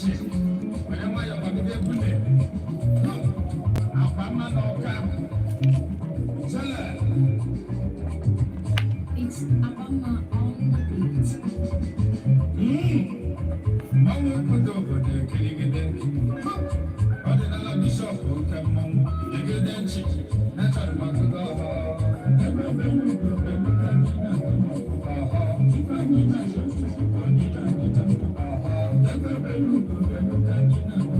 Ochie were nwayọọ gbagide egwule akwa mma na ọka chele. It's Abama on the beat. Mmanwụ obodo obodo ekirigide ọdịnala bishọp, oke mmanwụ egede nchi nachọrọ m ọtụtụ ọhọ ebe ebe ugwu ebe ka anyị na-atụ ọhọ ife anyị na-achọ chukwu anyị na-adịta ọhọ ebe ebe ugwu ebe ka anyị na-atụ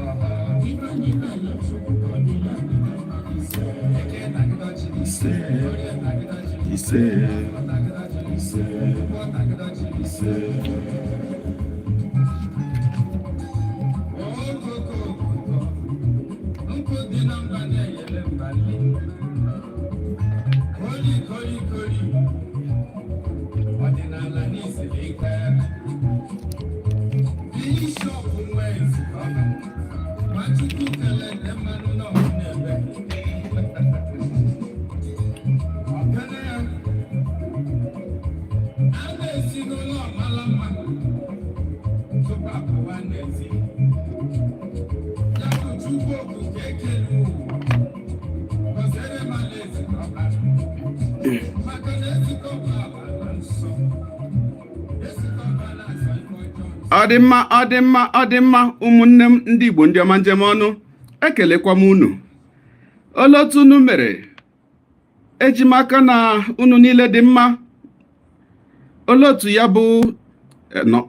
ọhọ ife anyị na-ayọ chukwu anyị na-adịta ise eke nagịdachi Ise. Orie nagịdachi Ise. Afọ nagịdachi Ise. Ụkwụ nagịdachi. Ise. Okokokoko nkụ dị na mba na-enyere mba nri, koli koli koli ọdịnala n'isiri ike. Bishọp nwe nzukọ Nwachukwu kele ndị mmanụ n'ọkụ na-ebe ọkene ya a na-esi n'ụlọ mara mma tupu apụwa n'ezi. Ya bụ Chukwu okike ekele ụwa gọziere m alaeze ọba, maka na ezikọba ala nsọ, ezikọba na-asọ ife ọjọọ. Ọ dị mma, ọ dị mma, ọ dị mma. Ụmụnne m ndị Igbo, ndị ọma njem ọnụ, ekelekwa m unu. Olee otu unu mere? Eji m aka na unu niile dị mma. Olee otu ya bụ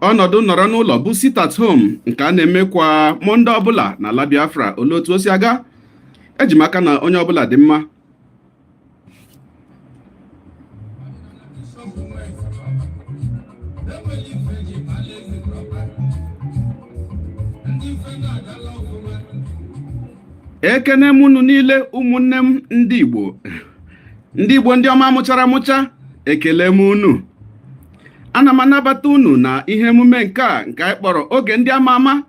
ọnọdụ nọrọ n'ụlọ bụ sit at home nke a na-eme kwa Monday ọbụla n'ala Biafra? Olee otu o si aga? Eji m aka na onye ọbụla dị mma. Bishọp nwe nzukọ enweghị ife eji mara ezikọba ndị ife na-agala ọfụma. Ekene m unu niile, ụmụnne m ndị Igbo, ndị Igbo ndị ọma mụchara amụcha, ekele m unu. Ana m anabata unu na ihe emume nke a nke anyị kpọrọ Oge Ndị Ama Ama,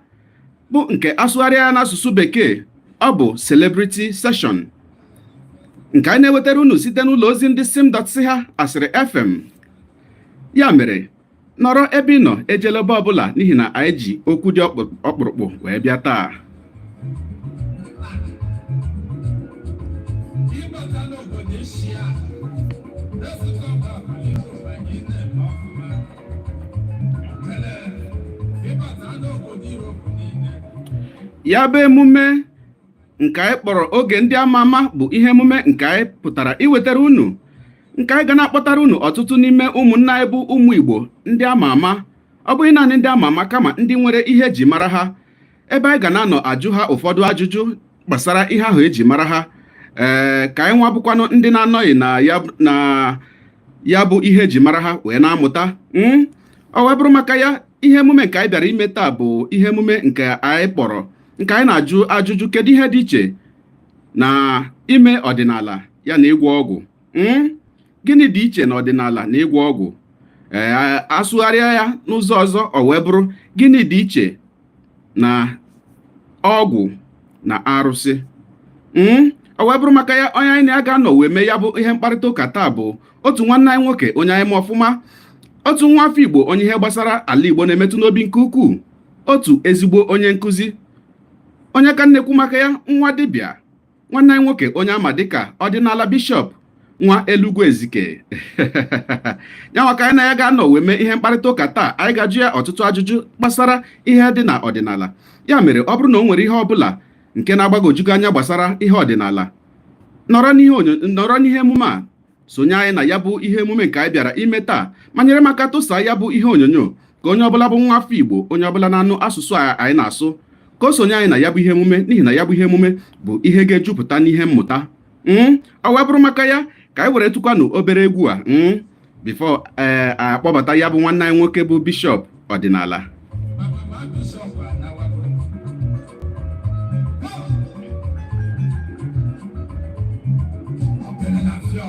bụ nke asụgharịa ya n'asụsụ Bekee, ọ bụ Celebrity Session, nke anyị na-ewetara unu site n'ụlọ ozi ndị sim.si ha Asịrị FM. Ya mere, nọrọ ebe ị nọ, ejela ebe ọbụla, n'ihi na anyị ji okwu dị ọkpụrụkpụ wee bịa taa. Ịbata n'obodo Eshia, ezikọba abalị ụwa gị na-eme ọfụma kele. Ịbata n'obodo Europe niile. Ya bụ emume nke anyị kpọrọ Oge Ndị Ama Ama bụ ihe emume nke anyị pụtara iwetara unu, nke anyị ga na-akpọtara unu ọtụtụ n'ime ụmụnna anyị bụ ụmụ Igbo ndị ama ama. Ọ bụghị naanị ndị ama ama, kama ndị nwere ihe eji mara ha, ebe anyị ga na-anọ ajụ ha ụfọdụ ajụjụ gbasara ihe ahụ eji mara ha, ee, ka anyị nwa bụkwanụ ndị na-anọghị na ya bụ ihe eji mara ha wee na-amụta. Ọ wee bụrụ maka ya, ihe emume nke anyị bịara ime taa bụ ihe emume nke anyị kpọrọ, nke anyị na-ajụ ajụjụ: kedu ihe dị iche na ime ọdịnala ya na ịgwọ ọgwụ? Gịnị dị iche na ọdịnala na ịgwọ ọgwụ? Ee, asụgharịa ya n'ụzọ ọzọ, ọ wee bụrụ: gịnị dị iche na ọgwụ na arụsị? Ọ wee bụrụ maka ya, onye anyị na-aga nọ wee mee ya bụ ihe mkparịta ụka taa bụ otu nwanne anyị nwoke, onye anyị ma ọfụma, otu nwa afọ Igbo, onye ihe gbasara ala Igbo na-emetụ n'obi nke ukwuu, otu ezigbo onye nkụzi, onye ka nnekwu maka ya, nwa dibịa, nwanne anyị nwoke, onye ama dịka Ọdịnala Bishọp nwa Elugwu Ezike. Ya nwa ka anyị na ya ga-anọ wee mee ihe mkparịta ụka taa. Anyị ga-ajụ ya ọtụtụ ajụjụ gbasara ihe dị na ọdịnala. Ya mere, ọ bụrụ na o nwere ihe ọbụla nke na-agbagwoju gị anya gbasara ihe ọdịnala, nọrọ n'ihe emume a, sonye anyị na ya bụ ihe emume nke anyị bịara ime taa, ma nyere m aka tụsaa ya bụ ihe onyonyo ka onye ọbụla bụ nwa afọ Igbo, onye ọbụla na-anụ asụsụ a anyị na-asụ, ka o sonye anyị na ya bụ ihe emume, n'ihi na ya bụ ihe emume bụ ihe ga-ejupụta n'ihe mmụta. Ọ wee bụrụ maka ya, ka anyị were tụkwanụ obere egwu a before ee akpọbata ya bụ nwanne anyị nwoke bụ Bishọp Ọdịnala. Mama Bishọp anawago. Ọkene na fịọ.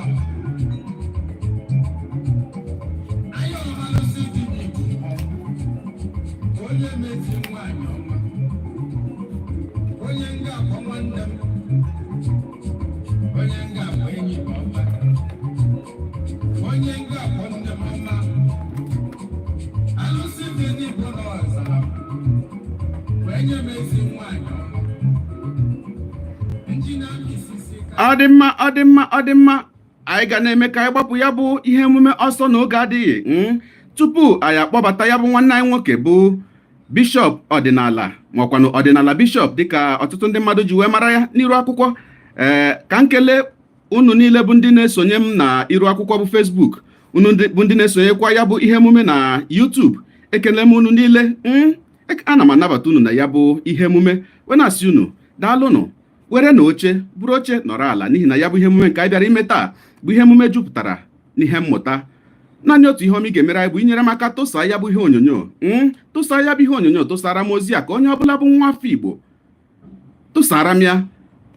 Anyị ọmalụsị dị n'Igbo mmọnwụ. Onye mezi nwaanyị ọma. Onye nga akpọ nwanne m. Onye nga akpọ enyi m ọma. Onye nga akpọ nne m ọma. Alụsị dị n'Igbo nọ ọzara m. Ọ dị mma, ọ dị mma, ọ dị mma. Anyị ga na-eme ka anyị gbapụ ya bụ ihe emume ọsọ n'oge adịghị tupu anyị akpọbata ya bụ nwanne anyị nwoke bụ Bishọp Ọdịnala, makwanụ Ọdịnala Bishọp, dịka ọtụtụ ndị mmadụ ji wee mara ya n'iru akwụkwọ. Ee, ka m kelee unu niile bụ ndị na-esonye m na iru akwụkwọ bụ Facebook, unu bụ ndị na-esonyekwa ya bụ ihe emume na YouTube. Ekele m unu niile. Ana m anabata unu na ya bụ ihe emume, wee na-asị unu daalụnụ. Were na oche, buru oche, nọrọ ala, n'ihi na ya bụ ihe emume nke anyị bịara ime taa bụ ihe emume jupụtara n'ihe mmụta. Naanị otu ihe ọma ị ga-emere anyị bụ inyere m aka tụsaa ya bụ ihe onyonyo, tụsaa ya bụ ihe onyonyo, tụsara m ozi a ka onye ọbụla bụ nwa afọ Igbo tụsara m ya,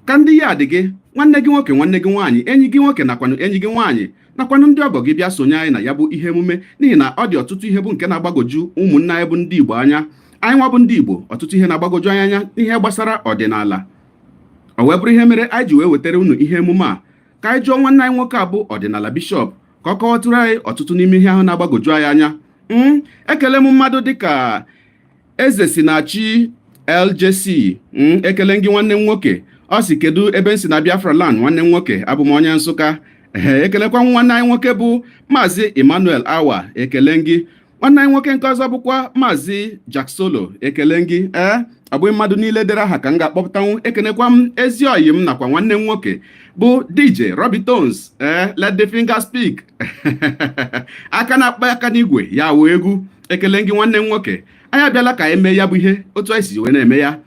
ka ndị ya dị gị, nwanne gị nwoke, nwanne gị nwaanyị, enyi gị nwoke nakwanụ enyi gị nwaanyị, nakwanụ ndị ọgọ gị bịa sonye anyị na ya bụ ihe emume, n'ihi na ọ dị ọtụtụ ihe bụ nke na-agbagoju ụmụnne anyị bụ ndị Igbo anya. Anyị nwa bụ ndị Igbo, ọtụtụ ihe na-agbagoju anyị anya n'ihe gbasara ọdịnala. O wee bụrụ ihe mere anyị ji wee wetara unu ihe emume a, ka anyị jụọ nwanne anyị nwoke a bụ Ọdịnala Bishọp ka ọ kọwatụrụ anyị ọtụtụ n'ime ihe ahụ na-agbagoju anyị anya. Ekele m mmadụ dịka Eze si na chi LJC. Ekele gị, nwanne m nwoke. Ọ si, kedu ebe m si na Biafra land? Nwanne m nwoke, abụ m onye Nsụka. Ee, ekelekwa nwanne anyị nwoke bụ Maazị Emmanuel Awa. Ekele gị, nwanne anyị nwoke. Nke ọzọ bụkwa Maazị Jack Solo. Ekele gị. Ee, ọ bụghị mmadụ niile dere aha ka m ga-akpọpụtanwu. Ekenekwa m ezi oyi m nakwa nwanne m nwoke bụ DJ Robbie Tones. Ee, let the finger speak. Aka na-akpa aka n'igwe ya wee egwu. Ekele gị, nwanne m nwoke. Anyị abịala ka anyị mee ya bụ ihe otu anyị si wee na-eme ya.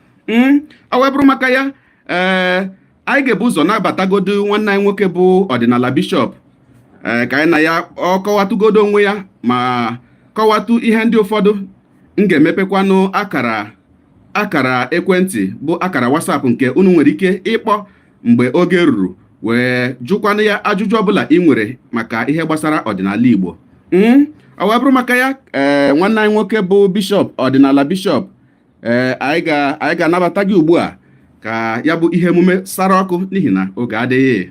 Ọ wee bụrụ maka ya, ee, anyị ga-ebu ụzọ nabatagodo nwanne anyị nwoke bụ Ọdịnala Bishọp, ee, ka anyị na ya ọ kọwatụgodo onwe ya ma kọwatụ ihe ndị ụfọdụ. M ga-emepekwanụ akara ekwentị bụ akara WhatsApp nke unu nwere ike ịkpọ mgbe oge ruru wee jụkwanụ ya ajụjụ ọbụla ị nwere maka ihe gbasara ọdịnala Igbo. Ọ wee bụrụ maka ya, ee, nwanne anyị nwoke bụ Bishọp Ọdịnala Bishọp, ee, anyị ga-anabata gị ugbu a ka ya bụ ihe emume sara ọkụ, n'ihi na oge adịghị.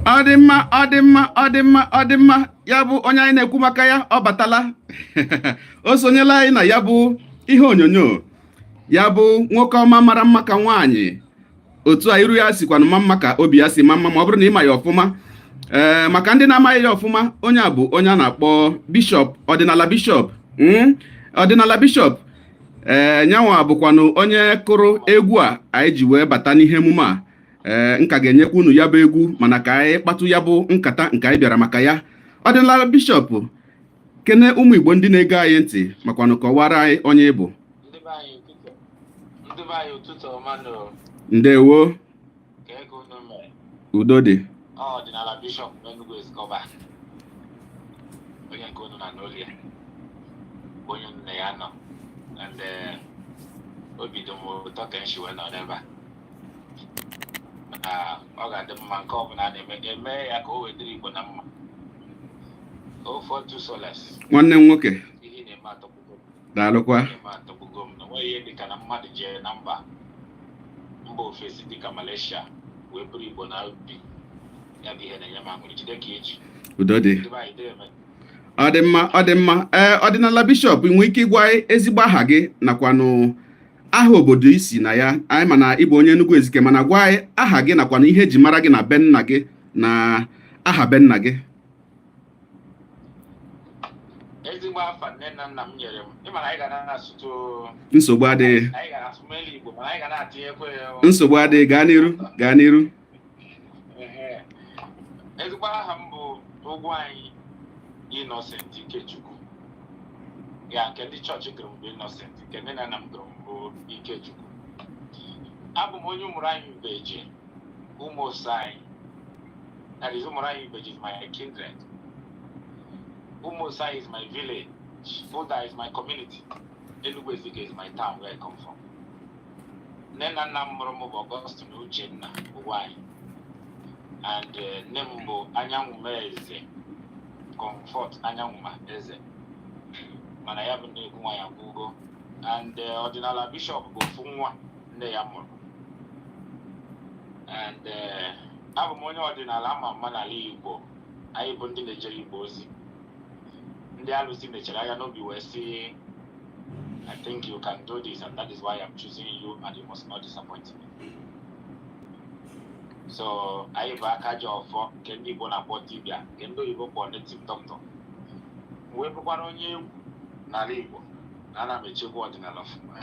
Ọ dị mma, ọ dị mma, ọ dị mma, ọ dị mma. Ya bụ onye anyị na-ekwu maka ya, ọ batala, o sonyela anyị na ya bụ ihe onyonyo. Ya bụ nwoke ọma mara mma ka nwaanyị, otu a iru ya sikwanụ ma mma ka obi ya si ma mma, ma ọ bụrụ na ị ma ya ọfụma. Ee, maka ndị na-amaghị ya ọfụma, onye a bụ onye a na-akpọ Bishọp Ọdịnala Bishọp. Ọdịnala Bishọp, ee, nyanwa bụkwanụ onye kụrụ egwu a anyị ji wee bata n'ihe emume a. Ee, nka ga-enyekwa unu ya bụ egwu, mana ka anyị kpatụ ya bụ nkata nke anyị bịara maka ya. Ọdịnala Bishọp, kene ụmụ Igbo ndị na-ege anyị ntị, makwanụ kọwara anyị onye ị bụ. Ndị be anyị, ụtụtụ, ndị be anyị, ụtụtụ ọma nụ. Ndewo. Ka ego unu mere? Udo dị. Ọ Ọdịnala Bishọp n'Enugu Ezikọba, onye nke unu na n'olu ya, onye unu na ya nọ, and obi dị m ụtọ ka m si wee nọ n'ebe a, na ọ ga-adị mma nke ọbụla a na-eme, eme ya ka o wee dịrị Igbo na mma. Ofu Solace. Nwanne m nwoke. Ihe ị na-eme atọgbugo m. Daalụkwa. Ihe na-eme atọgbugo m, na onweghị ihe dịka na mmadụ jee na mba ofesi dịka Malaysia wee bụrụ Igbo na obi ya bụ ihe na-enye m aṅụrị. Jide ka eji. Udo dị. Ndị be anyị, deme. Ọ dị mma, ọ dị mma. Ee, Ọdịnala Bishọp, ị nwee ike ịgwa anyị ezigbo aha gị nakwanụ aha obodo isi na ya? Anyị ma na ịbụ onye Enugu Ezike, mana gwa anyị aha gị nakwanụ ihe eji mara gị na be nna gị na aha be nna gị. Ezigbo afa nne na nna m nyere m, ịma na anyị ga na-asụtụ. Nsogbu adịghị. Anyị ga na-asụ melu Igbo, mana anyị ga na-atinyekwa ya. Nsogbu adịghị, gaa n'iru, gaa n'iru. Ehe. Ezigbo aha m bụ ụgwọ anyị Innocent Ikechukwu. Ya nke ndị chọọchị gụrụ m bụ Innocent, nke nne na nna m gụrụ m bụ Ikechukwu. Abụ m onye ụmụrụ anyị Ubeje, ụmụ anyị. That is, ụmụrụ anyị Ubeje is my kindred. Ụmụosai is my village. Ụda is my community. Enugu Ezike is my town where I come from. Nne na nna m mụrụ m bụ Augustine Uchenna Ugwuanyi and nne m bụ Anyanwụma Eze, Comfort Anyanwụma Eze, mana ya bụ nnekwu nwaanyị agwụgo. And ọdịnala bishọp bụ ofu nwa nne ya mụrụ. And abụ m onye ọdịnala ama ama n'ala Igbo. Anyị bụ ndị na-ejere Igbo ozi, ndị alụsị mechara anya n'obi wee sị, "I think you can do this, and that is why I'm choosing you, and you must not disappoint me." So anyị bụ aka ji ọfọ, nke ndị Igbo na-akpọ dibịa, nke ndị oyibo kpọrọ native doctor, wee bụkwara onye egwu n'ala Igbo na ana m echekwa ọdịnala ọfụma.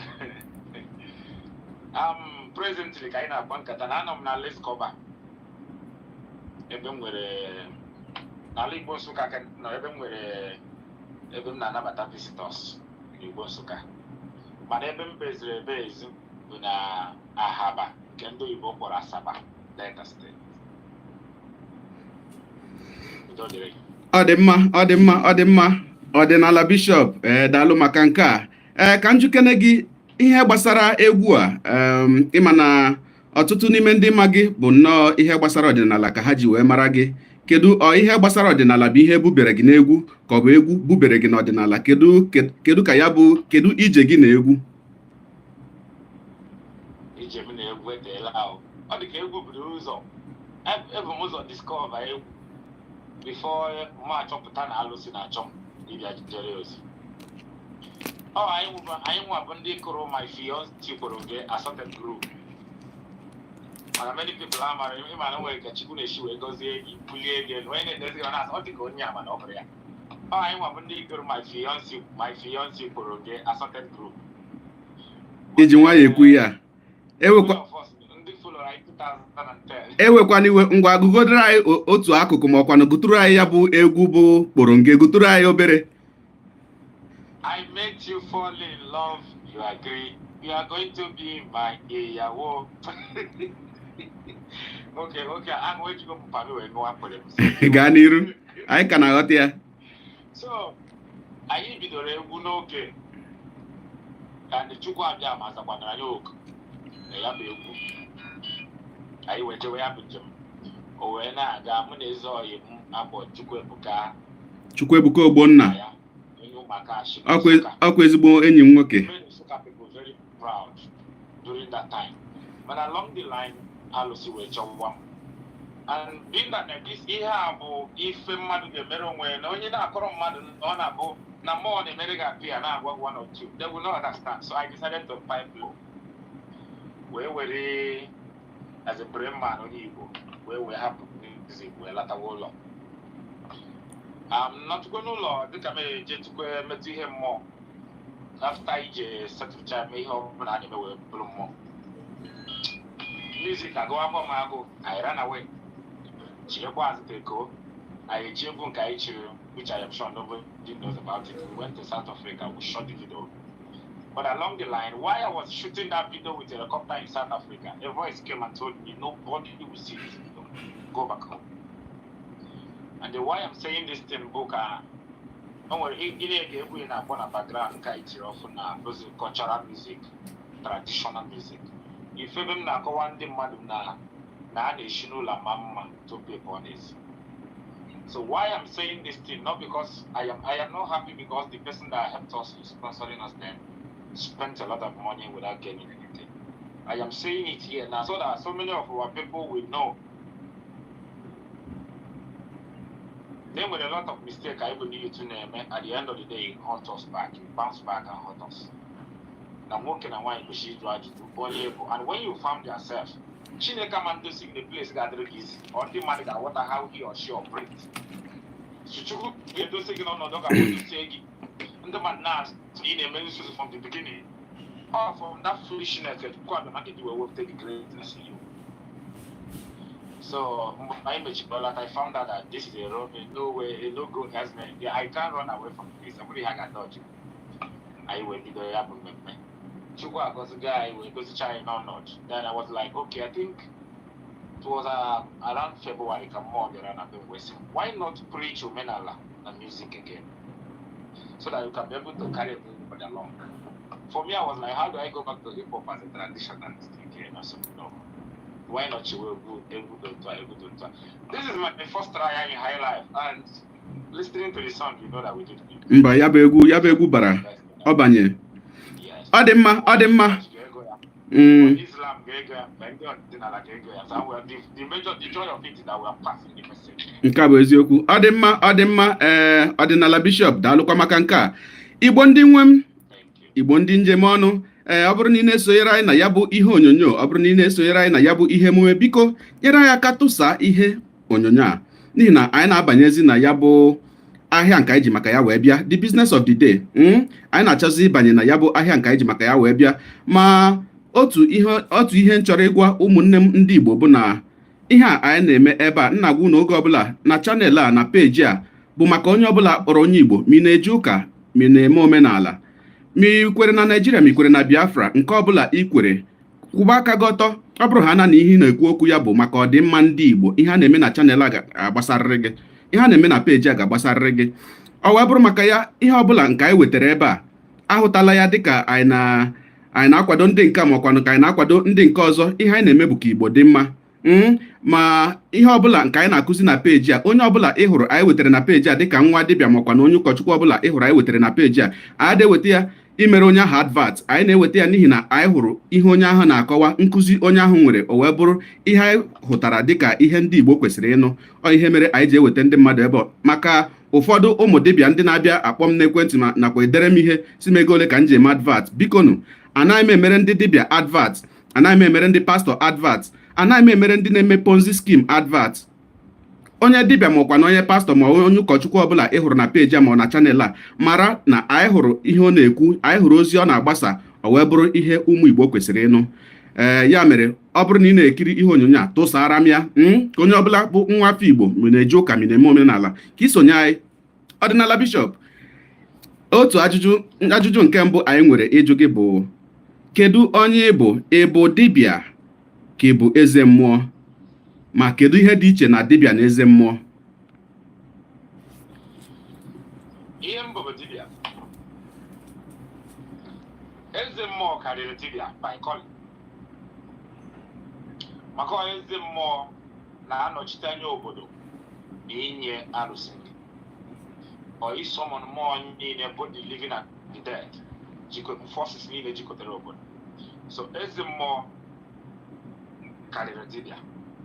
Presently, ka anyị na-akpa nkata na anọ m na Laiskoba, ebe m nwere n'ala Igbo Nsụka ka nọ, ebe m nwere ebe m na-anabata visitors n'Igbo Nsụka. Mana ebe m beziri ebe ezi bụ na Ahaba, nke ndị oyibo kpọrọ Asaba, Delta State. Udo dịrị gị. Ọ dị mma, ọ dị mma, ọ dị mma, ọdịnala bishọp. Ee, daalụ maka nke a. Ee, ka njikene gị ihe gbasara egwu a. Ịma na ọtụtụ n'ime ndị ma gị bụ nnọọ ihe gbasara ọdịnala ka ha ji wee mara gị. Kedu ọ ihe gbasara ọdịnala bụ ihe bubere gị n'egwu, ka ọ bụ egwu bubere gị n'ọdịnala? Kedu ka ya bụ, kedu ije gị na egwu? Ije m na egwu eteela ahụ. Ọ dị ka egwu buru ụzọ. Ebu m ụzọ discover egwu before mụ achọpụta na alụsị na-achọ m ịbịa jere ozi. Ọ anyị nwa bụ ndị kụrụ My Fiancé kwuru gị assorted group, mana many people amara. Ịma na nwere ka Chukwu na-esi wee gọzie gị, bulie gị elu, onye na-edezi ọ na-asị ọ dị ka onye a, mana ọ bụrụ ya. Ọ anyị nwa bụ ndị kụrụ My Fiancé kwuru gị assorted group. Iji nwayọọ ekwu ya ewekwa. All of us, ndị follow anyị 2010. Ewekwana iwe, ngwa, gụgodoro anyị otu akụkụ, ma ọkwanụ gụtụrụ anyị ya bụ egwu bụ kpụrụ nge, gụtụrụ anyị obere. I made you fall in love. You agree. You are going to be my ìyàwó. Okay. Aṅụ ejigo m pami wee ṅụọ akpịrị m. Gaa n'iru, anyị ka na-aghọta ya. So, anyị bidoro egwu n'oge and Chukwu abịa ma zakwanara anyị oku na ya bụ egwu. Anyị wee jewe ya bụ njem. O wee na-aga, mụ na eze ọyị m akpọ Chukwuebuka. Chukwuebuka Ogbonna. Ya onye ụmụaka Ashị ọkwa Nsụka. Ọkwa ezigbo enyi m nwoke. Made Nsukka people very proud during that time. But along the line, alụsị wee chọwa m. And being that this ihe a bụ ife mmadụ ga-emere onwe ya, na onye na-akọrọ mmadụ ọ na-abụ na mmụọ na-emere gị apịa na-agwa gị one or two, they will not understand. So I decided to pipe low. Wee were as a brain man onye Igbo wee hapụ music wee latawa ụlọ. Nọtụkwa n'ụlọ dịka m eje tukwe metụ ihe mmụọ after ije setụcha eme ihe ọbụla a na-eme wee bụrụ mmụọ. Music agụwakwa m agụ. I ran away, chiekwa azụ teko anyị eji egwu nke anyị chiri, which I am sure nobody knows about it. We went to South Africa, we shot the video, but along the line, while I was shooting that video with a helicopter in South Africa, a voice came and told me, "Nobody will see this video. Go back home." And the why I'm saying this thing bụ ka o nwere ị na-ege egwu ị na-akpọ na background nke anyị tiri ọfụ na bụzi cultural music, traditional music. Ife ebe m na-akọwa ndị mmadụ na a na-esi n'ụlọ ama mma tupu ị pụọ n'ezi. So why I'm saying this thing, not because I am not happy because the person that helped us in sponsoring us then spent a lot of money without gaining anything. I am saying it here now so that so many of our people will know. Then with a lot of mistake I believe to name, at the end of the day it haunt us back, it bounce back and haunt us. Na nwoke na nwaanyị kwesịrị ịjụ ajụjụ onye bụ, and when you found yourself, Chineke ama ndozi gị the place ga-adịrị gị easy, ọ ndị mmadụ ga-aghọta how he or she operates. So Chukwu ga-edozi gị n'ọnọdụ ga-edozie gị, ndị mmadụ na-asị na ị na-eme nzuzu from the beginning. All from that foolishness ka Chukwu abịa maka eji wee wepụta the greatness in you. So mgbe anyị mechipụla, I found out that this is a road, a no way, a no go herdsman. Yeah, I can't run away from this. Ọ bụrụ ihe a ga-adọji anyị wee bido ya bụ mmemme. Chukwu agọzigo anyị wee gozicha anyị n'ọnọdụ. Then I was like, okay, I think it was around February ka mmụọ bịara na be m wee sị, why not preach omenala na music again so that you can be able to carry everybody along? For me, I was like, how do I go back to hip hop as a traditionalist again? I said, no. Why not you egwu dị otu a, egwu dị otu a? This is my first try in high life, and listening to the song, you know that we did it. Mba, ya bụ egwu, ya bụ egwu bara ọ banye. Yes. Ọ dị mma, ọ dị mma. Ga-ego ya. Islam ga-ego ya, ma ndị ọdịnala ga-ego ya. So we are, the major, the joy of it is that we are passing the message. Nke a bụ eziokwu. Ọ dị mma, ọ dị mma. Ee, Ọdịnala Bishọp, daalụkwa maka nke a. Igbo ndị nwe m, Thank you. Igbo ndị njem ọnụ, ee, ọ bụrụ na ị na-esonyere anyị na ya bụ ihe onyonyo, ọ bụrụ na ị na-esonyere anyị na ya bụ ihe emume, biko nyere anyị aka tụsaa ihe onyonyo a, n'ihi na anyị na-abanyezi na ya bụ ahịa nke anyị ji maka ya wee bịa, the business of the day. Anyị na-achọzi ịbanye na ya bụ ahịa nke anyị ji maka ya wee bịa. Ma otu ihe m chọrọ ịgwa ụmụnne m ndị Igbo bụ na ihe a anyị na-eme ebe a, nna gwa unu oge ọbụla na channel a, na peji a, bụ maka onye ọbụla kpọrọ onye Igbo, ma ị na-eje ụka, ma ị na-eme omenala, ma ị kwere na Naijiria, ma ị kwere na Biafra, nke ọbụla ị kwere, kwụba aka gị ọtọ. Ọ bụrụ ha na na ihe ị na-ekwu okwu ya bụ maka ọdịmma ndị Igbo, ihe a na-eme na channel a ga-agbasarịrị gị, ihe a na-eme na peji a ga-agbasarịrị gị. Ọ wee bụrụ maka ya, ihe ọbụla nke anyị wetara ebe a, ahụtala ya dịka anyị na-akwado ndị nke a, ma ọkwanụ ka anyị na-akwado ndị nke ọzọ. Ihe anyị na-eme bụ ka Igbo dị mma. Ma ihe ọbụla nke anyị na-akụzi na peji a, onye ọbụla ị hụrụ anyị wetara na peji a dịka nwa dibịa, makwa na onye ụkọchukwu ọbụla ị hụrụ anyị wetara na peji a, anyị na-eweta ya imere onye ahụ advert. Anyị na-eweta ya n'ihi na anyị hụrụ ihe onye ahụ na-akọwa, nkụzi onye ahụ nwere, o wee bụrụ ihe anyị hụtara dịka ihe ndị Igbo kwesịrị ịnụ. Ọ ihe mere anyị ji eweta ndị mmadụ ebe maka ụfọdụ ụmụ dibịa ndị na-abịa akpọ m n'ekwentị ma nakwa edere m ihe si m ego ole ka m ji eme advert. Bikonu, anaghị m emere ndị dibịa advert, anaghị m emere ndị pastọ advert, anaghị m emere ndị na-eme Ponzi scheme advert. Onye dibịa, ma ọkwa na onye pastọ, ma onye ụkọchukwu ọbụla ị hụrụ na peji a ma ọ na channel a, mara na anyị hụrụ ihe ọ na-ekwu, anyị hụrụ ozi ọ na-agbasa, o wee bụrụ ihe ụmụ Igbo kwesịrị ịnụ. Ee, ya mere, ọ bụrụ na ị na-ekiri ihe onyonyo a, tụsara m ya ka onye ọbụla bụ nwa afọ Igbo, ma na-eje ụka, ma na-eme omenala, ka isonye anyị. Ọdịnala Bishọp, otu ajụjụ nke mbụ anyị nwere ịjụ gị bụ, kedu onye ị bụ? Ị bụ dibịa ka ị bụ eze mmụọ? Ma kedu ihe dị iche na dibịa na eze mmụọ? Ihe mbụ bụ dibịa. Eze mmụọ karịrị dibịa by calling, maka ọ eze mmụọ na-anọchite anya obodo na inye arụsị nri, ọ ị summon mmụọ niile, both the living and the dead, jikọ forces niile jikọtara obodo. So eze mmụọ karịrị dibịa.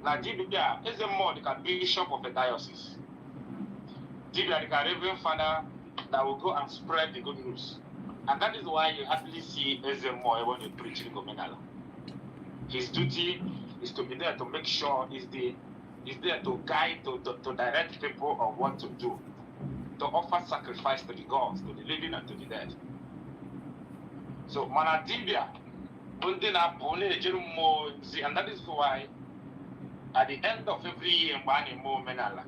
Na dibịa, eze mmụọ dịka bishop of a diocese, dibịa dịka reverend father that will go and spread the good news. And that is why you hardly see eze mmụọ ebe ọ na-preaching omenala. His duty is to be there to make sure is there to guide, to direct people on what to do, to offer sacrifice to the gods, to the living and to the dead. So mana dibịa bụ ndị na-apụ na-ejere mmụọ ozi. And that is why at the end of every year, mgbe a na-eme omenala,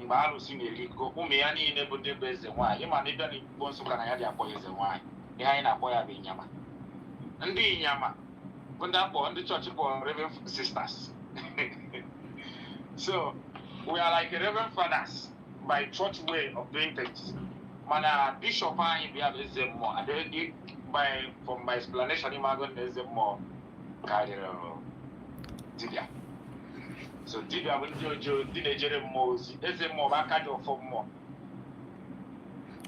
mgbe arụsị na-erigo, ụmụ ya niile bụ ndị bụ eze nwaanyị. Ịma na ịbịa n'Igbo Nsụka, na ya dị akpọ ya eze nwaanyị, ihe anyị na-akpọ ya bụ ịnyama. Ndị ịnyama bụ ndị akpọ, ndị chọọchị kpọrọ reverend sisters. So we are like reverend fathers by church way of doing things. Mana bishọp anyị bụ ya bụ eze mmụọ. And by from my explanation, ịmago na eze mmụọ karịrị dibịa. So dibịa bụ ndị ojoo, ndị na-ejere mmụọ ozi. Eze mmụọ bụ aka dị ọfọ mmụọ.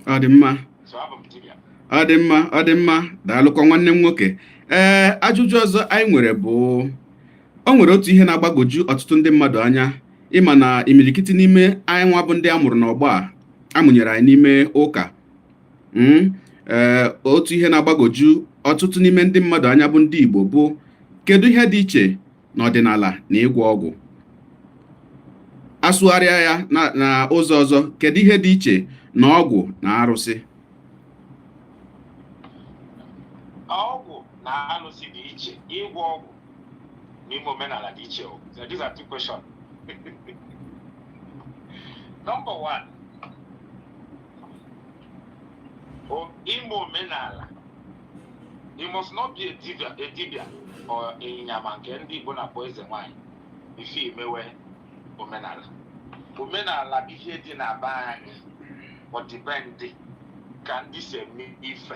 Ọ dị mma. So abụ m dibịa. Ọ dị mma, ọ dị mma. Daalụkwa, nwanne m nwoke. Ee, ajụjụ ọzọ anyị nwere bụ, o nwere otu ihe na-agbagwoju ọtụtụ ndị mmadụ anya. Ịma na imilikiti n'ime anyị nwa bụ ndị a mụrụ n'ọgbọ a, amụnyere anyị n'ime ụka. Ee, otu ihe na-agbagwoju ọtụtụ n'ime ndị mmadụ anya bụ ndị Igbo bụ, kedu ihe dị iche n'ọdịnala na ịgwọ ọgwụ? Asụgharịa ya na ụzọ ọzọ, kedu ihe dị iche na ọgwụ na arụsị? Ọgwụ na alụsị dị iche, ịgwọ ọgwụ n'ime omenala dị iche o. So these are two questions. Number one, ime omenala, you must not be a dibia or ịnyama nke ndị Igbo na-akpọ eze nwanyị before imewe omenala. Omenala bụ ihe dị na be anyị, ọdịbendị, ka ndị si eme ife.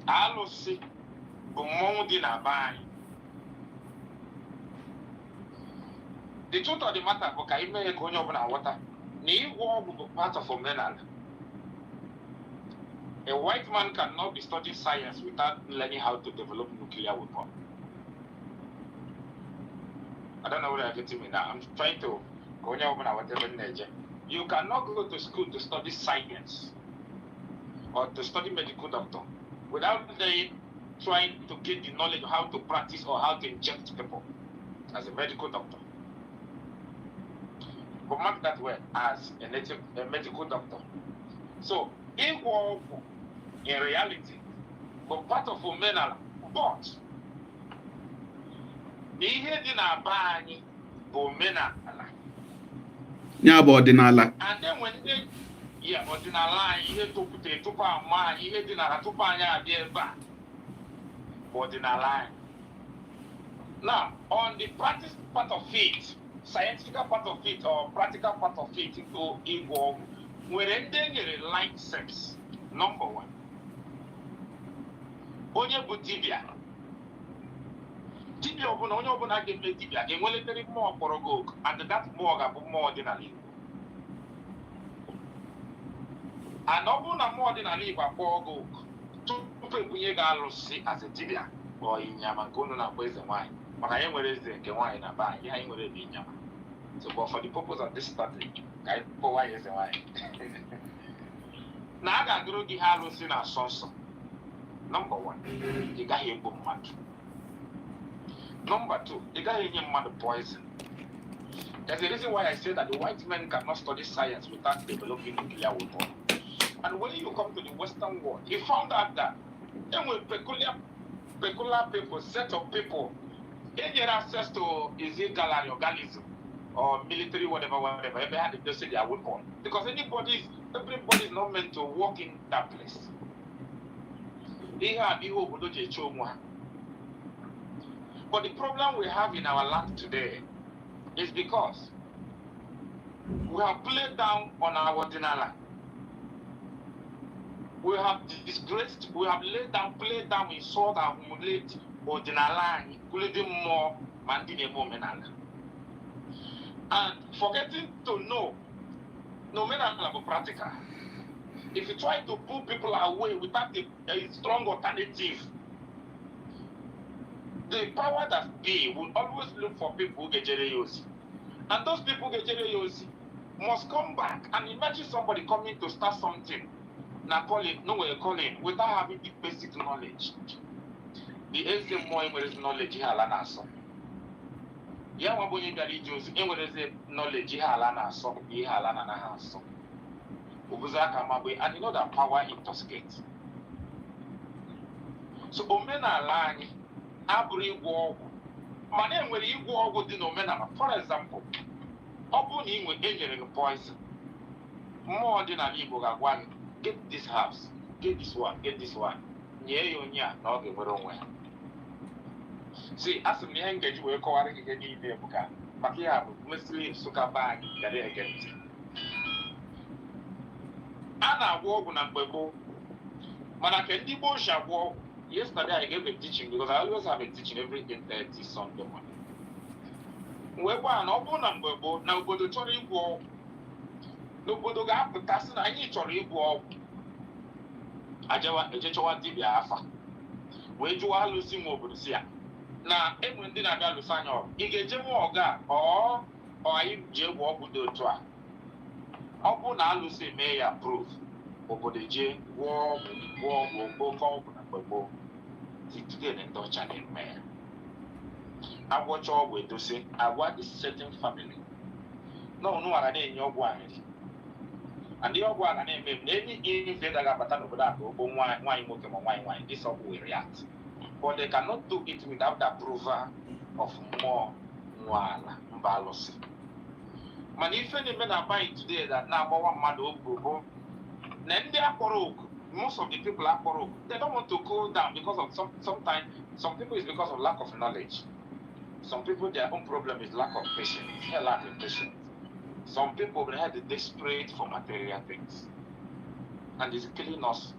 Alụsị bụ mmọnwụ dị na be anyị. The truth of the matter bụ ka ime ka onye ọbụla ghọta na ịgwọ ọgwụ bụ part of omenala. A white man cannot be studying science without learning how to develop nuclear weapon. I don't know whether you're getting me now. I'm trying to ka onye ọbụla ghọta ebe m na-eje. You cannot go to school to study science or to study medical doctor without learning, trying to get the knowledge of how to practice or how to inject people as a medical doctor. But mark that word, as a native a medical doctor. So, ịgwọ ọgwụ in reality bụ part of omenala, but na ihe dị na be anyị bụ omenala. Ya bụ ọdịnala. And then when they, yeah, ọdịnala anyị, ihe topụtara tupu ama anyị, ihe dị n'ala tupu anyị abịa ebe a bụ ọdịnala anyị. Now, on the practice part of it, scientific part of it or practical part of it, bụ ịgwọ ọgwụ, nwere ndị e nyere license. Number one, onye bụ dibịa, dibịa ọbụla, onye ọbụla ga-eme dibịa ga-enweletere mmụọ kpọrọ gị oku, and that mmụọ ga-abụ mmụọ ọdịnala Igbo. And ọ bụrụ na mmụọ ọdịnala Igbo akpọọ gị oku tupu ebunye gị alụsị as a dibịa ọ ịnyama nke unu na-akpọ eze nwaanyị, maka anyị nwere eze nke nwaanyị na be anyị, ihe anyị nwere bụ ịnyama. So, but for the purpose of this study, ka anyị kpọwa ya eze nwaanyị, na a ga-agụrụ gị ihe alụsị na asọ nsọ. Number one, ị gaghị egbu mmadụ. Number two, ị gaghị enye mmadụ poison. There's a reason why I say that the white men cannot study science without developing nuclear weapon. And when you come to the Western world, you found out that enwere peculiar people, set of people, they get access to, is it gallery or gallism or military, whatever, whatever, ebe ha dey their weapon. Because everybody is not meant to walk in that place. Ihe a bụ ihe obodo ji eche onwe ha. But the problem we have in our land today is because we have played down on our ọdịnala. We have disgraced, we have laid down, played down, insult and humiliate ọdịnala anyị, including mmụọ ma ndị na-eme omenala. And forgetting to know na omenala bụ practical. If you try to pull people away without a strong alternative, the power that be will always look for people who ga-ejere ya ozi. And those people ga-ejere ya ozi must come back. And imagine somebody coming to start something, na calling, no way calling, without having the basic knowledge. The eze mmụọ enwerezi knowledge ihe ala na-asọ. Ya nwa bụ onye bịara ije ozi enwerezi knowledge ihe ala na-asọ na ihe ala na-anaghị asọ. Obuzi aka magbe, and you know that power intoxicates. So omenala anyị abụrụ ịgwọ ọgwụ, mana enwere ịgwọ ọgwụ dị n'omenala. For example, ọ bụrụ na ị nwe enyere gị poison, mmụọ dị n'ala Igbo ga-agwa gị, "Get this house, get this one, get this one, nye ya onye a na ọ ga-enwere onwe ya." Si asị m na ihe m ga-eji wee kọwara gị ihe niile bụ ka maka ya bụ mesịrị Nsụka be anyị gara ege ntị. A na-agwọ ọgwụ na mgbe gboo, mana ka ndị gboo si agwọ ọgwụ. Yesterday I gave a teaching, because I always have a teaching every 8:30 Sunday morning. Wee gwa ha na ọ bụrụ na mgbe gboo na obodo chọrọ ịgwọ ọgwụ, n'obodo ga-apụta sị na anyị chọrọ ịgwọ ọgwụ, ajewa ejechọwa dibịa afa wee jụwa alụsị nwe obodo, si ya na enwe ndị na-abịa lụso anyị ọgụ, ị ga-eje nwe ọgụ a ọ anyị ji egwu ọgwụ dị otu a? Ọ bụrụ na alụsị mee ya proof, obodo jee gwọọ ọgwụ, gwọọ ọgwụ oke ọgwụ. Na mgbe gboo, today na ndị ọcha na-eme ya, agwọcha ọgwụ, edosi agwa the certain family na ọnụ ga na-enye ọgwụ anyị, and ihe ọgwụ a ga na-eme na any invader ga-abata n'obodo a ka ogbo nwaanyị nwoke ma nwaanyị nwaanyị, this ọgwụ will react. But they cannot do it without the approval of mmụọ nwe ala, mba alụsị. Mana ife na-eme na be anyị today that na-agbawa mmadụ obi bụ na ndị akpọrọ oku, most of the people akpọrọ oku, they don't want to cool down because of sometimes some people is because of lack of knowledge. Some people, their own problem is lack of patience. Yeah, lack of patience. Some people, they are desperate for material things and it's killing us.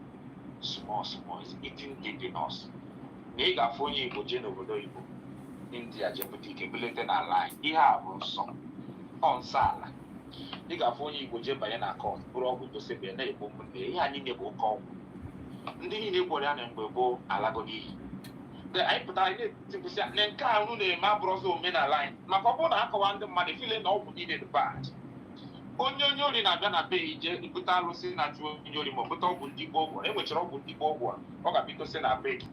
Small small is eating deep in us. Na ị ga-afụ onye Igbo jee n'obodo Igbo, India, jee bute ike belete n'ala anyị. Ihe a bụ nsọ, ọ nsọ ala. Ị ga-afụ onye Igbo jee banye na cult, bụrụ ọgwụ dosebe na-egbu ụmụnne ya. Ihe a niile bụ oke ọgwụ. Ndị niile gwọrọ ya na mgbe gboo alago n'iyi. Anyị pụtara, anyị na-etikwusị na nke a unu na-eme abụrụzọ omenala anyị, maka ọ bụrụ na akọwa ndị mmadụ file na ọgwụ niile dị bad. Onye ori na-abịa na be ya ije bute alụsị na-achụ onye ori, ma ọ bute ọgwụ ndị gboo gwọrọ. E nwechara ọgwụ ndị gboo gwọrọ, ọ ga-abịa gosi na be gị.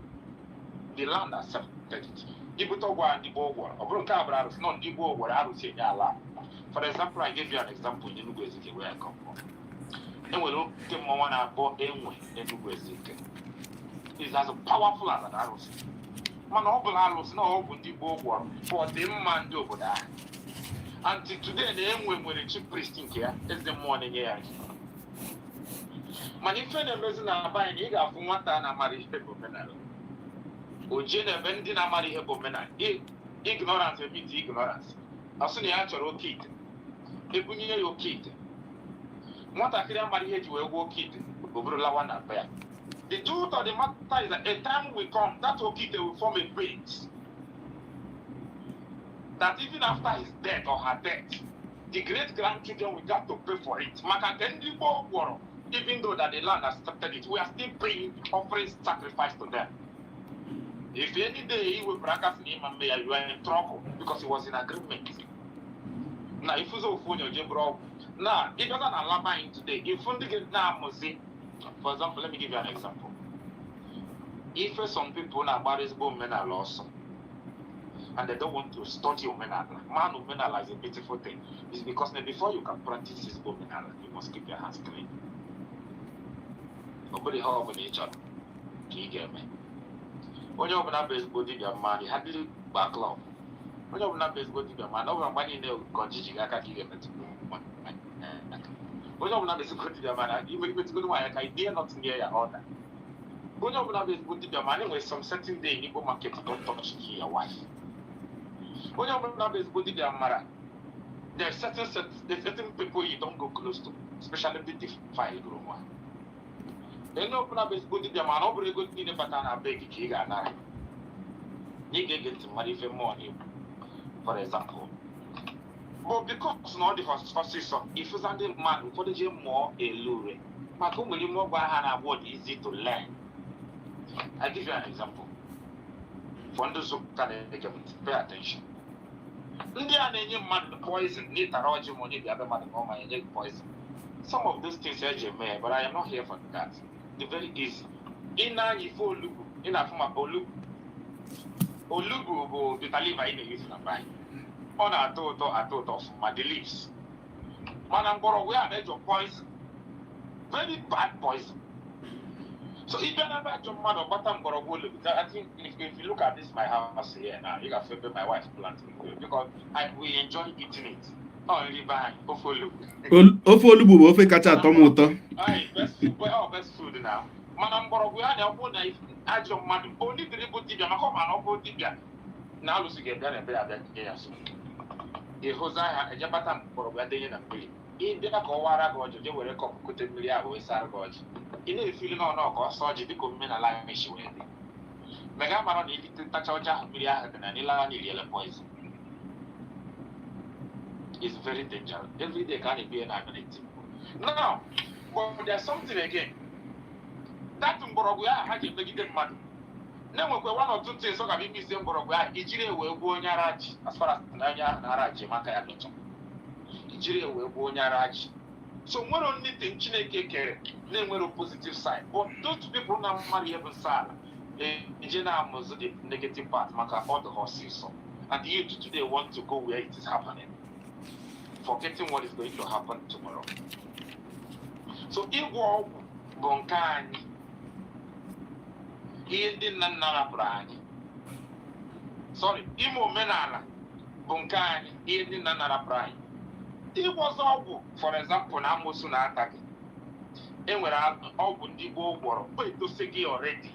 The land accepted it. Ibute ọgwụ a ndị gboo gwọrọ, ọ bụrụ nke a bụrụ arụsị nọ, ndị gboo gwọrọ arụsị enye ala. For example, I give you an example in Enugu Ezike where I come from. Enwere oke mmọnwụ na-akpọ Enwe. Enugu Ezike is as powerful as an arụsị, mana ọ bụla alụsị na ọgwụ ndị gboo gwọrọ for ọdịmma ndị obodo ahụ. Until today na Enwe nwere chief priest nke ya, eze mmụọ na-enye ya nri. Mana ife na-emezi na be anyị na ị ga-afụ nwata na-amara ihe bụ omenala, o jee n'ebe ndị na-amara ihe bụ omenala. Ignorance emiti ignorance. Ọ sị na ya chọrọ oke ite, ebunye ya oke ite. Nwatakịrị amara ihe eji wee gwuo oke ite, o bụrụ lawa na be ya. The truth of the matter is that a time will come that oke ite will form a base that even after his death or her death, the great grandchildren will have to pay for it, maka nke ndị gboo gwọrọ. Even though that the land accepted it, we are still paying, offering sacrifice to them. If any day he wepụrụ aka si n'ịma mme ya, you are in trouble, because he was in agreement. Na ifuzi ofu onye oje bụrụ ọgwụ na ịbịaza na alaba anyị today, ifu ndị gị na-amụzi. For example, let me give you an example. Ife some people na-agbara ezigbo omenala ọsọ and they don't want to study omenala, man, omenala is a beautiful thing, is because na before you can practice ezigbo omenala, you must keep your hands clean. Ọ bụrụ ihe ọbụla ị chọrọ ka ị ga-eme. Onye ọbụla bụ ezigbo dibịa mmadụ ha dịrị gba club, onye ọbụla bụ ezigbo dibịa, mana ọ bụrụ mgbe niile ka ọjiji gị aka ka ị ga-emetụ aka. Onye ọbụla bụ ezigbo dibịa, mana imetụgodo nwaanyị aka, idie not near ya order. Onye ọbụla bụ ezigbo dibịa, mana enwere some certain day in Igbo market, don't touch your wife. Onye ọbụla bụ ezigbo dibịa mara there's certain people you don't go close to, especially ndị defile gụrụ nwa. Onye ọbụla bụ ezigbo dibịa, mana ọ bụrụ ego niile bata na be gị ka ị ga-anara, na ị ga-ege ntị mmadụ ife mmụọ na-ekwu. For example, but because na ọ dị ọsịsọ, ịfụza ndị mmadụ ụfọdụ ji mụọ elu ure, maka ụmụ ime ọgwụ aha na-abụọ dị easy to learn. I give you an example for ndị Nsụka na-ege m ntị, pay attention. Ndị a na-enye mmadụ poison n'ịtara ọjị, ma onye bịa be mmadụ ma ọ ma enye gị poison, some of those things eji eme ya, but I am not here for that. The very easy, ị na-anya ife olugbu, ị na-afụ maka olugbu. Olugbu bụ bitter leaf anyị na-eyuzu na be anyị. Ọ na-atọ ụtọ, atọ ụtọ ọfụma, the leaves, mana mgbọrọgwụ ya na-ejo poison, very bad poison. So ị bịa n'ebe ajọ mmadụ gbata mgbọrọgwụ olugbu. I think if you look at this my house here now, ị ga-afụ ebe my wife plant it, because we enjoy eating it. Ọ nri be anyị, ofe olugbu. Ofe olugbu bụ ofe kacha atọ m ụtọ. Aye, best food, well, best food now. Mana mgbọrọgwụ ya na ọ bụrụ na ajọ mmadụ onidiri bụ dibịa, maka ọ ma na ọ bụrụ dibịa na alụsị ga-ebịa na ebe ya abịa nye ya nsogbu. Ịhụza ha ejebata mgbọrọgwụ ya denye na mmiri, ịbịa ka ọ wara gị ọjị, jee were cup kute mmiri ahụ wee sara gị ọjị. Ị na-efili n'ọnụ ka ọsọ ọjị dịka omenala anyị si wee dị. Mega mara na ilite ntacha ọjị ahụ, mmiri ahụ dị na n'ile anya iriele poison. Is very dangerous. Every day ka a na-ebi ya na-abịa n'eti mkpu now. But there's something again, that mgbọrọgwụ ahụ ha ji emegide mmadụ na-enwekwa one or two things ọ ga-abịa ime. Ise mgbọrọgwụ ahụ ijiri wee gbuo onye ara ji, as far as na onye ahụ na-ara ji maka ya dọcha, ijiri wee gbuo onye ara ji. So nwere anything Chineke kere na-enwere positive side, but those people na mmadụ ihe bụ nsọ ala eje na-amụzụ the negative part, maka ọ dị ha ọsịsọ, and the youth today want to go where it is happening, forgetting what is going to happen tomorrow. So ịgwọ ọgwụ bụ nke anyị, ihe ndị nna nna rapụrụ anyị. Sorry, ime omenala bụ nke anyị, ihe ndị nna nna rapụrụ anyị. Ịgwọzọ ọgwụ, for example, na amosu na-ata gị, e nwere ọgwụ ndị gboo gwọrọ o edosi gị already.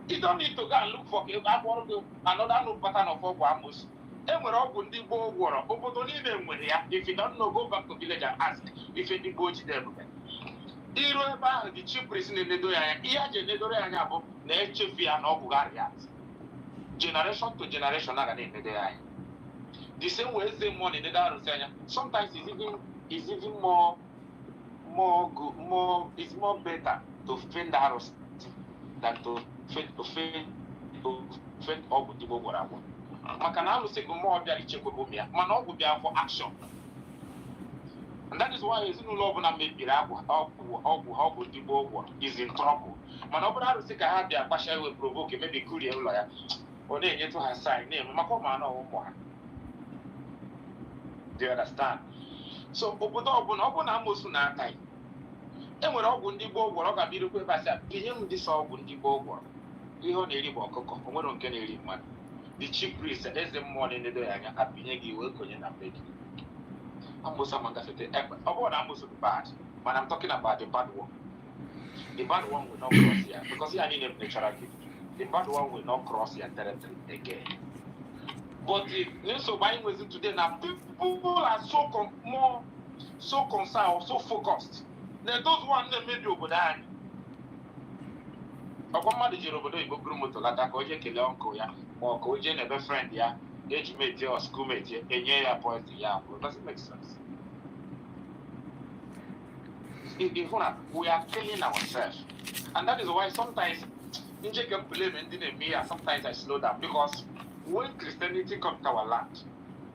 You don't need to go and look for ka agwọrọ gị another new pattern of ọgwụ amosu. E nwere ọgwụ ndị gboo gwọrọ, obodo niile nwere ya. If you don't know, go back to village and ask ife ndị gboo jide ebube. Iru ebe ahụ, the chief priest na-enedo ya anya. Ihe a ji enedoro ya anya bụ na echefu ya na ọgwụ ga-react generation to generation, a ga na-enedo ya anya the same way eze mmụọ na-enedo arụsị anya. Sometimes it's even more good, more it's more better to fend arụsị than to fend ọgwụ ndị Igbo gwara agwọ, maka na arụsị bụ mmụọ bịara ichekwaba ụmụ ya, mana ọgwụ bịa for action. And that is why ezinụlọ ọbụla mebiri agwụ ọgwụ ọgwụ ha, ọgwụ ndị gboo gwọrọ, is in trouble. Mana ọ bụrụ arụsị ka ha bịa gbasha iwe, provoke, mebi, kurie ụlọ ya, ọ na-enyetụ ha sign, na-eme maka ụmụ anọ ụmụ ha. Do you understand? So obodo ọbụla ọ bụrụ na amosu na-ata ya, e nwere ọgwụ ndị gboo gwọrọ, ọ ga-abịa irukwa ebe a sị ya, pinye m dịsa ọgwụ ndị gboo gwọrọ. Ihe ọ na-eri bụ ọkụkọ, o nwere nke na-eri mmadụ. The chief priest, eze mmụọ na-enedo ya anya, apinye gị wee konye na be gị. Amosu ama gafete ekpe. Ọ bụrụ na amosu bụ bad, but I'm talking about the bad one. The bad one will not cross here because ya niile bụ natural gift. The bad one will not cross your territory again. But the nsogbu anyị nwezi today na people are more so concerned or so focused na those one na-emebi obodo anyị. Ọkwa mmadụ jere obodo oyibo buru moto lata ka o jee kelee uncle ya, ma ọ ka o jee n'ebe friend ya eji mate or schoolmate ya, enye ya poison ya akwụrụ. Does it make sense? Ịhụ na we are killing ourselves, and that is why sometimes njeke blame ndị na-eme ya. Sometimes I slow down, because when Christianity come to our land,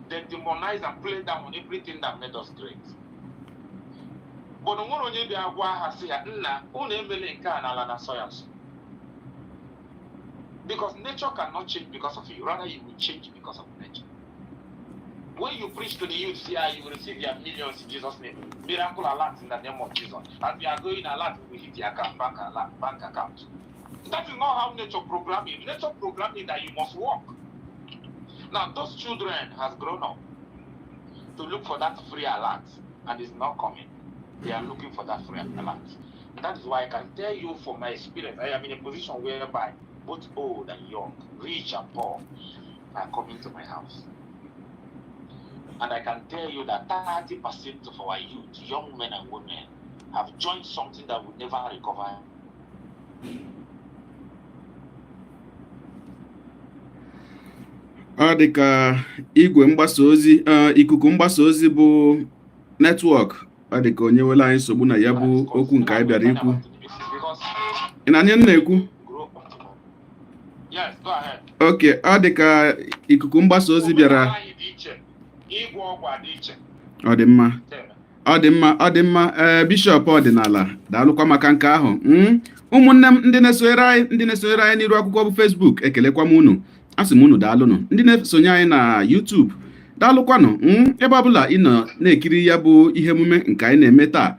they demonize and play down on everything that made us great. But nwere onye bịa gwa ha sị ya, nna unu emele nke a n'ala na sọ ya nsọ, because nature cannot change because of you. Rather, you will change because of nature. When you preach to the youth here, you will receive your millions in Jesus' name. Miracle alert in the name of Jesus. As we are going alert, we will hit your account, bank alert, bank account. That is not how nature programming. Nature programming that you must work. Now, those children has grown up to look for that free alert, and it's not coming. They are looking for that free alert. And that is why I can tell you from my experience, I am in a position whereby both old and young, rich and poor, are coming to my house. And I can tell you that 30% of our youth, young men and women, have joined something that will never recover. Ọ dị ka igwe mgbasa ozi, ikuku mgbasa ozi bụ network, ọ dị ka onye wela anyị nsogbu na ya bụ okwu nke anyị bịara ikwu. Because Ị na-anya m na-ekwu? Grow up tomorrow. Yes, go ahead. Oke, ọ dị ka ikuku mgbasa ozi bịara. Omenala anyị dị iche, ịgwọ ọgwụ adị iche. Ọ dị mma, ọ dị mma, ọ dị mma. Ee, bishọp ọdịnala, daalụkwa maka nke ahụ. Ụmụnne m ndị na-esonyere anyị, ndị na-esonyere anyị n'iru akwụkwọ bụ Facebook, ekelekwa m unu, asị m unu daalụnụ. Ndị na-esonye anyị na YouTube, daalụkwanụ. Ebe ọbụla ị nọ na-ekiri ya bụ ihe emume nke anyị na-eme taa,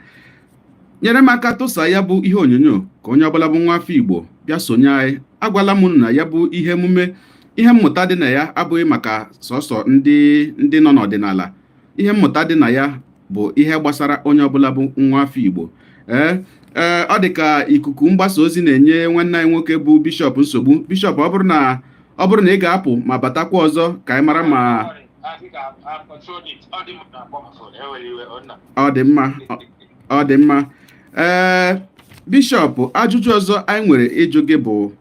nyere m aka tụsa ya bụ ihe onyonyo ka onye ọbụla bụ nwa afọ Igbo bịa sonye anyị. Agwala m unu na ya bụ ihe emume, ihe mmụta dị na ya abụghị maka sọsọ ndị nọ n'ọdịnala. Ihe mmụta dị na ya bụ ihe gbasara onye ọbụla bụ nwa afọ Igbo. Ee, ọ dị ka ikuku mgbasa ozi na-enye nwanne anyị nwoke bụ bishọp nsogbu. Bishọp, ọ bụrụ na ị ga-apụ ma batakwa ọzọ ka anyị mara ma. I think I've controlled it. Ọ dị m na-akpọ m phone. Ewela iwe, ọ nna. Ọ dị mma, ọ dị mma. Ee, bishọp, ajụjụ ọzọ anyị nwere ịjụ gị bụ,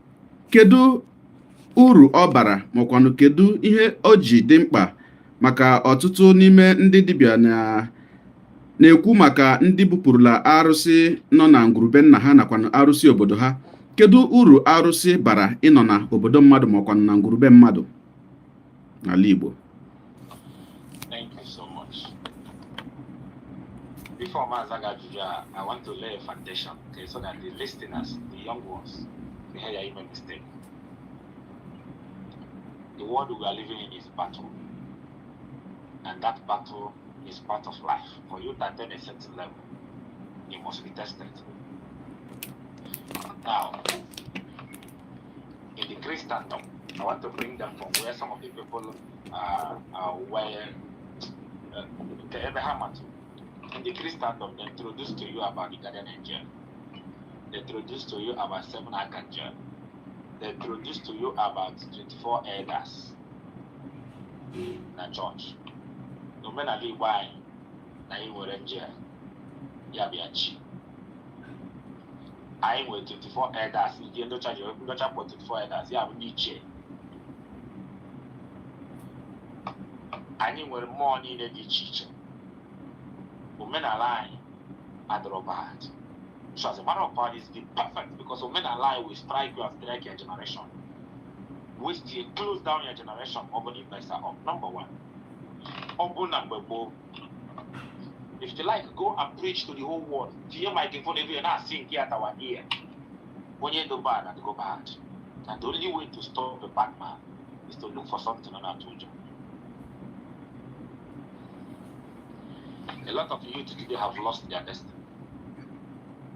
kedu uru ọ bara, makwanụ kedu ihe o ji dị mkpa maka ọtụtụ n'ime ndị dibịa na na-ekwu maka ndị bupụrụla arụsị nọ na ngwurube nna ha nakwa arụsị obodo ha? Kedu uru arụsị bara ịnọ na obodo mmadụ makwanụ na ngwurube mmadụ n'ala Igbo? Thank you so much. Before m aza gị ajụjụ a, I want to lay a foundation, okay, so that the listeners, the young ones, will hear your mistake. The world we are living in is battle. And that battle is part of life. For you to attain a certain level, you must be tested. Now, in the Christendom, I want to bring them from where some of the people were Abraham. In the Christendom, they introduced to you about the guardian angel. They introduced to you about seven archangel. They introduced to you about 24 elders na church. N'omenala Igbo anyị, na anyị nwere angel, ya bịa chi. Anyị nwere 24 elders, ihe ndị ọcha ji ndị ọcha kpọ 24 elders, ya bụ ndị ichie. Anyị nwere mmụọ niile dị iche iche. Omenala anyị adịrọ bad. So as a matter of fact, it's the perfect, because omenala anyị will strike you and strike your generation, waste you, close down your generation, ọ bụ na mess up. Number one, ọ bụ na mgbe gboo, if you like, go and preach to the whole world, tinye microphone everywhere na-asị nke at our ear, onye do bad and go bad, and the only way to stop a bad man is to look for something ọ na-atụ ụjọ. A lot of youth today have lost their destiny.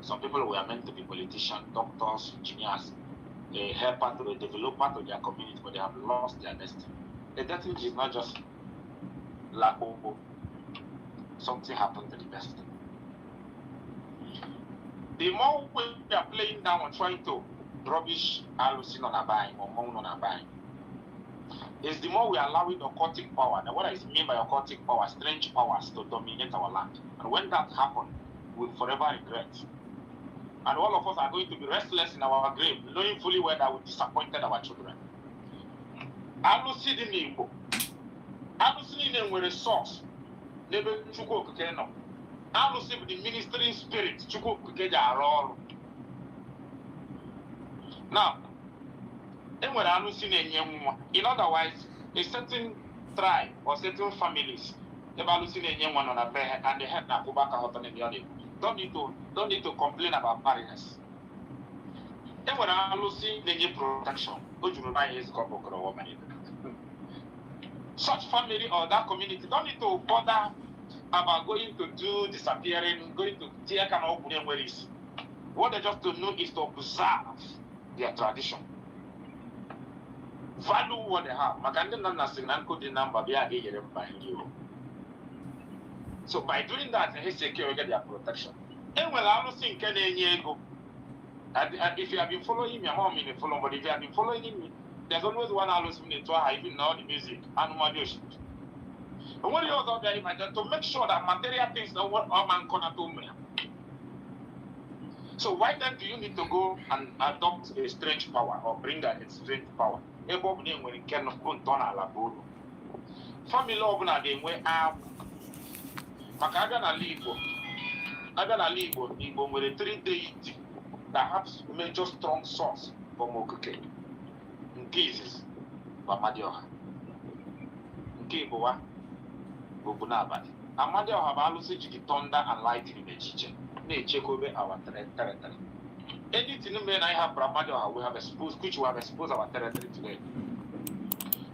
Some people were meant to be politicians, doctors, engineers, a helper to a developer to their community, but they have lost their destiny. The destiny is not just lack of something happened to the destiny. The more we are playing down and trying to rubbish alụsị nọ na be anyị or mmọnwụ nọ na be anyị, is the more we are allowing occultic power. Now, what I mean by occultic power, strange powers to dominate our land. And when that happens, we forever regret. And all of us are going to be restless in our grave, knowing fully well that we disappointed our children. Alụsị dị n'Igbo, alụsị niile nwere source n'ebe Chukwu Okike nọ. Alụsị bụ the ministering spirit Chukwu Okike ji arụ ọrụ. Now, e nwere alụsị na-enye nwa. In otherwise, a certain tribe or certain families ebe alụsị na-enye nwa nọ na be ha and the head na-akwụba aka ọtọ n'ebe ọ na-ekwu. Don't need to complain about barrenness. E nwere alụsị na-enye protection. O juru n'anya ezikọ okoro. Such family or that community don't need to bother about going to do disappearing, going to tie aka na ọgwụ na-enwere isi. What they just to know is to observe their tradition, value what they have, maka ndị nna nna sịrị na nkụ dị na mba bịa ga-enyere mba nri o. So by doing that, ha secure get their protection. E nwere alụsị nke na-enye ego. And if you have been following me, I'm not follow, but if you have been following me, there's always one alụsị m na-etu aha, even na all the music, anụmanụ osimiri. O nwere ihe ọzọ bịara ịma to make sure that material things na ọma nkọnata ụmụ ya. So why then do you need to go and adopt a strange power or bring a strange power, ebe ọ bụ na enwere nke bụ ntọala bụ uru? Family ọbụla ga-enwe agwụ, maka abịa n'ala Igbo, abịa n'ala Igbo, Igbo nwere three deity that have major strong source from okike. Nke izizi bụ Amadioha, nke ịbụwa bụ Ogbunabali. Amadioha bụ alụsị ji the thunder and lightning n'echiche na-echekwebe our territory. Anything mere na anyị hapụrụ Amadioha, we have exposed, which we have exposed our territory today.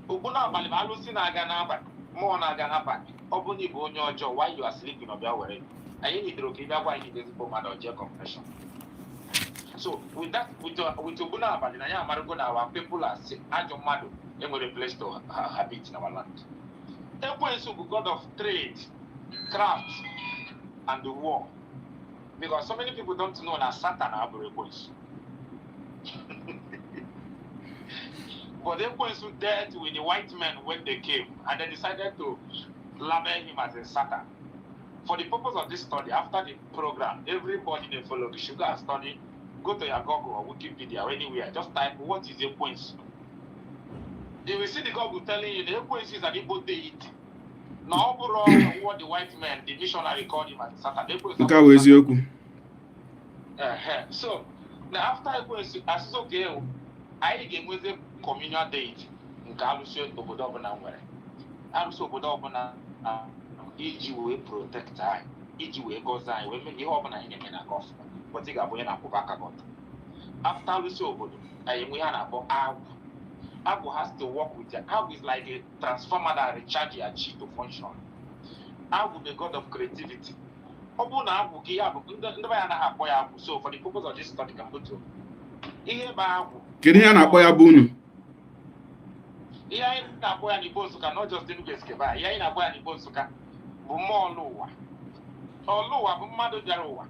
Ogbunabali bụ alụsị na-aga n'abalị, mmụọ na-aga n'abalị. Ọ bụ na ị bụ onye ọjọọ, while you are sleeping, ọ bịa were anyị nidoro ka ị bịa gwa anyị ezigbo mmadụ ọjọọ confession. So with that, with Ogbunabali na ya amarago na our people are ajọ mmadụ enwere place to habit in our land. Ekwensu bụ god of trade, craft and the war, because so many people don't know na Satan abụrụ ekwensu, but ekwensu dealt with the white men when they came and they decided to label him as a Satan. For the purpose of this study, after the program, everybody dey follow should go and study. Go to your Google or Wikipedia or anywhere, just type "What is ekwensu?" You will see the Google telling you the ekwensu is an Igbo deity, na ọ bụrụ what the white men, the missionary, called him as Satan. Ekwensu. Nke a bụ eziokwu. Ehe. So na after ekwensu asịsị oke ewu, anyị ga-enwezi communal deity nke alụsị obodo ọbụla nwere, alụsị obodo ọbụla na iji wee protect anyị, iji wee gọzie anyị, wee mee ihe ọbụla anyị na-eme na gọfụ. But ị ga-abụ onye na-akwụba aka gị ọtọ. After alụsị obodo, anyị enwe ihe a na-akpọ agwụ. Agwụ has to work with ya. Agwụ is like a transformer that recharge your chi to function. Agwụ, the god of creativity. Ọ bụrụ na agwụ gị ya bụ ndị be ya anaghị akpọ ya agwụ. So for the purpose of this study, ka m butuo ihe bụ agwụ. Kedu ihe a na-akpọ ya bụ unu? Ihe anyị na-akpọ ya n'Igbo Nsụka, not just Enugu Ezike, ihe anyị na-akpọ ya n'Igbo Nsụka bụ mmụọ ọlụ ụwa. Ọlụ ụwa bụ mmadụ bịara ụwa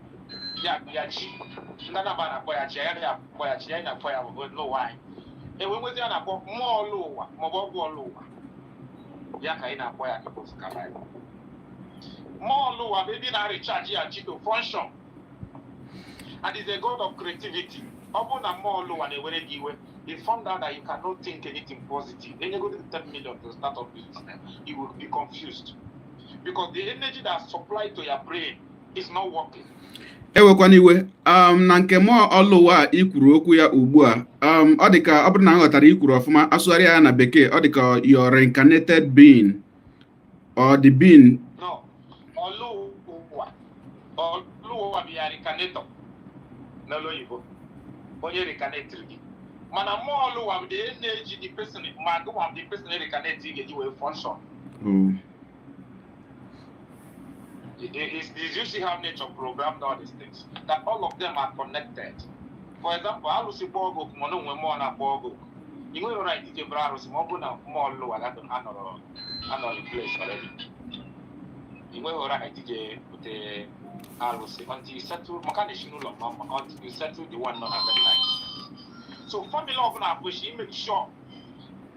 ya ya chi. Ndị Anambra na-akpọ ya chi, anyị anaghị akpọ ya chi, anyị na-akpọ ya bụ n'ụwa anyị enwe nwezi a na-akpọ mmụọ ọlụ ụwa maọbụ ọgwụ ọlụ ụwa, ya ka anyị na-akpọ ya n'Igbo Nsụka. Mmụọ ọlụ ụwa bụ ebe ị na-recharge ya chi to function. And is a god of creativity. Ọ bụrụ na mmụọ ọlụwa na-ewere gị iwe, he found out that you cannot think anything positive. Enyego gị 10 million to start up business, you will be confused. Because the energy that supplied to your brain is not working. Ewekwana iwe, na nke mmụọ ọlụwa a i kwuru okwu ya ugbu a, ọ dị ka ọ bụrụ na m ghọtara i kwuru ọfụma, asụgharịa ya na Bekee, ọ dị ka your reincarnated being or the being. No, ọlụwa. Ọlụwa bụ ya reincarnator n'olu oyibo. Onye reincarnate gị. Mana mmụọ ọlụwa bụ the energy the person, ma gụwa the person reincarnate ị ga-eji wee function. Oh. Is you see how nature programmed all these things, that all of them are connected. For example, arụsị kpọọ gị oku, mana onwe mmụọ na-akpọ gị oku. Ị nwere right ije bụrụ arụsị ma ọ bụrụ na mmụọ ọlụwa anọrọ in place already. Ị nweghị right ije bute arụsị until you settle, maka na esi n'ụlọ mma mma, until you settle the one nọ na be nna gị. So family ọbụla kwesịrị ime sure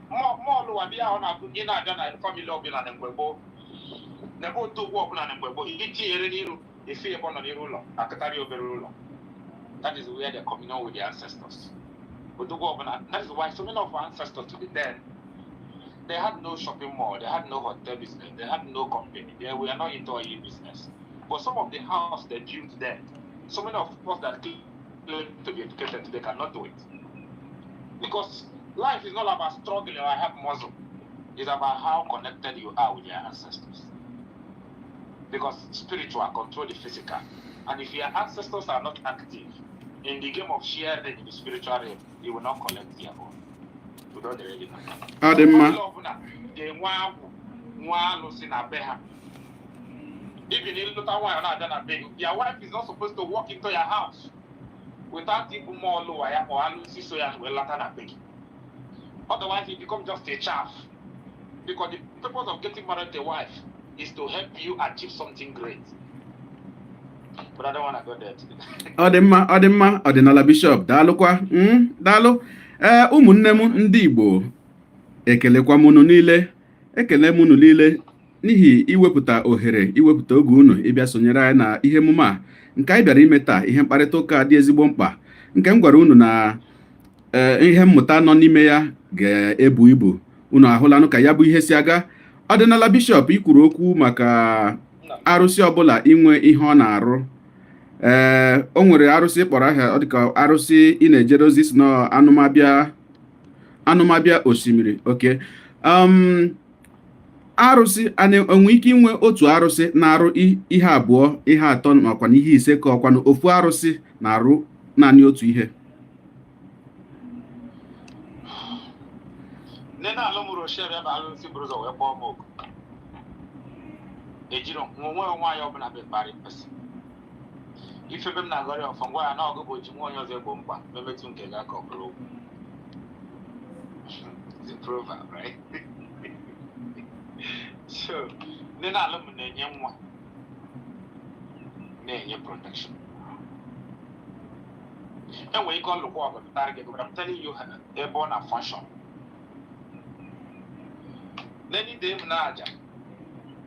mmụọ ọlụwa bịa, ọ na-abụ ị na-abịa na family ọbụla na mgbe gboo, n'ebe otu ogwu ọbụla na mgbe gboo, itinyere n'iru efe ebe ọ nọ n'iru ụlọ akụtarị obere ụlọ. That is where they communion with their ancestors. Odogwu ọbụla, that is why so many of our ancestors to the then, they had no shopping mall, they had no hotel business, they had no company, they were not into oil business, but some of the house they built there, so many of us that claim to be educated today cannot do it, because life is not about struggling or I have muscle. It's about how connected you are with your ancestors, because spiritual control the physical. And if your ancestors are not active in the game of sharing in the spiritual realm, you will not collect their own. Udo dịrị gị. Ọ dị mma. Onye ọbụla ga-enwe agwụ, nwe alụsị na be ha. Even ịlụta nwaanyị, ọ na-abịa na be gị, your wife is not supposed to walk into your house without ibu mmụọ ọlụwa ya ma ọ alụsị so ya wee lata na be gị. Otherwise, it becomes just a chaff. Because the purpose of getting married to a wife is to help you achieve something great. But I don't want to go there today. Ọ dị mma, ọ dị mma. Ọdịnala Bishọp, daalụkwa. Daalụ. Ee, ụmụnne m ndị Igbo, ekelekwa m unu niile, ekele m unu niile n'ihi iwepụta ohere, iwepụta oge unu ịbịa sonyere anyị na ihe emume a nke anyị bịara ime taa, ihe mkparịta ụka dị ezigbo mkpa nke m gwara unu na ee, ihe mmụta nọ n'ime ya ga-ebu ibu. Unu ahụlanụ ka ya bụ ihe si aga. Ọdịnala Bishọp, ikwuru okwu maka arụsị ọbụla inwe ihe ọ na-arụ. Ee, o nwere arụsị kpọrọ aha, ọ dịka arụsị ị na-ejere ozi si na anụmabịa, anụmabịa osimiri. Oke arụsị a na-enwe ike inwe otu arụsị na-arụ ihe abụọ, ihe atọ, makwa na ihe ise, ka ọkwa na ofu arụsị na-arụ naanị otu ihe? Nne na alụ m Rochelle ebe alụsị buru ụzọ wee kpọọ m oku. Ejiri onwe nwaanyị ọbụla bụ ekparị mkpesị. Ife ebe m na-agọrị ọfọ ngwa ya na ọgụ bụ oji nwa onye ọzọ egbo mkpa memetụ nke gị aka ọ bụrụ okwu. It's a proverb, right? So, nne na alụ m na-enye nwa, na-enye protection. Enwere ike ọlụkwa ọgụ pụtara gị, but I'm telling you ebe ọ na function. N'any day m na-aja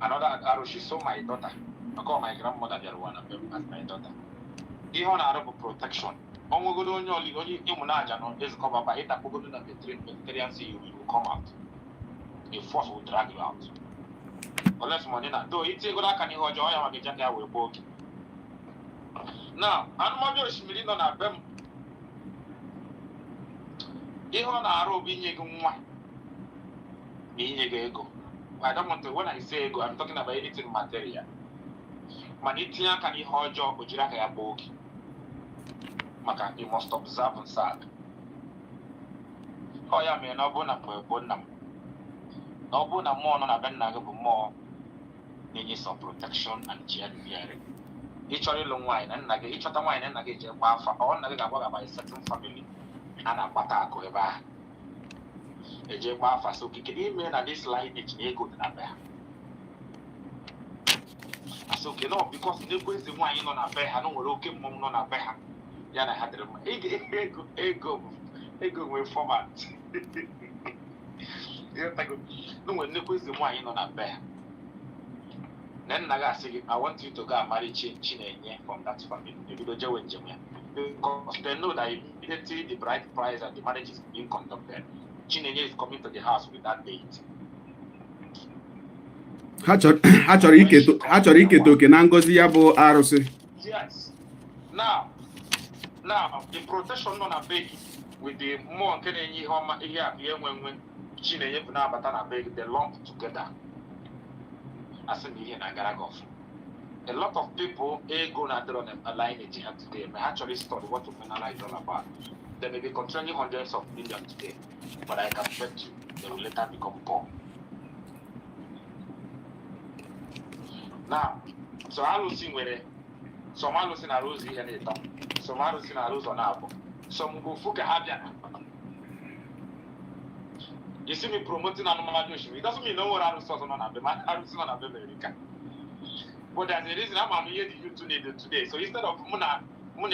another arụsị, so my daughter, maka ọ my grandmother bịara ụwa na be m as my daughter. Ihe ọ na-arụ bụ protection. Ọ nwegodo onye oli onye ịmụ na-aja nọ ezikọba ba ịtakpogodo na Mediterranean Sea, you will come out. A force will drag you out. Unless money na do itinyegodo aka n'ihe ọjọọ ya maka eji ya wee gbuo gị. Now, anụmanụ osimiri nọ na be m, ihe ọ na-arụ bụ inye gị nwa na inye gị ego. I don't want to, when I say ego, I'm talking about anything material. Mana itinye aka n'ihe ọjọọ, o jiri aka ya gbuo gị. Maka you must observe nsọ. Ọ ya mere na ọ bụrụ na mgbe gboo nna m, na ọ bụrụ na mmụọ nọ na be nna gị bụ mmụọ na-enye some protection and bearing. Ị chọrọ ịlụ nwaanyị na nna gị, ịchọta nwaanyị na nna gị jee gbaa afa, ọ nna gị ga-agwa gị about a certain family a na-akpata akụ ebe ahụ. Eje gbaa afa sị okike ime na this lineage na ego dị na be ha. Asị oke no, because n'ekwu eze nwaanyị nọ na be ha na o nwere oke mmọnwụ nọ na be ha ya na ha dịrị mma. Ego ego bụ ego nwere format. Ịghọtago? Na o nwere nnekwu eze nwaanyị nọ na be ha na nna gị asị gị, "I want you to go and marry Chinenye from that family." Ebido jewe njem ya. Because they know that immediately the bride price and the marriage is being conducted, Chinenye is coming to the house with that date. Ha chọrọ iketa oke na ngọzi ya bụ arụsị. Yes. Now the protection nọ na be gị with the mmụọ nke na-enye ihe ọma, ihe akụ, ihe nwe nwe Chinenye bụ na-abata na be gị, they lump together. Asị na ihe na-agara gị ọfụ. A lot of people ego na-adịrọ na lineage ha today may actually study what omenala is all about. They may be controlling hundreds of millions today, but I can bet you they will later become poor. Now, so alụsị nwere some alụsị na-arụ ụzọ ihe na-ịtọ, some alụsị na-arụ ụzọ na-abụ, some bụ ofu ka ha bịara. You see me promoting anụmanụ osimiri, it doesn't mean na o nwere arụsị ọzọ nọ na be ma arụsị nọ na be mere ka. But there's a reason ama m ihe the youth need today. So instead of mụ na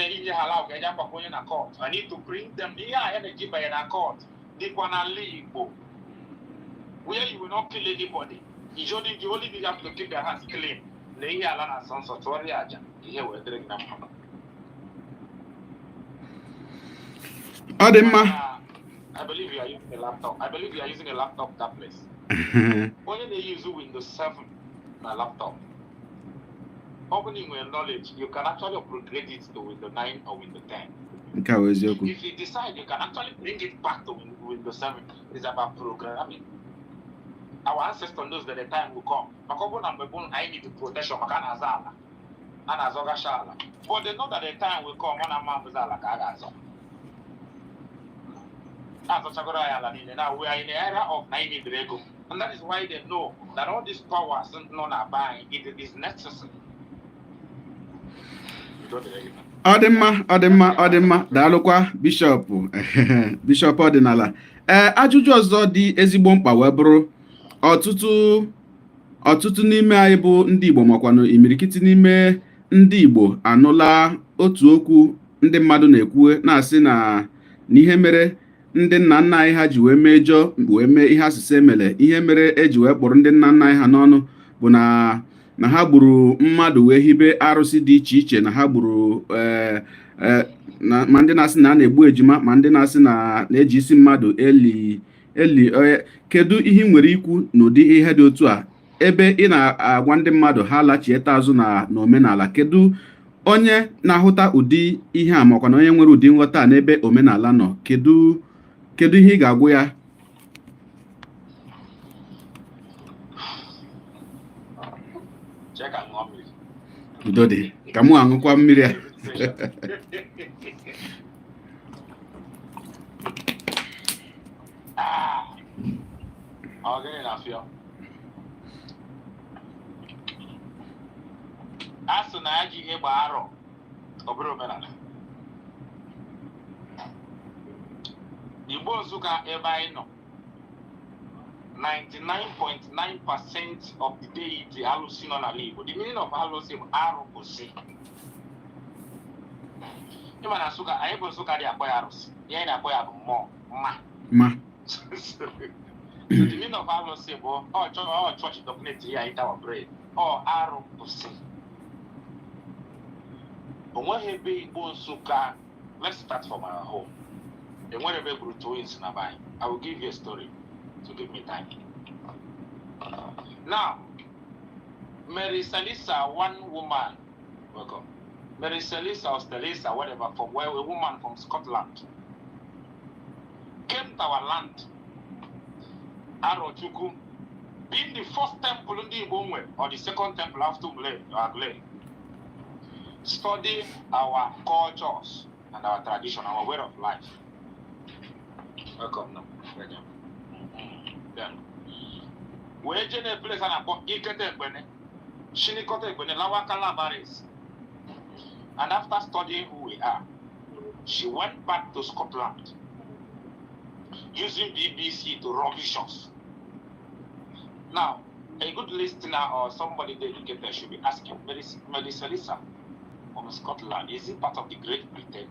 inye ha ala ka enye akwakwa onye na court, I need to bring them ihe a ya na-eji banye na court dịkwa n'ala Igbo, where you will not kill anybody. You only need have to keep their hands clean. Na ihe ala na-asọ nsọ, tụọrọ ya aja, ihe wee dịrị gị na mma. Ọ dị mma. I believe you are using a laptop. I believe you are using a laptop that place. Onye na-use Windows 7 na laptop, ọ bụrụ na ị nwere knowledge, you can actually upgrade it to Windows 9 or Windows 10. Nke a bụ eziokwu. If you decide, you can actually bring it back to Windows 7. It's about programming. Our ancestors knows that the time will come. Maka ọ bụrụ na mgbe gboo anyị need protection maka a na-azọ ala, a na-azọgacha ala. But they know that the time will come, ọ na-ama mbụzi ala ka a ga-azọ. Na-azọchagoro anyị ala niile. Now we are in the era of na anyị need ego. And that is why they know that all these powers nọ na be anyị, it is necessary. Udo dịrị gị. Ọ dị mma, ọ dị mma, ọ dị mma. Daalụkwa, Bishọp, Bishọp ọdịnala. Ee, ajụjụ ọzọ dị ezigbo mkpa wee bụrụ, ọtụtụ n'ime anyị bụ ndị Igbo, makwanụ imirikiti n'ime ndị Igbo anụla otu okwu ndị mmadụ na-ekwu, na-asị na n'ihe mere ndị nna nna anyị ha ji wee mejọọ, wee mee ihe asụsụ emere, ihe mere eji wee kpọrọ ndị nna nna anyị ha n'ọnụ bụ na ha gburu mmadụ wee hibe arụsị dị iche iche, na ha gburu na ma ndị na-asị na a na-egbu ejima, ma ndị na-asị na na-eji isi mmadụ eli eli onye. Kedu ihe ị nwere ikwu n'ụdị ihe dị otu a, ebe ị na-agwa ndị mmadụ ha lachieta azụ na n'omenala? Kedu onye na-ahụta ụdị ihe a, makwa na onye nwere ụdị nghọta a n'ebe omenala nọ, kedu ihe ị ga-agwụ ya? Chee ka ṅụọ mmiri. Udo dị, ka mụ aṅụkwa mmiri a. Ah, ọ gịnị na-afịọ? A sị na ya ji ihe gba arọ, ọ bụrụ omenala Igbo Nsụka ebe anyị nọ, 99.9% of the deity, alụsị nọ n'ala Igbo. The meaning of alụsị bụ arụsị. Ịma na Nsụka anyị bụ Nsụka dị akpọ ya arụsị, ihe anyị na-akpọ ya bụ mmụọ mma. Ma So the meaning of arụsị bụ ọ chọọchị document ya in our brain, ọ arụsị. O nweghị ebe Igbo Nsụka, let's start from our home, enwere ebe gburu twins na be anyị. I will give you a story, so give me time. Now, Mary Salisa, one woman, welcome, Mary Salisa or Stelisa, whatever, from where, a woman from Scotland came to our land, Arochukwu being the first temple ndị Igbo nwe, or the second temple after Umuleri or Aguleri, study our cultures and our tradition, our way of life. Welcome now. Then, wee jee na place a na-akpọ Ikete Egbene, Shinikọta Egbene, Lawa Calabaris. And after studying who we are, she went back to Scotland using BBC to rubbish us. Now, a good listener or somebody dedicated should be asking, Melissa Lisa from Scotland, is it part of the Great Britain?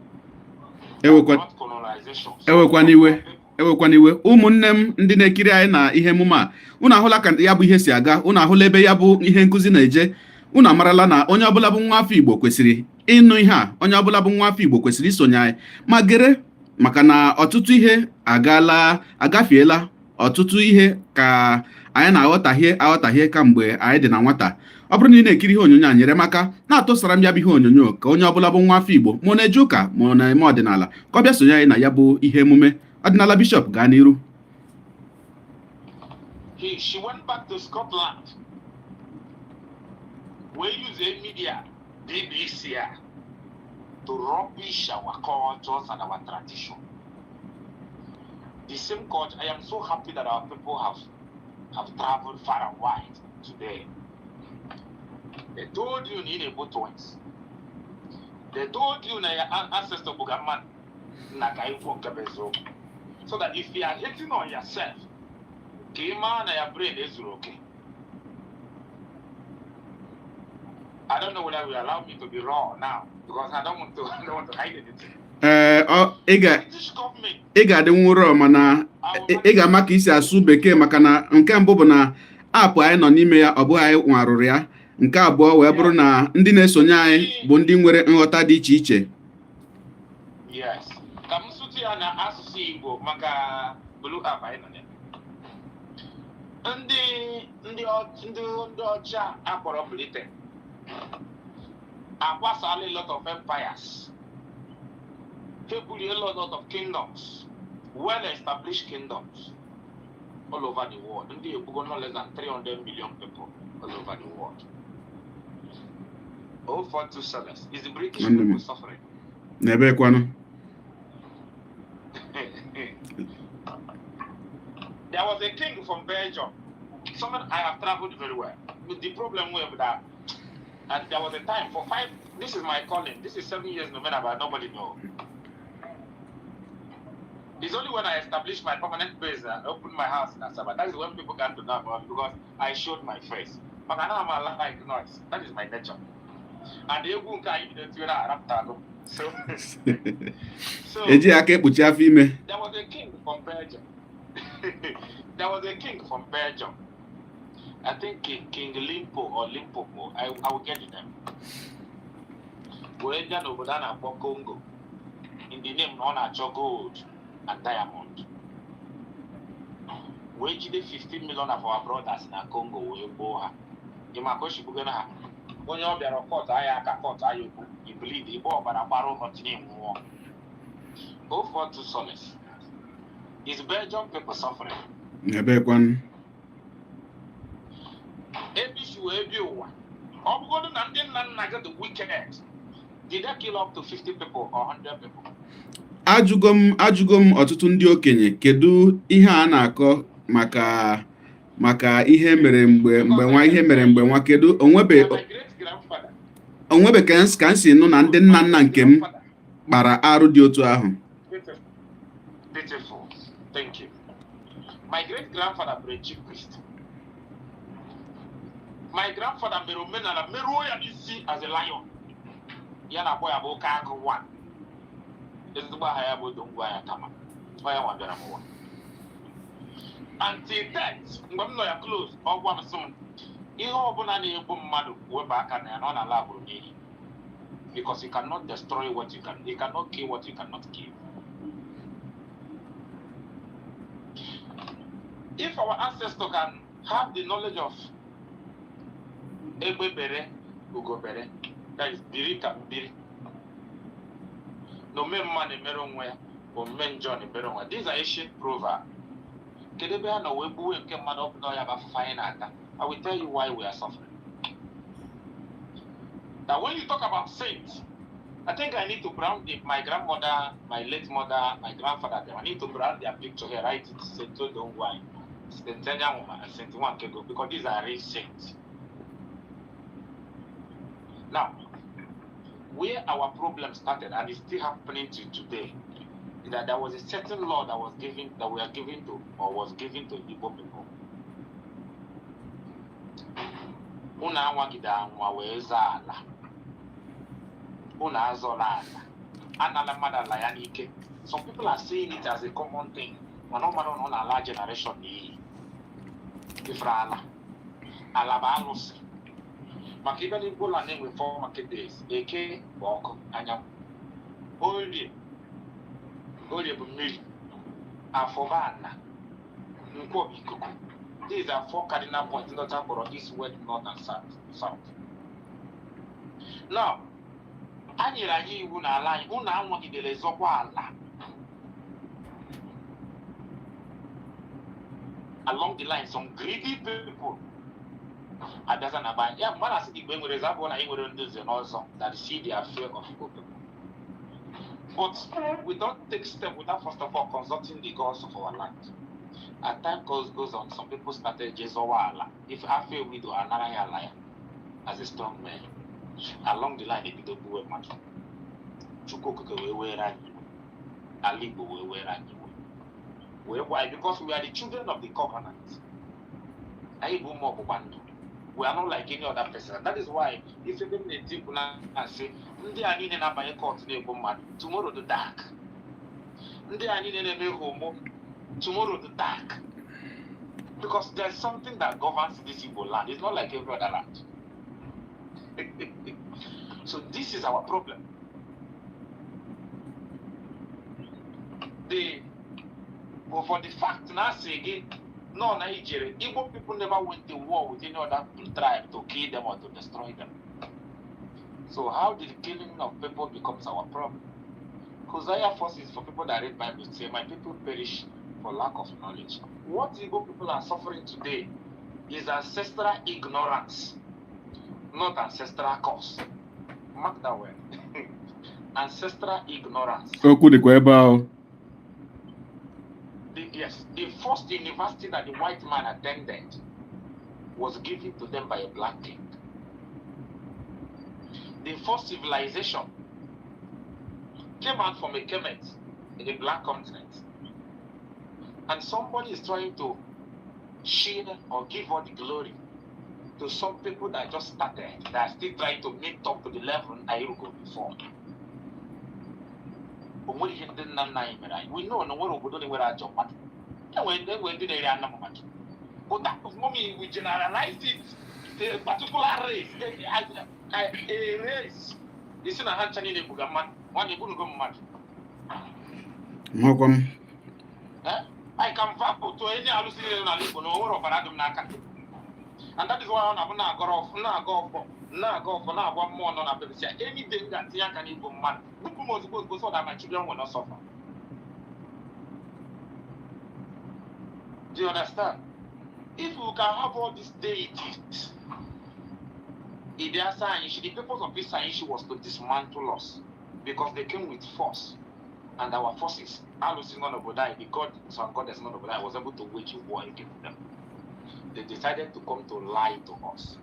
Ewekwa Not colonization. Ewekwana iwe, ewekwana iwe, ụmụnne m ndị na-ekiri anyị na ihe emume a. Unu ahụla ka ya bụ ihe si aga, unu ahụla ebe ya bụ ihe nkụzi na-eje. Unu amarala na onye ọbụla bụ nwa afọ Igbo kwesịrị ịnụ ihe a, onye ọbụla bụ nwa afọ Igbo kwesịrị isonye anyị ma gere, maka na ọtụtụ ihe agaala agafeela, ọtụtụ ihe ka anyị na-aghọtahie aghọtahie kamgbe anyị dị na nwata. Ọ bụrụ na ị na-ekiri ihe onyonyo a, nyere m aka na-atụsara m ya bụ ihe onyonyo ka onye ọbụla bụ nwa afọ Igbo, ma ọ na-eje ụka ma ọ na-eme ọdịnala, ka ọ bịa sonye anyị na ya bụ ihe emume ọdịnala. Bishọp, gaa n'iru. She went back to Scotland wee use a media BBC a to rubbish our cultures and our tradition. The same culture. I am so happy that our people have traveled far and wide today. They told you in Igbo twins. They told you na your ancestor bụ mmadụ na ka ikwu nke bụ eziokwu. So that if you are hating on yourself, ka ị maa na your brain ezuru oke. I don't know whether you allow me to be raw now because I don't want to hide anything. Ee, ị ga British government ị ga-adị nwụrọ, mana ị ga-ama ka isi asụ bekee, maka na nke mbụ bụ na app anyị nọ n'ime ya, ọ bụghị anyị nwarụrụ ya. Nke abụọ wee bụrụ na ndị na-esonye anyị bụ ndị nwere nghọta dị iche iche. Yes. Ka m sụtụ ya na asụsụ Igbo maka blue app anyị nọ na ya. Ndị ọcha akpọrọ Britain akwasala a lot of empires. Ha ebulie a lot of kingdoms, well established kingdoms all over the world. Ndị egbugo no less than 300 million people all over the world. 0427 is the British Nwanne m. people suffering. N'ebe kwanụ? There was a king from Belgium. Someone I have traveled very well. But the problem with that, and there was a time for five. This is my calling. This is 7 years, no matter but nobody know. It's only when I established my permanent base and opened my house in Asaba. That is when people got to know about me because I showed my face. But I know I'm like noise. That is my nature. And the egwu nke anyị bido tiwe na arapụtago. So Ejighị aka ekpuchi afọ ime. There was a king from Belgium. There was a king from Belgium. I think King Limpo or Limpopo. I will get the name. Wee bịa n'obodo a na-akpọ Congo. In the name na ọ na-achọ gold and diamond. Wee jide 15 million of our brothers na Congo wee gbuo ha. Ị ma ka o si gbugoro ha? Onye ọ bịara cut anya aka, cut anya okwu, i bleed, igbe ọbara gbara ụbọchị nwụọ. 042 Solace. Is Belgium people suffering? N'ebe kwanụ? Ebe isi wee bịa ụwa, ọ bụgodu na ndị nna nna gị dị wicked, did they kill up to 50 people or 100 people? Ajụgo m ọtụtụ ndị okenye, kedu ihe a na-akọ maka ihe mere mgbe nwa, ihe mere mgbe nwa, kedu onwebe Na my great grandfather onwebe ka m si nụ na ndị nna nna nke m kpara arụ dị otu ahụ. Beautiful. Beautiful. Thank you. My great grandfather bụ a chief priest. My grandfather mere omenala merụọ ya n'isi as a lion. Ya na-akpọ ya bụ oke agụ one. Ezigbo aha ya bụ Odongwu anya kama. Ọ ya nwa bịara m ụwa. Until death, mgbe m nọ ya close, ọ gwa m sị m, ihe ọbụla na-egbu mmadụ, wepụ aka na ya, na ọ na-ala agbụrụ n'iyi. Because you cannot destroy what you can, you cannot kill what you cannot kill. If our ancestor can have the knowledge of egbe bere, ugo bere, that is biri ka biri, na ome mma na-emere onwe ya, ome njọ na-emere onwe ya. These are ancient proverbs. Kedu ebe ha nọ wee gbuwe nke mmadụ? Ọ bụ na ya bụ afụfụ anyị na-ata. I will tell you why we are suffering. Now, when you talk about saints, I think I need to brand my grandmother, my late mother, my grandfather. Them. I need to brand their picture here. Write it Saint Odongwai, Saint Enyanwuma, and Saint Nwankego, because these are real saints. Now, where our problem started, and it's still happening to today, is that there was a certain law that was given, that we are given to, or was given to Igbo people. Unu anwagide anwa wee zaa ala. Unu azọla ala. Anala mmadụ ala ya n'ike. Some people are seeing it as a common thing. Mana ọ mara na ọ na-ala generation n'iyi. Ifere ala. Ala bụ alụsị. Maka ịbịa n'Igbo land, na-enwe four market days. Eke bụ ọkụ anyanwụ, Orie, Orie bụ mmiri, Afọ bụ ana, Nkwọ bụ ikuku. These are four cardinal points ndị ọcha kpọrọ east, west, north and south. Now, a nyere anyị iwu n'ala anyị, unu anwagidere zọkwa ala. Along the line, some greedy people abịaza na be anyị. Ya mgbe a na-asị gị Igbo enwere eze, abụọ na anyị nwere ndị nze na ọzọ that see the affair of Igbo people. But we don't take step without first of all consulting the gods of our land. As time goes on, some people started je zọwa ala. If afọ widow anara ya ala ya as a strong man. Along the line, ebido gbuwe mmadụ. Chukwu Okike wee were anyị iwe, ala Igbo wee were anyị iwe, wee gwa anyị, because we are the children of the covenant, anyị bụ ụmụ ọgbụgba ndụ. We are not like any other person. That is why ife ebe m na-eti mkpu na-asị, ndị a niile na-abanye court na-egbu mmadụ, tomorrow the dark. Ndị a niile na-eme homo, tomorrow the dark, because there's something that governs this Igbo land. It's not like every other land. So this is our problem. The but for the fact na asị gị nọ na ijere, Igbo people never went to war with any other tribe to kill them or to destroy them. So how did killing of people becomes our problem? Hosea forces for people that read Bible say, "My people perish for lack of knowledge." What Igbo people are suffering today is ancestral ignorance, not ancestral curse. Mark that word. Ancestral ignorance. Okwu dịkwa ebe ahụ. Yes, the first university that the white man attended was given to them by a black king. The first civilization came out from a Kemet in the black continent. And somebody is trying to share or give all the glory to some people that just started, that are still trying to meet up to the level I go before. O nwere ihe ndị nna nna anyị mere anyị. We know na o nwere obodo na-enwere ajọ mmadụ, enwere ndị na-eri anụ mmadụ, but that does not mean we generalize it to a particular race, a race isi na ha ncha niile buga mmadụ. Nwanne, egbunugo mmadụ. Mahụkwa m. Eh? I can vow to any alụsị niile n'ala Igbo na o nwere ọbara dị m n'aka. And that is why ọ na-abụ na-agọrọ ọfọ, na-agọ ọfọ, na-agọ ọfọ, na-agwa mmụọ nọ na bebisi ya, any day m ga-atinye aka n'igbu mmadụ, bupụ m ozugbo ozugbo, so that my children will not suffer. Do you understand? If we can have all these deities, if they are saying, the purpose of this Sanyishi was to dismantle us because they came with force, and our forces, alụsị nọ n'obodo anyị, the gods and goddess nọ n'obodo anyị, was able to wage a war against them. They decided to come to lie to us.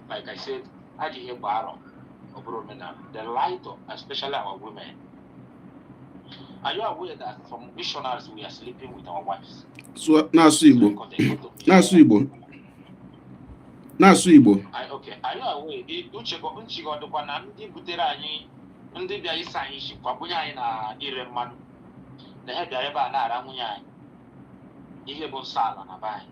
Like I said, ajọ ihe gba arọ, ọ bụrụ omenala. They lie to, especially our women. Are you aware that some missionaries, we are sleeping with our wives? Sụọ na-asụ Igbo. Because they go to Na-asụ Igbo. Na-asụ Igbo. Okay, are you aware? Uche nchi gị dịkwa na ndị butere anyị, ndị bịa ịsa anyị isi, kwabunye anyị na ire mmadụ, na ha bịara ebe a na-ara nwunye anyị, ihe bụ nsọ ala na be anyị.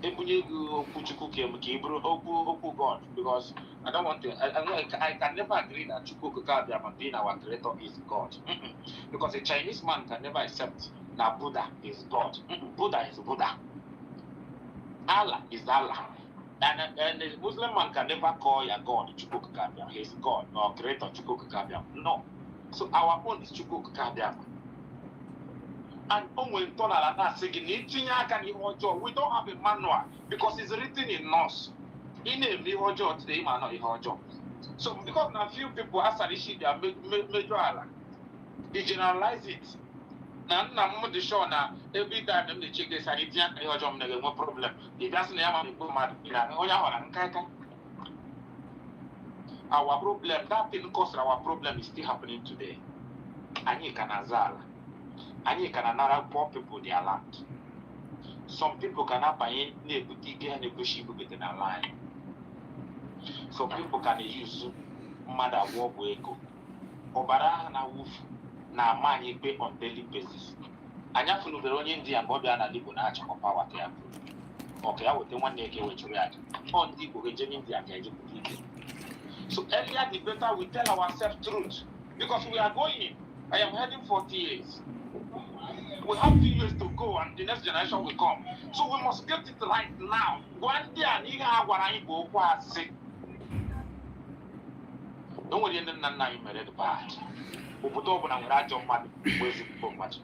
Ebunye gị okwu Chukwu ka ka ị bụrụ okwu God, because I don't want to I can never agree that Chukwu Okike Abịama being our creator is God. Because a Chinese man can never accept na Buddha is God. Buddha is Buddha. Allah is Allah. And a Muslim man can never call your God Chukwu Okike Abịama. He is God or creator Chukwu Okike Abịama. No. So our own is Chukwu Okike Abịama. And o nwere ntọala na-asị gị na itinye aka n'ihe ọjọọ, we don't have a manual because it's written in us. Ị na-eme ihe ọjọọ today, ịma nọ ihe ọjọọ. So because na few people asara isi bịa mejọ ala, they generalize it. Na nna m dị sure na every time m na-eche gị sara itinye aka ihe ọjọọ, m na-enwe problem. Ị bịa sị na ya ma na-egbu mmadụ, ị na onye ahụ na nka aka. Our problem, that thing caused our problem is still happening today. Anyị ka na-aza ala. Anyị ka na-anara poor people their land. Some people ka na-abanye na-ebute ike ha na-ekwesị ibubete n'ala anyị. Some people ka na-eyuzu mmadụ agwọ ọgwụ ego. Ọbara ha na-awụfu na-ama anyị ikpe on daily basis. Anyị afụnubere onye India mgbe ọ bịa n'ala Igbo na-achọkọ power ka ya bụrụ. Ọ ka ya weta nwanne ya ka e wechụrụ ya aja. Ọ ndị Igbo ga-eje n'India ka eje pụta ike. So earlier the better we tell ourselves truth, because we are going. I am heading 40 years. We have 2 years to go and the next generation will come, so we must get it right now. Gwa ndị a na ihe a gwara anyị bụ okwu asị. O nwere ihe ndị nna nna anyị mere dị bad. Obodo ọbụla nwere ajọ mmadụ bụ ezigbo mmadụ.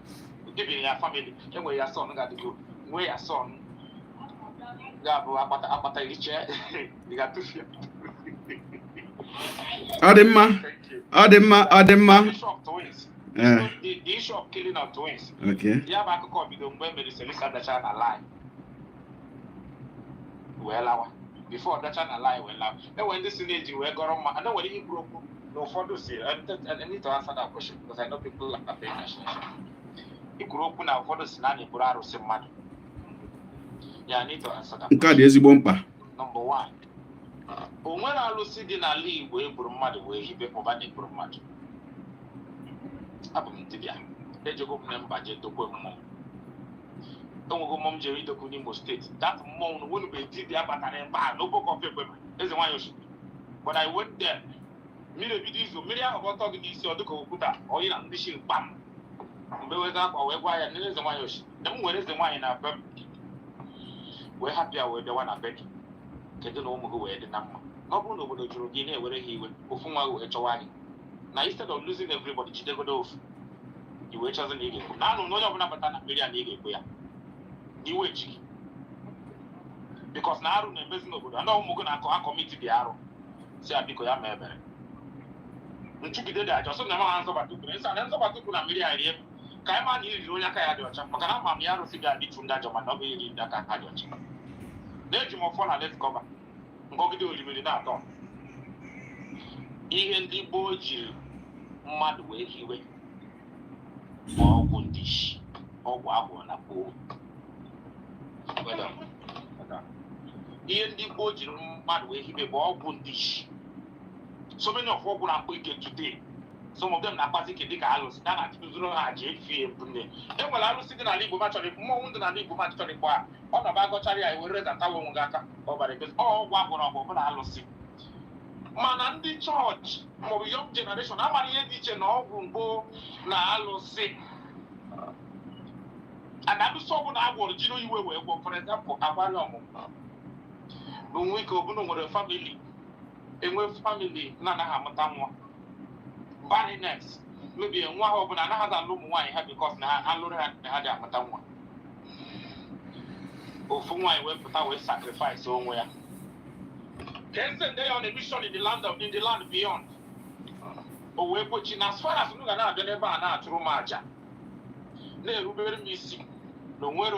Dibịa ya family enwere ya son ga-adịgo, nwee ya son ga-abụ akpata akpata eriche ị ga-atụfu ya. Ọ dị mma. Thank you. Ọ dị mma, ọ dị mma. The issue of twins. The issue of killing of twins. Ya bụ akụkọ bido mgbe e mere Selisa dacha na line wee lawa. Before dacha na line wee lawa, enwere ndị si na-eji wee gọrọ mma and enwere ihe kwuru okwu na ụfọdụ si. I need to answer that question because I know people are paying attention. Ikwuru okwu na ụfọdụ si na a na-eburu arụsị mmadụ. Yeah, I need to answer that. Nke a dị ezigbo mkpa. Number one, o nwere alụsị dị n'ala Igbo egburu mmadụ wee hibe ụba na egburu mmadụ. Abụ m dibịa, ejego m na mba jee dokwe mmụọ. Enwego mmụọ m jere idokwu n'Imo Steeti. That mmụọ na wenube dibịa batara ebe a n'Oboko Ekwema, eze nwaanyị osimiri. But I went there, mmiri ebido izo, mmiri ahụ bụ ọtọ gị n'isi, ọ dịka okwuta oyi na ndị shi kpam. Mgbe wega akwa wee gwa ya nne eze nwaanyị osimiri na m nwere eze nwaanyị na be m wee hapụ ya wee bịawa na be gị, kedu na ụmụ gị wee dị na mma? Na ọ bụrụ na obodo jụrụ gị na-ewere ha iwe, ofu nwa gị wee chọwa gị, na instead of losing everybody, jidegodo ofu i wee chọzi na ị ga-ekwu na anụ na onye ọbụla bata na mmiri a na ị ga-ekwe ya na iwe ji gị, because na arụ na-emezi n'obodo ana ụmụ gị na-akọ a-commit dị arụ, si ya biko ya ma ebere nchụgide dị aja ọsọ na ha nzọbata ukwu na nsọ na nzọbata ukwu na mmiri a rie m ka anyị ma na iriri onye aka ya dị ọcha, maka na ama m ya arụsị ga-adị chụ ndị ajọ, mana ọ bụ iri ndị aka ha dị ọcha. Na-eji m ọfọ na let's cover ngọgide olimiri na-atọ ihe ndị gboo jiri mmadụ wee hiwe bụ ọgwụ ndị isi, ọgwụ agwụ na gboo. Well done. Well done. Ihe ndị gboo jiri mmadụ wee hiwe bụ ọgwụ ndị isi. So many of ọgwụ na-akpọ ike today, some of them na-akpazi ike dịka alụsị na na-atụzuru ha ji efi ebune. E nwere alụsị dị n'ala Igbo ma chọrọ mmọnwụ dị n'ala Igbo ma chọrọ ịkpọ ha. Ọ nọba agọchara ya ewere zatawa onwe gị aka ọ bara egosi ọ ọgwụ agwụrụ ọgwụ ọbụla alụsị. Mana ndị chọọchị maọbụ young generation amara ihe dị iche na ọgwụ gboo na alụsị and alụsị ọbụla agwọrọ jiri iwe wee gwọ. For example, agbari ọmụmụ bụ nwa ike ọbụla nwere family, enwe family na-anaghị amụta nwa, barrenness, mebie nwa ha ọbụla anaghị alụ ụmụ nwaanyị ha because na ha alụrụ ha na ha dị amụta nwa. Ofu nwaanyị wee pụta wee sacrifice onwe ya ka eze ndị ya on a mission in the land beyond. O wee kwechi na as far as unu ga na-abịa n'ebe a na-achụrụ m aja, na-erubere m isi, na onwere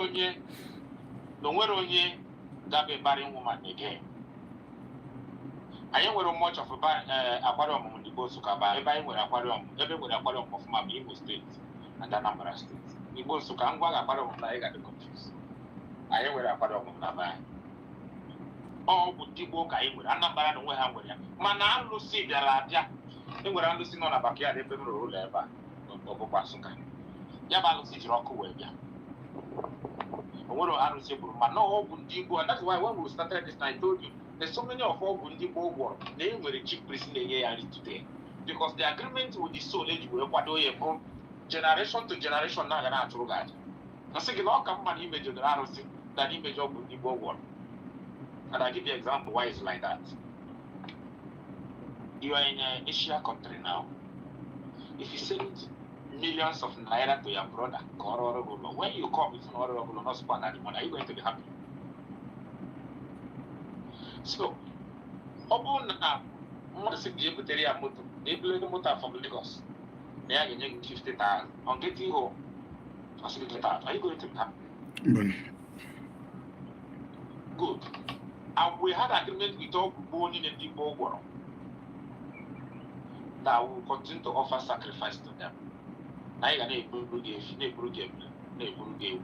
onye ga-abịa barren woman again. Anyị nwere much of akwari ọmụmụ n'Igbo Nsụka ba ebe anyị nwere akwari ọmụmụ, ebe nwere akwari ọmụmụ ọfụma bụ Imo Steeti and Anambra Steeti. N'Igbo Nsụka, ngwa ga akwari ọmụmụ na anyị ga-adị confused. Anyị nwere akwari ọmụmụ na be anyị, ọgwụ ndị gboo ka anyị nwere. Anambra na onwe ha nwere ya, mana alụsị bịara abịa. E nwere alụsị nọ na backyard ebe m rụrụ ụlọ ebe a, ọbụkwa Nsụka. Ya bụ alụsị jiri ọkụ wee bịa. O nwere arụsị gburu, mana ọgwụ ndị gboo. And that's why when we started this, I told you there's so many of ọgwụ ndị gboo gwọrọ na e nwere chief priest na-enye ya nri today, because the agreement with the soul eji wee kwado ya bụ generation to generation na-aga na-achụrụ gị aja. Nsị gị na ọ ka mma na imejọdoro arụsị than imejọ ọgwụ ndị gboo gwọrọ. And I give you example why it's like that. You are in a Asia country now. If you send millions of naira to your brother ka ọ rụọrọ gị ụlọ, when you come, if na ọ rụọrọ gị ụlọ, not spend that money, are you going to be happy? So ọ bụrụ na mmadụ sị gị ebutere ya moto na ebule gị moto a from Lagos, na ya ga-enye gị 50,000, on getting home ọ sị gị get out, are you going to be happy? Mba. Good. And we had agreement with all gboo niile ndị gboo gwọrọ that we will continue to offer sacrifice to them, na anyị ga na-egburu gị efi, na-egburu gị ebule, na-egburu gị ewu.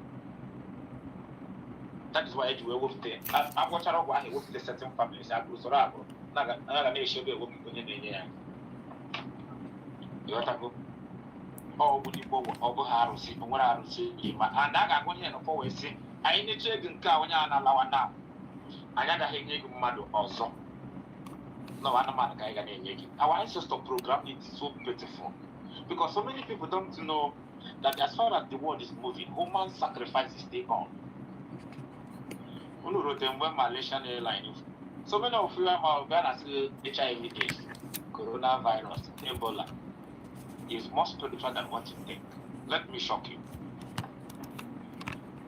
That is why eji wee wepụta agwọchara ọgwụ ahụ, ewepụta certain families agbụrụ usoro agbụrụ na-aga na-eshi ebe ewepụta onye na-enye ya. Ịghọtago? Ọgwụ ndị gboo gwọrọ, ọ bụghị arụsị. O nwere arụsị dị ma and a ga-agwa ihe nọfọ wee sị Anyị nyechie gị nke a, onye a na-alawa na anyị agaghị enye gị mmadụ ọzọ. No, anụmanụ ka anyị ga na-enye gị. Our ancestor program it so beautiful because so many people don't know that as far as the world is moving, human sacrifice is still on. Unu rote mgbe Malaysian Airline, so many of you are gonna see HIV AIDS, coronavirus, Ebola is more spiritual than what you think. Let me shock you.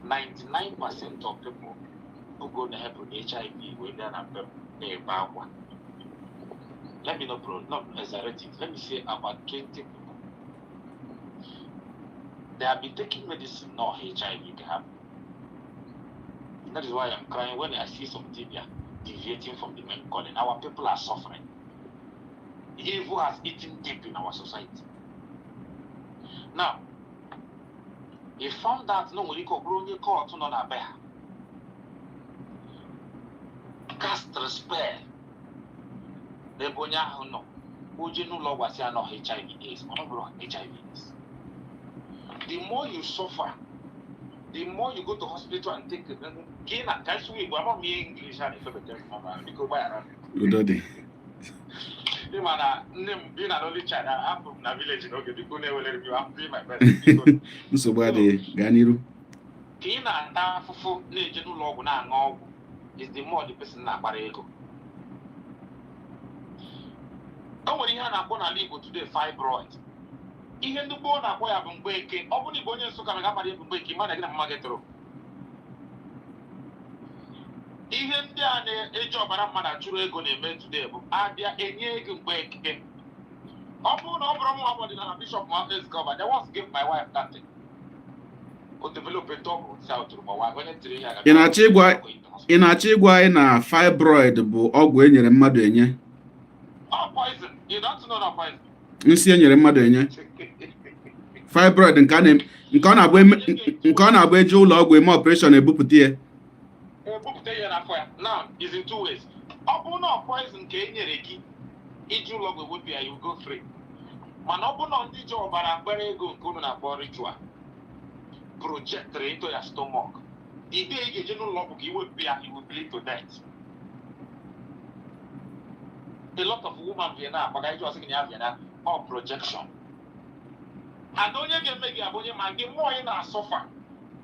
99% of people who go to help with HIV when they're not na-ebe akwa. Let me not exaggerate it. Let me say about 20 people. They have been taking medicine, not HIV they have. That is why I'm crying when I see some dibia deviating from the main calling. Our people are suffering. Evil has eaten deep in our society. Now, he found that no nwere ike ọ bụrụ onye cult nọ na be ha cast spell n'ebe onye ahụ nọ, o jee n'ụlọ ọgwụ, asị ya nọ HIV AIDS, mana ọ bụrụ HIV AIDS. The more you suffer, the more you go to hospital and take gị na ka nsogbu Igbo ama m ihe English a na-efebete m, biko gbaghara. Udo dị. Ịma na nne m bi na only child, ahapụ m na village n'oge. Biko na-ewelere m iwe, I'm doing my best, biko. Nsogbu adịghị, gaa n'iru. Ka ị na-ata afụfụ, na-eje n'ụlọ ọgwụ, na-aṅụ ọgwụ, is the more the person na-akpara ego. O nwere ihe a na-akpọ n'ala Igbo today, fibroid. Ihe ndị gboo na-akpọ ya bụ mgbeke. Ọ bụrụ na Igbo onye Nsụka na ga-amara ihe bụ mgbeke, ma na gị na mama gị tụrụ ihe ndị a na-eji ọbara mmadụ achụrụ ego na-eme today bụ abịa enye ego mgbeke. Ọ bụrụ na ọ bụrụ mụ ọdịnala bishop ma Ezikọba, they once give my wife that thing, o develop a double south ma onye tiri ihe. Ị na-achọ ịgwa anyị na fibroid bụ ọgwụ e nyere mmadụ enye? Ọ poison. You don't know na poison. Nsị e nyere mmadụ enye, fibroid, nke ọ na-abụ eje ụlọ ọgwụ eme operation ebupụta ya. Ebupụta ya n'afọ ya. Now is in two ways. Ọ bụrụ na ọ poison ka e nyere gị, iji ụlọ ọgwụ ewepụ ya, you go free. Mana ọ bụrụ na ndị ji ọbara mgbere ego nke unu na-akpọ ritual projected into your stomach, the day ị ga-eje n'ụlọ ọgwụ ka iwepụ ya, you will bleed to death. A lot of women bịa na akpaga iji ọsị gị na ya bịa na ọ projection, and onye ga-eme gị abụ onye ma gị mmụọ ị na-asọfa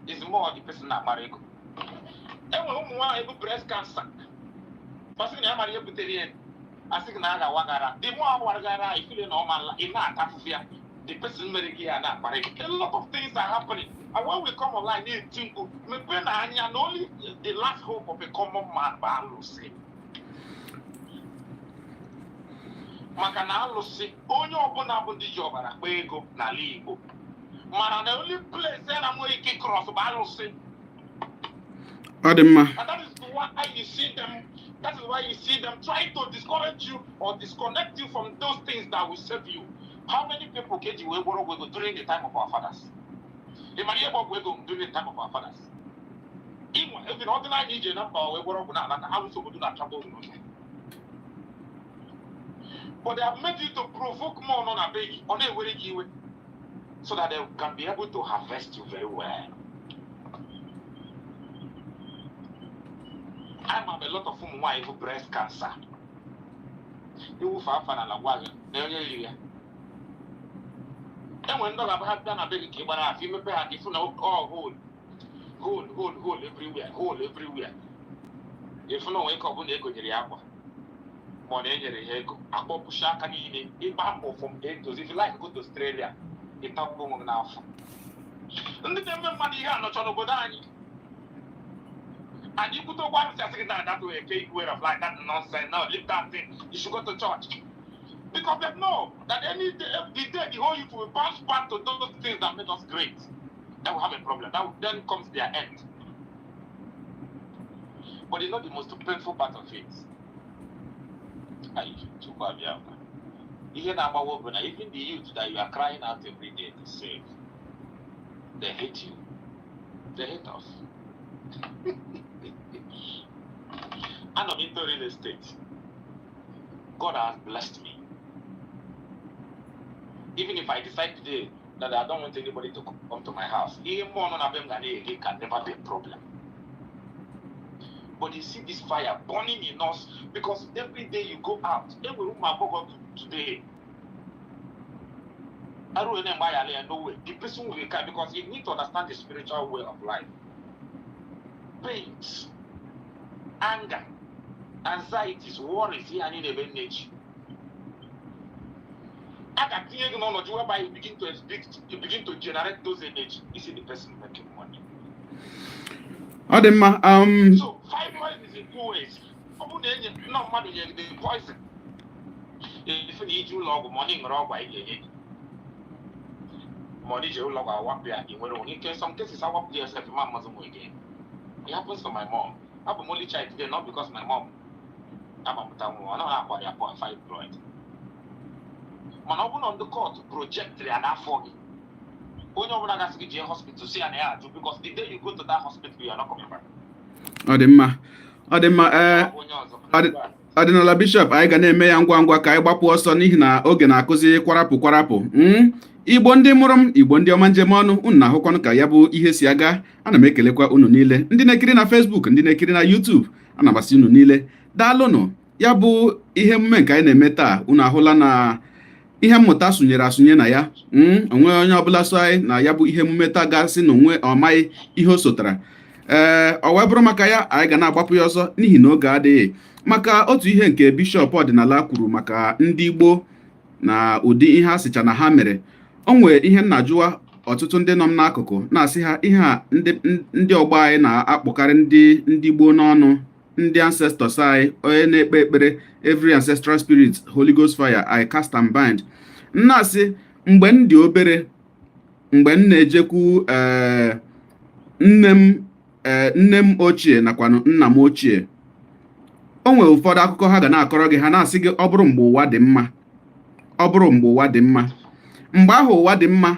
is more the person na-akpara ego. Enwere ụmụ nwaanyị bụ breast cancer, masị gị na ya mara ihe butere ya, asị gị na a ga-awagara. The more awaragara ifile na ọma ị na-ata afụfụ ya, the person mere gị ya na-akpara ego. A lot of things are happening, and when we come online na-eti mkpu, mepee na anya na only the last hope of a common man bụ alụsị, maka na alụsị onye ọbụla bụ ndị ji ọbara kpaa ego n'ala Igbo mana na only place ya na nwere ike cross bụ alụsị. Ọ dị mma. And that is why you see them, that is why you see them trying to discourage you or disconnect you from those things that will save you. How many people ka eji wee gwọrọ ọgwụ ego during the time of our fathers? Ị mara ihe bụ ọgwụ ego during the time of our fathers? Ịnwe even ọdịnala ije na mba wee gwọrọ ọgwụ na alata, alụsị obodo na-achagba ozu n'ụzọ. But they have made you to provoke more nọ na be gị, ọ na-ewere gị iwe, so that they can be able to harvest you very well. Ama m a lot of ụmụ nwaanyị bụ breast cancer. Iwufe afa n'ala gwa gị na onye riri ya. Enwere ndị ọ ga-abụ ha bịa na be gị ka ị gbara afọ imepe ha, ifu na ọ hole, hole, hole, hole everywhere, hole everywhere. Ifu na onwe ike ọ bụla ego nyere ya akwa ma ọ na-enyere ya ego akpọpụcha aka niile, ịgba mbọ from A to Z. If you like, go to Australia, ịtagbuo onwe gị n'afọ. Ndị na-eme mmadụ ihe a nọchọ n'obodo anyị. And you put one thing that that way, fake way of life, that nonsense. No, leave that thing. You should go to church. Because they know that any day, the day the whole youth will bounce back to those things that made us great, then we have a problem. That then comes their end. But you know the most painful part of it? Ayi, Chukwu abịa. Ihe na-agbawa obi na even the youth that you are crying out every day to save, they hate you. They hate us. Anọ m into real estate. God has blessed me. Even if I decide today that I don't want anybody to come to my house, ihe mmụọ nọ na be m ga na-eri can never be a problem. But you see this fire burning in us because every day you go out, enwere ụmụ agbọghọ today. Arụ onye mgbe ayala ya, no way. The person will be because you need to understand the spiritual way of life. Pains, anger, anxieties, worries, ihe anyị na-eme nneji. A ga-atinye gị n'ọnọdụ whereby you begin to generate those energy. You see the person making money. Ọ dị mma. So fibroid is in two ways. Ọ bụrụ na enye nọ mmadụ nyere gị poison, efu na iji ụlọ ọgwụ, ma ọ na ịṅụrụ ọgwụ anyị ga-enye gị, ma ọ na ije ụlọ ọgwụ awapụ ya, ị nwere onwe ike. Some cases awapụ ya sef, ma amazụ m again. It happens to my mom. Abụ m only child today, not because my mom amamụta nwa, ọ naghị akwara ya fibroid, mana ọ bụrụ na ndị court project ya n'afọ gị, onye ọbụla gasị gị jee hospital, si ya na ya ajụ, because the day you go to that hospital, you are not coming back. Ọ dị mma, ọ dị mma. Ee. Ọ bụ onye ọzọ. Ọdịnala bishọp, anyị ga na-eme ya ngwa ngwa ka anyị gbapụ ọsọ n'ihi na oge na-akụzi kwarapụ kwarapụ. Igbo ndị mụrụ m, Igbo ndị ọma, njem ọnụ unu na-ahụkwanụ ka ya bụ ihe si aga. Ana m ekelekwa unu niile, ndị na-ekiri na Facebook, ndị na-ekiri na YouTube. Ana m asị unu niile daalụnụ. Ya bụ ihe emume nke anyị na-eme taa, unu ahụla na ihe mmụta sụnyere asụnye na ya. Onwe onye ọbụla so anyị na ya bụ ihe emume taa gasị na onwe ọ maghị ihe o sotara. Ee, ọ wee bụrụ maka ya, anyị ga na-agbapụ ya ọsọ n'ihi na oge adịghị, maka otu ihe nke bishọp ọdịnala kwuru maka ndị Igbo na ụdị ihe a sịcha na ha mere. O nwee ihe nna jụwa ọtụtụ ndị nọ m n'akụkụ, na-asị ha ihe a ndị ọgbọ anyị na-akpọkarị ndị gboo n'ọnụ, ndị ancestors anyị, onye na-ekpe ekpere, "Every ancestral spirit, Holy Ghost fire, I cast and bind." Nna-asị, mgbe m dị obere, mgbe m na-ejekwu ee nne m, ee nne m ochie nakwanụ nna m ochie, o nwere ụfọdụ akụkọ ha ga na-akọrọ gị. Ha na-asị gị, ọ bụrụ mgbe ụwa dị mma, ọ bụrụ mgbe ụwa dị mma, mgbe ahụ ụwa dị mma,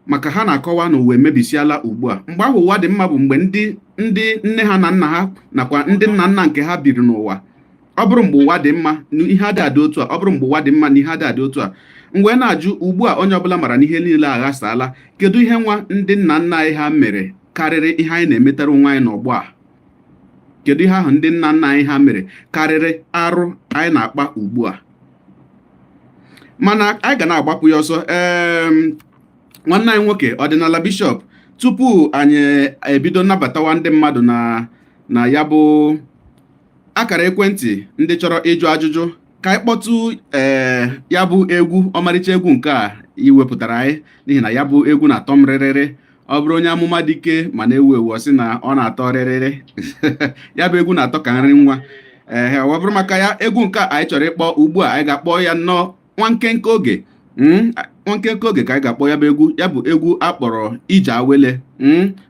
maka ha na-akọwa na ụwa emebisiala ugbu a. Mgbe ahụ ụwa dị mma bụ mgbe ndị nne ha na nna ha nakwa ndị nna nna nke ha biri n'ụwa. Ọ bụrụ mgbe ụwa dị mma na ihe adị adị otu a, ọ bụrụ mgbe ụwa dị mma na ihe adị adị otu a. Mgbe na-ajụ ugbu a, onye ọbụla mara na ihe niile aghasaala, kedu ihe nwa ndị nna nna anyị ha mere karịrị ihe anyị na-emetara onwe anyị n'ọgbọ a? Kedu ihe ahụ ndị nna nna anyị ha mere karịrị arụ anyị na-akpa ugbu a? Mana anyị ga na-agbapụ ya ọsọ. Ee, nwanne anyị nwoke ọdịnala bishọp, tupu anyị ebido nnabatawa ndị mmadụ na ya bụ akara ekwentị, ndị chọrọ ịjụ ajụjụ, ka anyị kpọtụ ee ya bụ egwu, ọmarịcha egwu nke a iwepụtara anyị, n'ihi na ya bụ egwu na-atọ m rịrịrị. Ọ bụrụ onye amụma dike ma na-ewu ewu, ọ sị na ọ na-atọ rịrịrị. Ya bụ egwu na-atọ ka nri nwa. Ee, ọ bụrụ maka ya, egwu nke a anyị chọrọ ịkpọ ugbu a, anyị ga-akpọ ya nnọọ nwa nkenke oge, nwa nkenke oge ka anyị ga-akpọ ya bụ egwu. Ya bụ egwu akpọrọ Ije Awele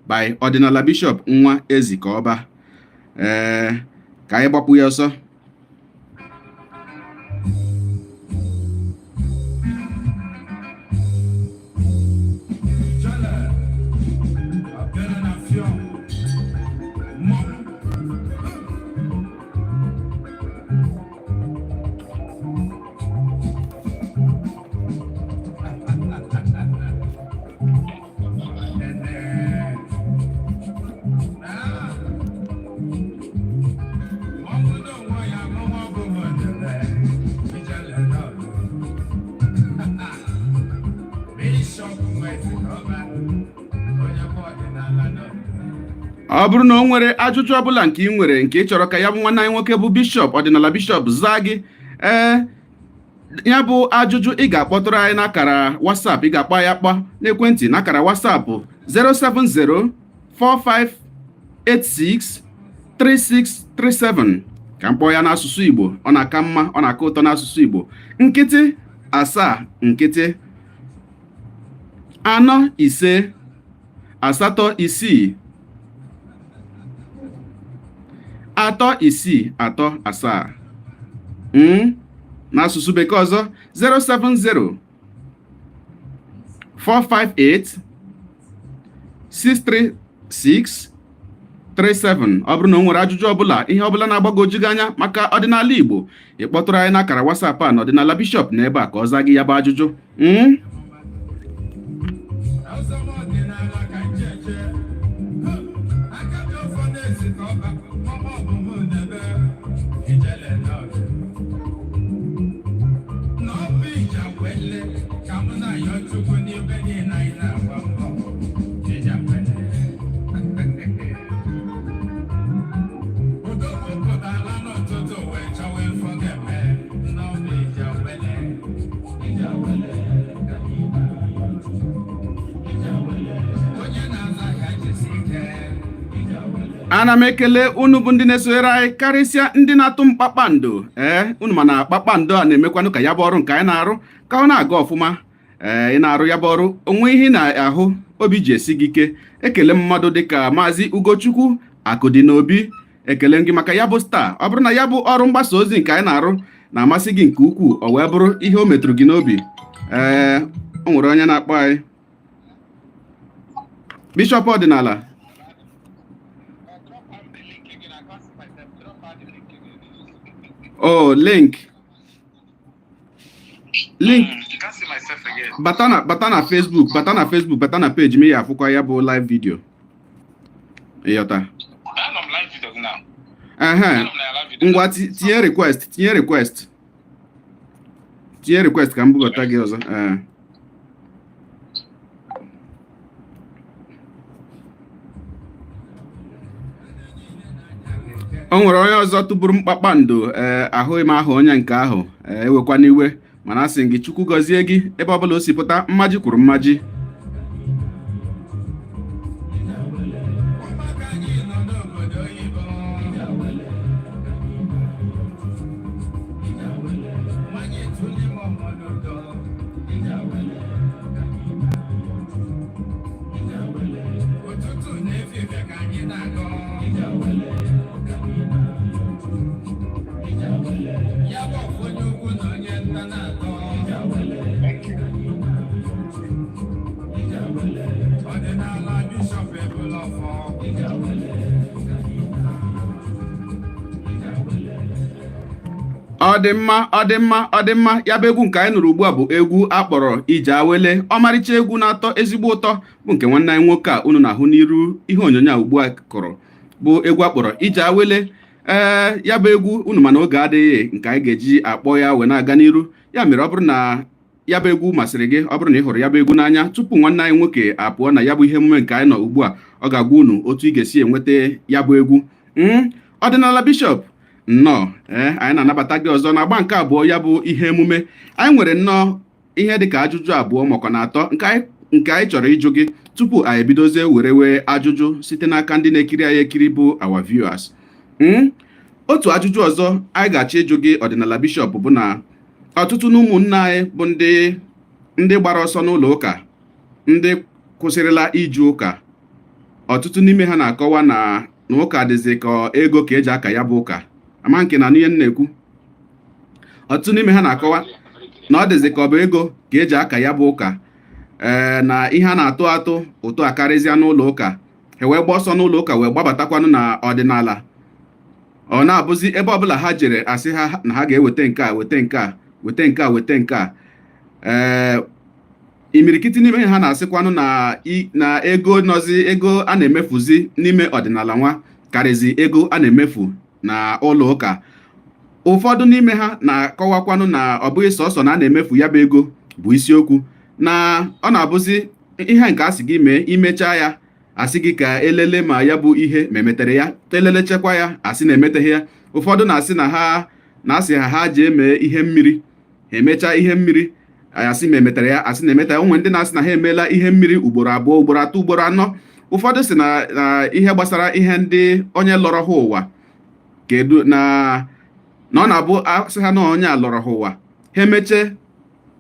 by Ọdịnala Bishọp nwa ezi ka ọba. Ee, ka anyị gbapụ ya ọsọ. Jale, abịara na fiọm, mmọnwụ. Nene. Ah. Mmọnwụ n'onwe ya, mmọnwụ ọbụghị onyele. Ijele n'ọlụ. Bishọp Nwezikọba, onye bụ ọdịnala n'obodo. Ọ bụrụ na o nwere ajụjụ ọbụla nke ị nwere, nke ị chọrọ ka ya bụ nwanne anyị nwoke bụ bishọp, ọdịnala bishọp, zaa gị, ee, ya bụ ajụjụ, ị ga-akpọtụrụ anyị n'akara WhatsApp. Ị ga-akpọ ya akpọ n'ekwentị n'akara WhatsApp 07045863637. Ka m kpọọ ya n'asụsụ Igbo, ọ na-aka mma, ọ na-aka ụtọ n'asụsụ Igbo: 0 7 0 4 5 8 6 3 6 3 7. N'asụsụ bekee ọzọ, 070 458 636 37. Ọ bụrụ na o nwere ajụjụ ọbụla, ihe ọbụla na-agbagwoju gị anya maka ọdịnala Igbo, ị kpọtụrụ anyị n'akara WhatsApp a na ọdịnala bishọp n'ebe a ka ọ zaa gị ya bụ ajụjụ. Ọzọ m ọdịnala ka njeje aka dị ọfọ na-ezi ka ọba mama ọ bụ. Ana m ekele unu bụ ndị na-esonyere anyị, karịsịa ndị na-atụ m kpakpando. Ee, unu mana kpakpando a na-emekwanụ ka ya bụ ọrụ nke anyị na-arụ ka ọ na-aga ọfụma. Ee, ị na-arụ ya bụ ọrụ onwe ihe ị na-ahụ, obi ji esi gị ike. Ekele mmadụ dịka Maazị Ugochukwu Akụdị n'Obi, ekele gị maka ya bụ star. Ọ bụrụ na ya bụ ọrụ mgbasa ozi nke anyị na-arụ na-amasị gị nke ukwuu, ọ wee bụrụ ihe o metụrụ gị n'obi. Ee, o nwere onye na-akpọ anyị. Bishọp ọdịnala. Drop out the link again. I can't see myself. Drop out the link again. Oh, link, link. I can't see myself again. Bata na Facebook, bata na Facebook, bata na page m, ya afụkwa ya bụ live video, ịghọta? Anọ m live video now. Ehe. Anọ m na live video. Ngwa, tinye request, tinye request, tinye request ka m bubata gị ọzọ. Ee. O nwere onye ọzọ tụburu m kpakpando. Ee, ahụghị m aha onye nke ahụ. Ee, ewekwa n'iwe, mana asị m gị, Chukwu gọzie gị ebe ọbụla o si pụta, mmaji kwuru mmaji. Ụmụaka anyị nọ n'obodo oyibo. Nwanyị tụli m ọmọdụdọ. Ụtụtụ na efifie ka anyị na-agọ. Ya bụ ọfụ onye ukwu na onye nta na-atọ. Thank you. Ọdịnala bishọp ebula ọfọ. Ọ dị mma, ọ dị mma, ọ dị mma. Ya bụ egwu nke anyị nụrụ ugbu a bụ egwu akpọrọ Ije Awele, ọmarịcha egwu na-atọ ezigbo ụtọ, bụ nke nwanne anyị nwoke a unu na-ahụ n'iru ihe onyonyo a ugbu a kụrụ, bụ egwu akpọrọ Ije Awele. Ee, ya bụ egwu, unu mana oge adịghị nke anyị ga-eji akpọ ya wee na-aga n'iru. Ya mere, ọ bụrụ na ya bụ egwu masịrị gị, ọ bụrụ na ị hụrụ ya bụ egwu n'anya, tupu nwanne anyị nwoke apụọ na ya bụ ihe emume nke anyị nọ ugbu a, ọ ga-agwa unu otu ị ga-esi enweta ya bụ egwu. Ọdịnala bishọp, nnọọ. Ee, anyị na-anabata gị ọzọ n'agba nke abụọ ya bụ ihe emume. Anyị nwere nnọọ ihe dịka ajụjụ abụọ makwa na atọ nke anyị chọrọ ịjụ gị tupu anyị ebidozie were wee ajụjụ site n'aka ndị na-ekiri anyị ekiri, bụ our viewers. Otu ajụjụ ọzọ anyị ga-achọ ịjụ gị, ọdịnala bishọp, bụ na ọtụtụ na ụmụnne anyị bụ ndị gbara ọsọ n'ụlọ ụka, ndị kwụsịrịla ije ụka, ọtụtụ n'ime ha na-akọwa na ụka dịzị ka ego ka eji aka ya bụ ụka. Ama nke na ihe m na-ekwu, ọtụtụ n'ime ha na-akọwa na ọ dịzị ka ọ bụ ego ka eji aka ya bụ ụka. Ee, na ihe a na-atụ atụ ụtụ akarịzịa n'ụlọ ụka, ha wee gba ọsọ n'ụlọ ụka wee gbabatakwanụ na ọdịnala. Ọ na-abụzi ebe ọbụla ha jere, asị ha na ha ga-eweta nke a, weta nke a, weta nke a, weta nke a. Ee, imirikiti n'ime ha na-asịkwanụ na ego nọzi, ego a na-emefuzi n'ime ọdịnala nwa karịzi ego a na-emefu na ụlọ ụka. Ụfọdụ n'ime ha na-akọwakwanụ na ọ bụghị sọsọ na a na-emefu ya bụ ego bụ isiokwu, na ọ na-abụzi ihe nke asị gị mee, imechaa ya, asị gị ka elele ma ya bụ ihe ma emetere ya, elele chekwa ya, asị na emeteghị ya. Ụfọdụ na-asị na ha na-asị ha ha jee mee ihe mmiri, ha emechaa ihe mmiri, asị ma emetere ya, asị na emeta ya. Onwe ndị na-asị na ha emeela ihe mmiri ugboro abụọ, ugboro atọ, ugboro anọ. Ụfọdụ si na ihe gbasara ihe ndị onye lọrọ ha ụwa, kedu na ọ na-abụ asị ha na onye a lọrọ ha ụwa, ha emeche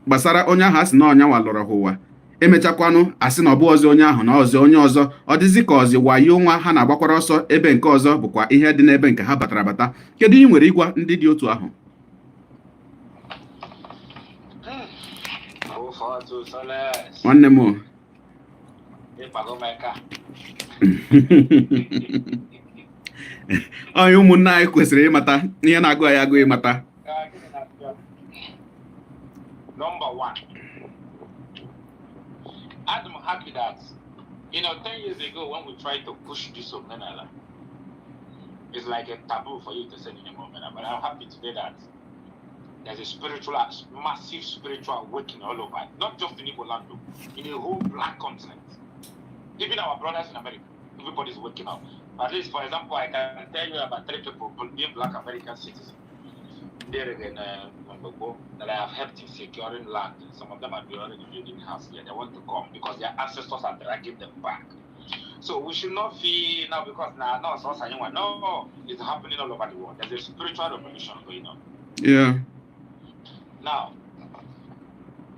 gbasara onye ahụ, asị na ọnya nwa lọrọ ha ụwa, emechakwanụ asị na ọ bụ ọzọ onye ahụ na ọzọ onye ọzọ. Ọ dịzị ka ọzọ wayo nwa ha na-agbakwara ọsọ ebe nke ọzọ bụkwa ihe dị n'ebe nke ha batara abata. Kedu ihe ị nwere ịgwa ndị dị otu ahụ? Ụfọdụ Solace. Nwanne m o. Ịkpago m aka. Onye ụmụnne anyị kwesịrị ịmata ihe na-agụ anyị agụ ịmata. Gịnị na-apịa? Number one, I'm happy that 10 years ago when we tried to push this Omenala, it's like a taboo for you to say any Omenala. But I'm happy today that there's a spiritual, massive spiritual awakening all over, not just in Igbo land, though, in the whole black continent. Even our brothers in America, everybody's waking up. At least, for example, I can tell you about three people being black American citizens there again, that I have helped in securing land. Some of them are already building house here. They want to come because their ancestors are dragging them back. So So we should not feel now because now no so no, it's happening all over the world. There's a spiritual revolution going on. Yeah. Now,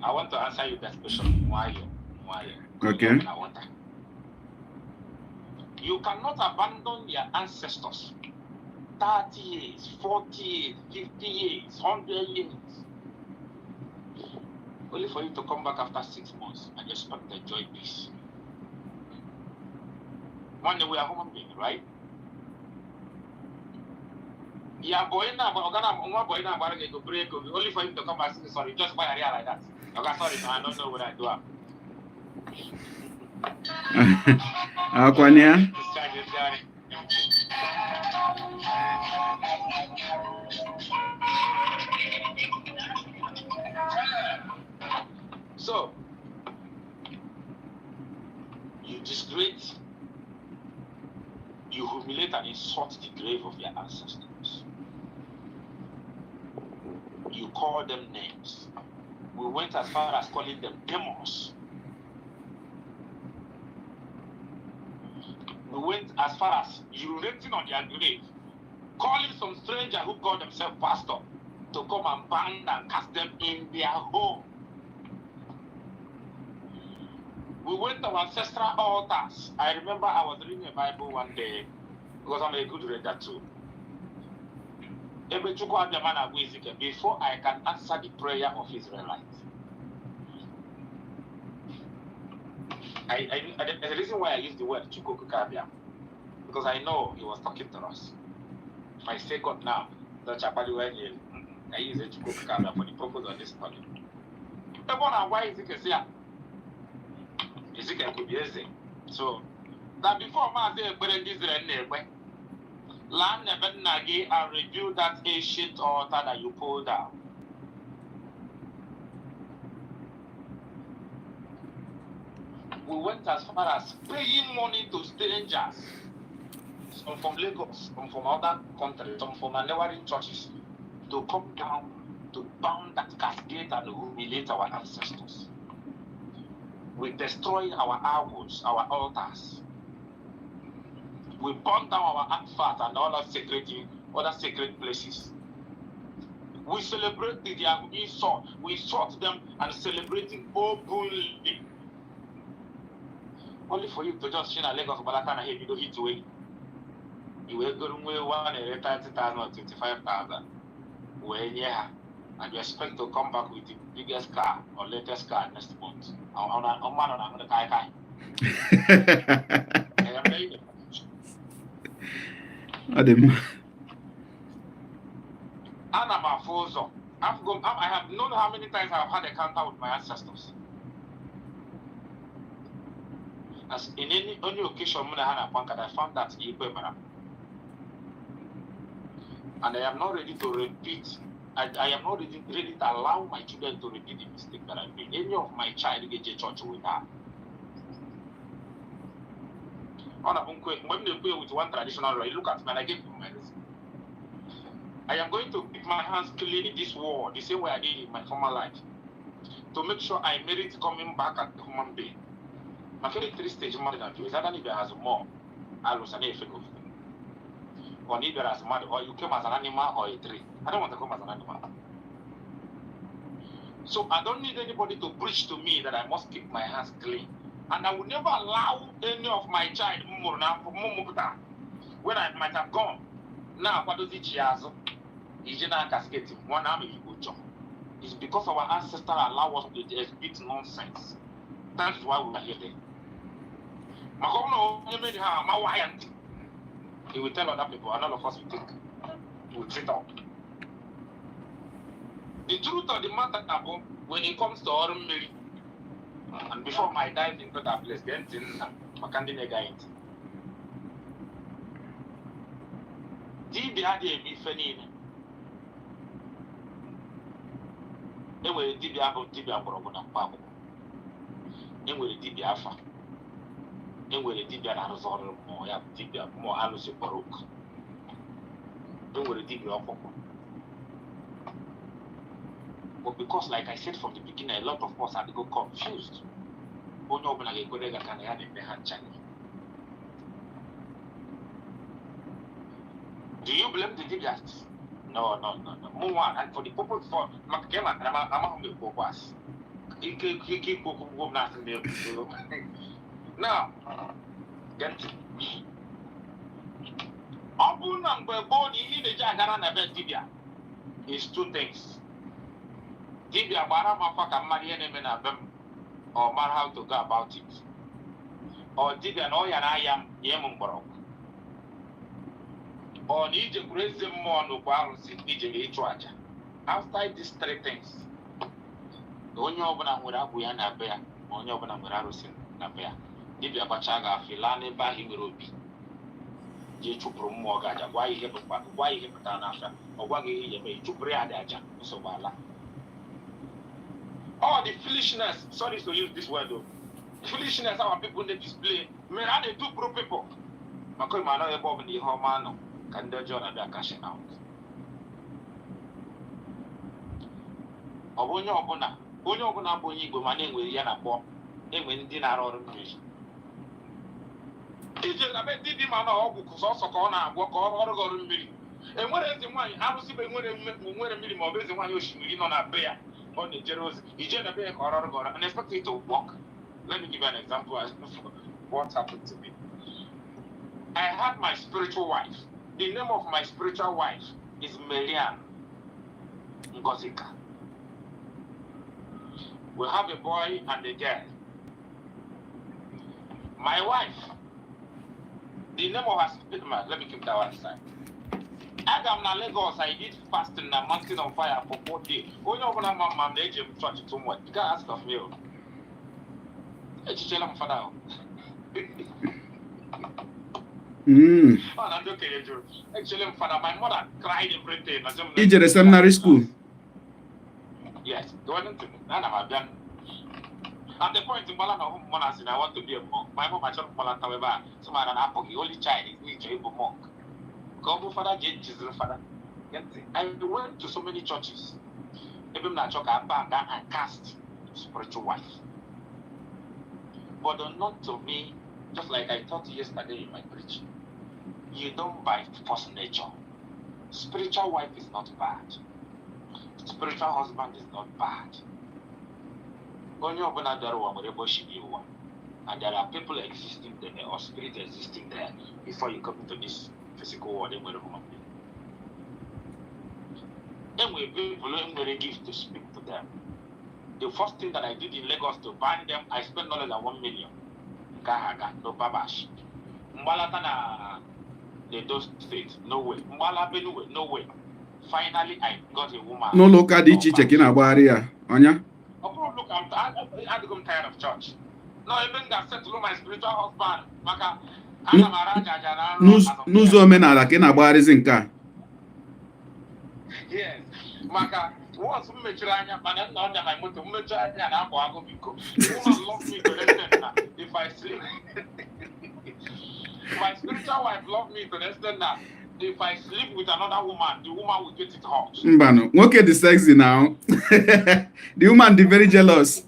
I want to answer you that question. Why? Why? Okay. You cannot abandon your ancestors 30 years, 40 years, 50 years, 100 years, only for you to come back after 6 months and expect to enjoy peace. One day we are human beings, right? Yeah, boy, now, boy, now, go break, only for him to come and say sorry, just buy a real like that. Okay, sorry, no, I don't know what I do. Akwania. So, you disgrace, you humiliate and insult the grave of your ancestors. You call them names. We went as far as calling them demons. We went as far as urinating on their grave, calling some stranger who called themselves pastor to come and bind and cast them in their home. We went to our ancestral altars. I remember I was reading a Bible one day because I'm a good reader too. Before I can answer the prayer of Israelites, the reason why I use the word Chukwu Okike Abiama, because I know he was talking to us. If I say God now, I use the Chukwu Okike Abiama for the purpose of this study. Why Ezekiel Ezekiel could be Eze. So that before Mazi Israel land and rebuild that ancient altar that you pulled down. We went as far as paying money to strangers, some from Lagos, some from other countries, some from our neighboring churches, to come down to bound that cascade and humiliate our ancestors. We destroyed our altars, our altars. We burned down our artifacts and other sacred places. We celebrated their insult. We insult them and celebrating openly. Only for you to just see na Lagos Balaka na heavy hit away. You will go to 130,000 or 25,000. Well, yeah, and you expect to come back with the biggest car or latest car next month. I have known how many times I have had a encounter with my ancestors. As in any occasion, I found that and I am not ready to repeat. I am not ready to allow my children to repeat the mistake that I made. Any of my child get to church with her. When they play with one traditional law, look at me and I give him my reason. I am going to keep my hands clean in this world, the same way I did in my former life, to make sure I merit coming back as a human being. My favorite three-stage model is either if has more, I was an effect of or either as mother, or you came as an animal or a tree. I don't want to come as an animal. So I don't need anybody to preach to me that I must keep my hands clean. And I will never allow any of my child, when I might have gone. Now, what does it It's because our ancestors allow us to exhibit nonsense. That's why we are here today. He will tell other people, and all of us will think, will treat up. The truth of the matter, when it comes to Ọrụ Mmiri, and before my dive into that place, dibịa adịghị eme ife niile. E nwere dibịa bụ dibịa mgbọrọgwụ na mkpa akwụkwọ. E nwere dibịa afa. E nwere dibịa na-arụzi ọrụ mmụọ, ya bụ dibịa mmụọ alụsị kpọrọ oku. E nwere dibịa ọkpụkpụ. But because, like I said from the beginning, a lot of us are go confused. Onye ọbụla ga-ekwere gị aka na ya na-eme ha ncha. Do you blame the dibias? No, no, no, no. Mụnwa, and for the purpose for maka ka ị matara ma amaghị m ekwu okwu asị. Ike ike ikwu okwu gwụ m na-asị m ekwu. Now, gee ntị. Ọ bụrụ na mgbe gboo na ihe ị na-eji agara na be dibịa is two things. Dibịa gbara m afa ka m mara ihe na-eme na be m, or mara how to go about it. Ọ dibịa na ọya na-aya m, nye m mgbọrọgwụ. Ọ na ijekwuru eze mmụọ n'okwu arụsị ije ịchụ aja. Outside these three things, na onye ọbụla nwere agwụ ya na be ya, ma onye ọbụla nwere arụsị na be ya, dibịa gbachaa gị afọ, laa n'ebe ahụ ị nwere obi, jee chụpụrụ mmụọ gị aja, gwa ya ihe bụkwa, gwa ya ihe pụtara n'afịa, ọ gwa gị ihe ị ga-eme, chụpụrụ ya dị aja, nsogbu ala. All the foolishness, sorry to use this word though, foolishness our people dey display mere a na-edupụrụ people, maka ịma na ebe ọ bụla ihe ọma nọ ka ndị ọjọọ na-abịa cashing out. Ọ bụ onye ọbụla, onye ọbụla bụ onye Igbo ma na-enwere ya na akpọ enwe ndị na-arụ ọrụ mmiri ije na be dibịa, ma na ọgwụ sọsọ ka ọ na-agwọ, ka ọ rụọrọ gị ọrụ mmiri. Enwere eze nwaanyị arụsị bụ enwere nwere mmiri, ma ọ bụ eze nwaanyị osimiri nọ na be ya ọ na-ejere ozi, ije na be ya ka ọ rụọrọ gị ọrụ and expect it to work. Let me give you an example as what happened to me. I had my spiritual wife. The name of my spiritual wife is Marian Ngozika. We have a boy and a girl. My wife, the name of her spirit, let me keep that one aside. Aga m na Lagos, I did fasting na Mountain of Fire for 4 days. Onye ọbụla ma ma m na-eji m church too much. You can't ask of me o. Echichela m fada o. Ọ na ndị okenye jụrụ. Echichela m fada. My mother cried everything. Na sị m na- I jere seminary school? Yes, gee ntị m, ana m abịa. At the point mgbala na ọhụ mmụọ na asị na I want to be a monk. My mom achọrọ mgbalata ebe a. Sị m na na-apụghị only child is ịchọ ịbụ monk. Ka ọ bụ fada ji ejiziri fada. Gee ntị, I went to so many churches. Ebe m na-achọ ka aba ga and cast spiritual wife. But unknown to me, just like I taught you yesterday in my preaching, you don't by force nature. Spiritual wife is not bad. Spiritual husband is not bad. Onye ọbụla bịara ụwa nwere ebe o si bịa ụwa. And there are people existing there or spirit existing there before you come into this physical world enwere human being. Enwere people enwere gift to speak to them. The first thing that I did in Lagos to bind them, I spent no less than 1 million. Nke ahụ aga, no babash. Mgbalata na Edo State, no way. Mgbala Benue, no way. Finally, I got a woman. N'ụlọ ụka dị iche iche ka ị na-agbagharị ya ọnya? Ọ bụrụ, look, adịgo m tired of church. No, ebe m ga-settle my spiritual husband maka ana m ara aja aja na nrọ. N'ụzọ omenala ka ị na-agbagharịzi nke a? Yes, maka once m mechiri anya, mana nna ọnya my moto, m mechiri anya na akwa agụ, biko. The woman love me to the extent na if I sleep, my spiritual wife love me to the extent that if I sleep with another woman, the woman will get it hot. Mbanụ, nwoke dị sexy now, the woman dị very jealous.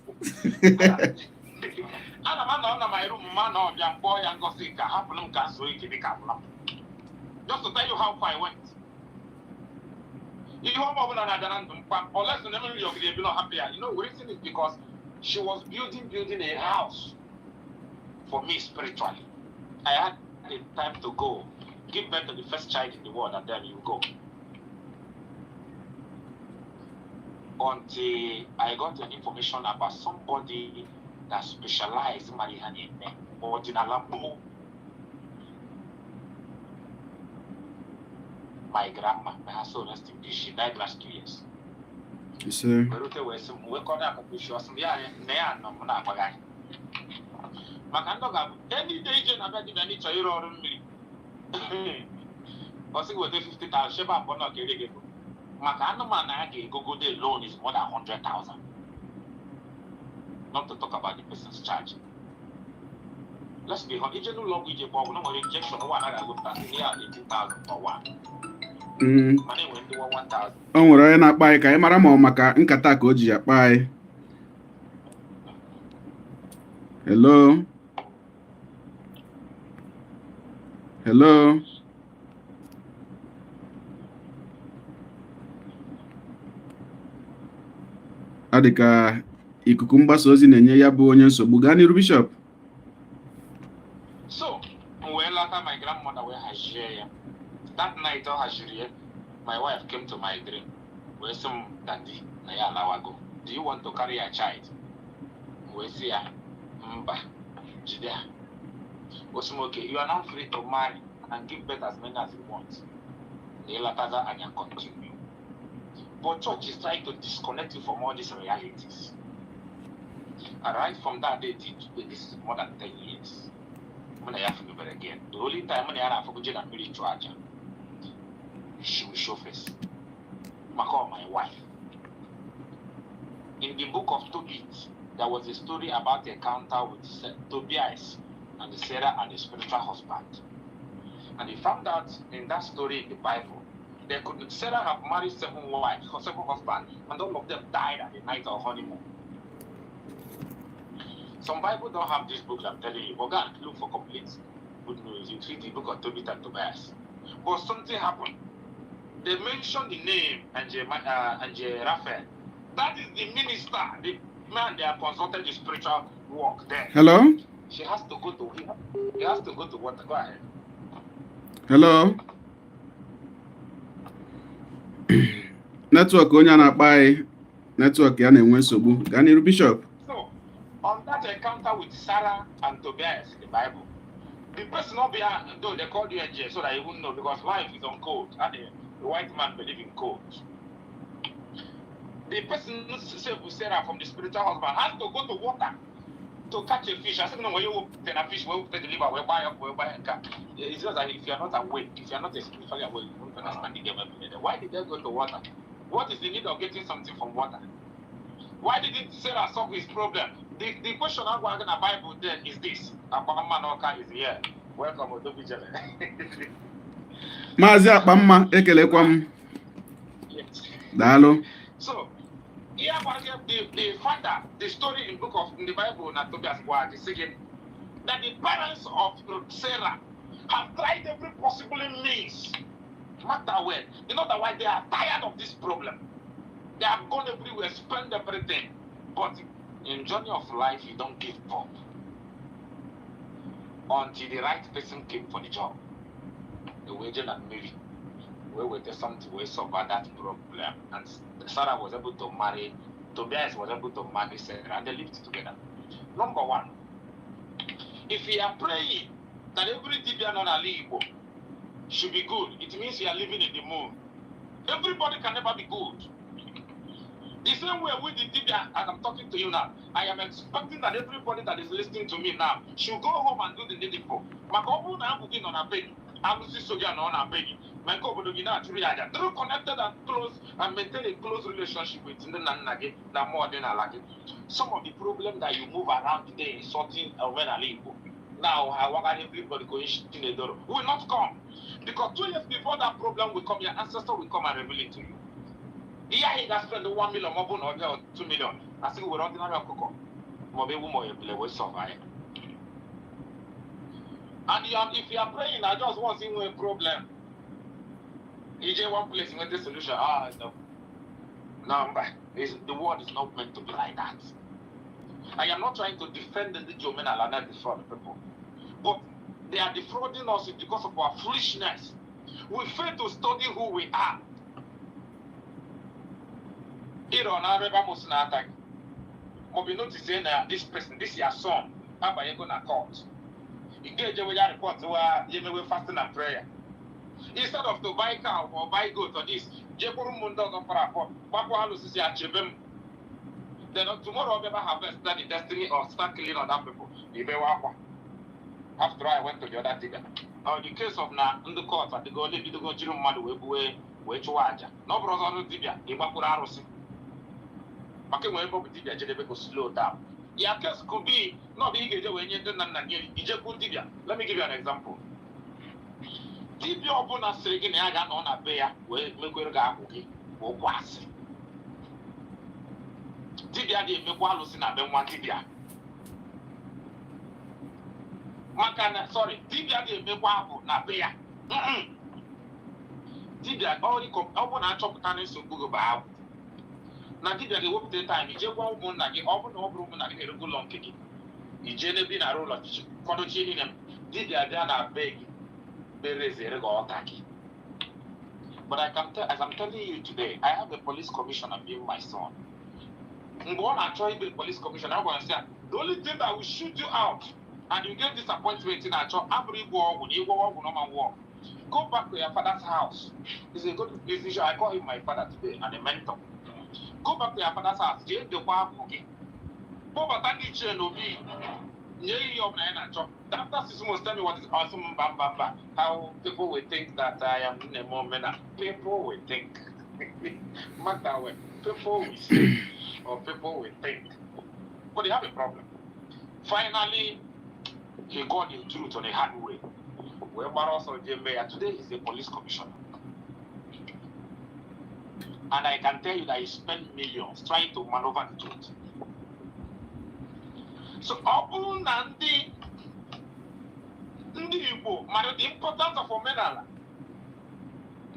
Ana m anọ na my room, ma na ọbịa mkpọọ ya, "Ngozi ka hapụrụ m ka zuo ike dị ka agwụla m." Just to tell you how far I went. Ihe ọma ọbụla na-abịa na ndụ m kwa, unless na emere yọgide ebi na hapụ ya. You know the reason is because she was building a house for me spiritually. I had the time to go give birth to the first child in the world and then you go. Until I got an information about somebody that specialized in ihe na-eme ọdịnala gboo. My grandma, may her soul rest in peace, she died last 2 years. Ise. Werute wee sị m wee kọrọ akụkọ isi ọsị m ya na ya nọ m na-agbagharị maka ndị ọ ga-abụ any day ije na-abịa dibịa n'ịchọ ịrụ ọrụ mmiri, ọ sị gị weta 50,000 shebe abụọ na ọka ere gị ego maka anụmanụ a ga-egogodo alone is more than 100,000, not to talk about the person's charge. Let's be honest, ije n'ụlọ ọgwụ ije gba ọgwụ na nwere injection ụwa anaghị agụpụta sị ya 18,000 for one, mana enwere ndị 1,000. O nwere onye na-akpa anyị ka anyị mara ma ọ maka nkata ka o ji akpa anyị. Hello, hello. Ọ dị ka ikuku mgbasa ozi na-enye ya bụ onye nsogbu. Gaa n'iru, Bishop. So m wee lata, my grandmother wee hazie ya. That night ọ haziri ya, my wife came to my dream wee sị m, "Daddy, na ya alawago. Do you want to carry your child?" M wee sị ya, "Mba, jide ha." O sị m, "Okay, you are now free to marry and give birth as many as you want." Na ịlataza anya continue. But church is trying to disconnect you from all these realities. And right from that day till today, this is more than 10 years, mụ na ya fụnubere again. The only time mụ na ya na-afụguje na mmiri chụọ aja, she will show face maka ọ my wife. In the Book of Tobit, there was a story about a encounter with Tobias and Sarah and the spiritual husband. And he found out in that story in the Bible, they could Sarah have married seven wives or seven husbands, and all of them died at the night of honeymoon. Some Bible don't have this book, I'm telling you, but go and look for complete good news. You see the Book of Tobit and Tobias. But something happened. They mentioned the name Angel Raphael. That is the minister, the man they have consulted the spiritual work there. Hello. She has to go to he has to go to water. Go ahead. Hello. Network onye a na-akpọ anyị, network ya na-enwe nsogbu. Gaa n'iru, Bishop. So, on that encounter with Sarah and Tobias in the Bible, the person not behind, though they called you angel so that you wouldn't know, because life is on code and the white man believe in code. The person who saved with Sarah from the spiritual husband has to go to water to catch a fish. I said, "No, when you open a fish, when you the liver, we buy up, we buy a car." It's just that if you are not awake, if you are not spiritually awake, you won't understand the game. Why did they go to water? What is the need of getting something from water? Why didn't Sarah solve his problem? The question I'm going to Bible then is this. Akpamma is here. Welcome, Odobijele. Maazị Akpamma, ekelekwa m. Yes. Daalụ. So, here the father, the story in book of in the Bible, na Tobias was saying that the parents of Sarah have tried every possible means. Mark that word. You know that why they are tired of this problem. They have gone everywhere, spent everything. But in journey of life, you don't give up until the right person came for the job. The wager and Mary, we were something we solve that problem. And Sarah was able to marry, Tobias was able to marry Sarah, and they lived together. Number one, if you are praying that every dibia nọ n'ala Igbo should be good, it means you are living in the moon. Everybody can never be good. The same way with the dibia, as I'm talking to you now, I am expecting that everybody that is listening to me now should go home and do the needful. Maka ọ bụrụ na agwụ gị nọ na be gị, alụsị so gị nọ na be gị, ma nke obodo gị na-achụrụ ya aja, dịrị connected and close and maintain a close relationship with ndị nna nna gị na mmụọ ọdịnala gị. Some of the problem that you move around today insulting omenala Igbo, now how everybody going will not come. Because 2 years before that problem will come, your ancestor will come and reveal it to you. Ihe ahụ ị ga-spend 1 million maọbụ na ọ bịa 2 million, asị gị were ordinary ọkụkọ maọbụ ewu ma ebule wee solve ya. And if you are praying, I just want to a problem. Ije one place nweta solution. Ah, no. No, mba. The world is not meant to be like that. I am not trying to defend the omenala and defraud people. But they are defrauding us because of our foolishness. We fail to study who we are. Ịrọ na arụ ebe amosu na-ata gị, maọbụ notice na this person, this your son, abanyego na court. Ị ga-ejewe ya report wa ya emewe fasting and prayer. Instead of to buy cow or buy goat or this, jekwuru ụmụ ndị ọzọ fara afọ, gbapụ alụsisi ya chebe m. Then tomorrow ọ bịaba harvest that the destiny or start killing other people. Ibewe akwa. After all, I went to the other digger. Now, in the case of na ndị court adịgo ole bidogo jiri mmadụ wee buwe wee chụwa aja na ọ bụrụ ọzọ ọrụ dibịa ịgbakwuru arụsị maka enwere ebe ọ bụ dibịa jedebe go slow down. Ya case could be na ọ bụ ị ga-eje wee nye ndị nna nna gị ijekwu dibịa. Let me give you an example. Dibịa ọbụla sịrị gị na ya ga-anọ na be ya wee mekwere gị akwụ gị bụ ụkwụ asị. Dibịa dị emekwa alụsị na be nwa dibịa maka na, sorry, dibịa ga-emekwa abụ na be ya. Dibịa ọ bụ na achọpụta na nsogbu gị bụ agwụ. Na dibịa ga-ewepụta time ije gwa ụmụnna gị, ọ bụrụ na ọ bụrụ ụmụnna gị na-erego ụlọ nke gị, ijee n'ebe ị na-arụ ụlọ, kwadochie niile, dibịa bịa na be gị kpere ezere gị ọta gị. But I can tell, as I'm telling you today, I have a police commissioner being my son. Mgbe ọ na-achọ ibe police commissioner, ọ gwara sị ya, the only thing that will shoot you out and you get this appointment na-achọ abụrụ ịgwọ ọgwụ na ịgwọ ọgwụ na ọma work. Go back to your father's house. He's a good musician. I call him my father today and a mentor. Go back to your father's house. Jee dekwa abụ gị. Kpọbata ndị ichie n'obi, nye ihe ọbụla ya na-achọ. After 6 months, tell me what is awesome. Mba, mba, mba. How people will think that I am nne omena. People will think. Mark that way. People will say or people will think. But they have a problem. Finally, he got the truth on a hard way. Wee gbara ọsọ jee mee ya. Today he's a police commissioner. And I can tell you that he spent millions trying to maneuver the truth. So ọ bụrụ na ndị Igbo mara the importance of omenala,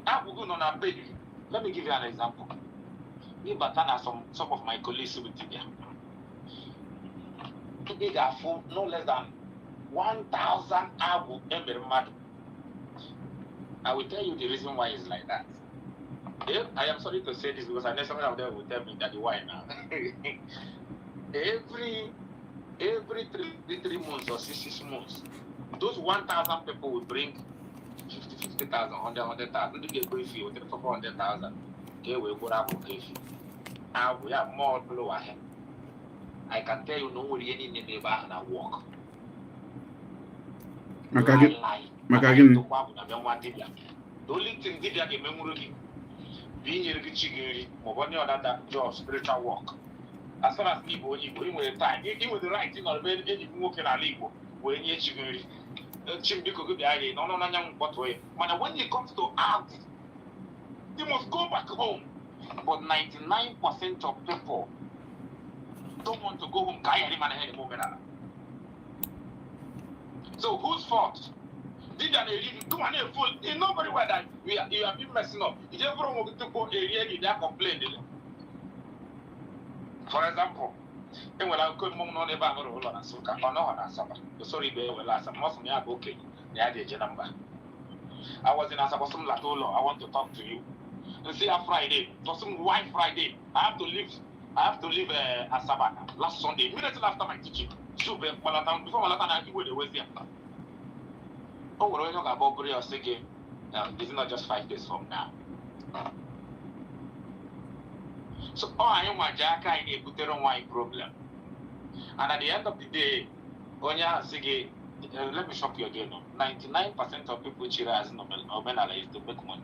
agwụgụ nọ na be gị. Let me give you an example. Ịbata na some of my colleagues bụ dibịa, ị ga-afụ no less than 1000 agwụ emere mmadụ. I will tell you the reason why it's like that. I am sorry to say this because I know some of them will tell me that the why now. Every 3 months or 6 months, those 1,000 people will bring 50, 50,000, 100, 100,000. Ndị ga-ego efi wetara 400,000 ka e wee gwụrụ agwụ ka efi. Agwụ ya mmụọ lụwa ahịa. I can tell you na o nwere ihe niile n'ebe ahụ na work. Maka gị? Maka gịnị? Tụkwa bụ na bịa nwa dibịa. The only thing dibịa ga-emenwuru gị bụ inyere gị chi gị nri maọbụ onye ọdada job, spiritual work. As far as Igbo, onye Igbo, ị nwere time, ị nwere right ịnọrọ ebe enyi gị nwoke n'ala Igbo wee nye chi gị nri. Chi m, biko gị bịa gị n'ọnụ n'anyanwụ kpọtụọ ya. Mana when it comes to art, you must go back home. But 99% of people don't want to go home ka a ghara ịma na ha na-eme omenala. So whose fault? Dibịa na-eri gị, gụnwa na-efu. You know very well that you have been messing up. Ije bụrụ onwe gị tupu erie gị bịa complain. For example, enwere akụkọ mmọnwụ nọ n'ebe a rụrụ ụlọ na Nsụka, ọ nọghọ na Asaba, usoro ibe ewere Asaba, ma ọ sị na ya bụ okenye na ya ga-eje na mba. I was in Asaba, sị m lata ụlọ, "I want to talk to you." Nsị ya Friday, sị m, "Why Friday?" I have to leave Asaba last Sunday, immediately after my teaching. So malata, before malata na iwe na-ewezi ya. O nwere onye ọ ga-abụ ọ bụrụ ya, ọ sị gị, "This is not just 5 days from now." So ọ anyị nwa ji aka anyị na-ebutere onwe anyị problem. And at the end of the day, onye ahụ sị gị, let me shock you again, no. 99% of people chiri azụ na omenala is to make money.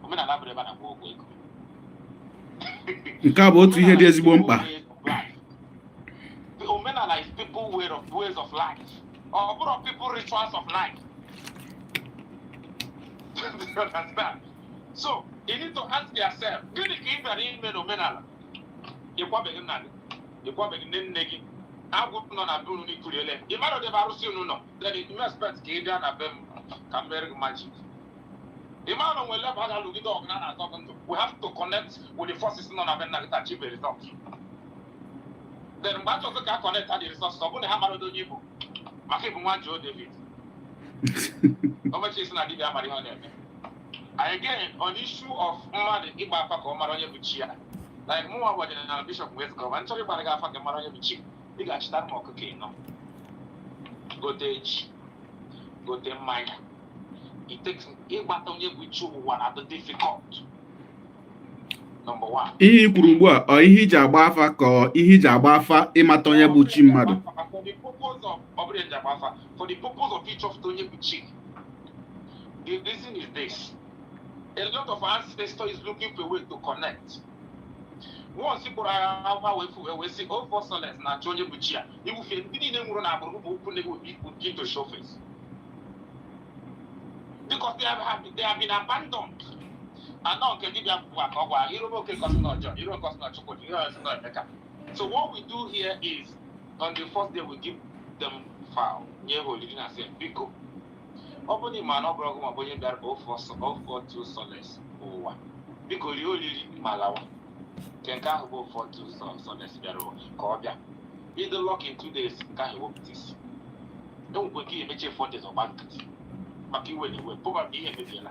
Omenala bụrụ ebe a na-agba ọgwụ ego. Nke a bụ otu ihe dị ezigbo mkpa. Omenala is people way of ways of life. Ọ bụrụ people rituals of life. Do you understand? So you need to ask yourself, gịnị ka ị bịara ime n'omenala? Ị kwabeghị nna gị, ị kwabeghị nne nne gị, agwụ nọ na be unu n'ikuriele, ị mara ebe arụsị unu nọ, then you expect ka ị bịa na be m ka m mere gị magic. Ị mara na onwere level a ga-alụgide ọgụ na na-azọ gị ndụ. We have to connect with the forces nọ na be nna gị to achieve a result. Then mgbe a chọzọ ka a connect the resources, ọ bụrụ na ha mara onye Igbo, maka ịbụ nwa Joe David. O mechaa isi na dibịa mara ihe ọ na-eme. And again, on issue of mmadụ ịgba afa ka ọ mara onye bụ chi ya, like mụnwa bụ ọdịnala bishọp wee gọva nchọrọ ịgbara gị afa ka mara onye bụ chi, ị ga-achịtara m ọkụkọ ịnọ, gote ji, gote mmanya. It takes ịgbata onye bụ chi ụwa na-adị difficult. Number one. Ihe i kwuru ugbu a, ọ ihe iji agba afa ka ọ ihe iji agba afa ịmata onye bụ chi mmadụ? For the purpose of, ọ bụrụ eji agba afa, for the purpose of ịchọpụta onye bụ chi. The reason is this: a lot of ancestors is looking for a way to connect. Once ị kpụrụ agha afa wee fu wee sị ofe solace na-achọ onye bụ chi ya, iwufe ndị niile nwụrụ na agbụrụ bụ okwu na begin to show face because they have been abandoned. Anọ nke dibịa bụ ka ọ gwara irobe oke nkọsị na ọjọọ iro nkọsị na Chukwudi iro nkọsị na Emeka. So what we do here is, on the first day, we give them fowl, nye ha olili na sị, biko, ọ bụrụ na ị ma na ọ bụrụ ọgụ ma ọ bụ onye bịara ofe ọsọ ofe otu solace ụwa, biko rie olili ma lawa. Nke ahụ bụ ụfọdụ sọnes bịara ka ọ bịa ịdị lucky in 2 days, nke ahụ ewepụta isi. Enwekwe nke emechi 4 days, ọgba nkịtị maka iwe na iwe, probably ihe emebiela,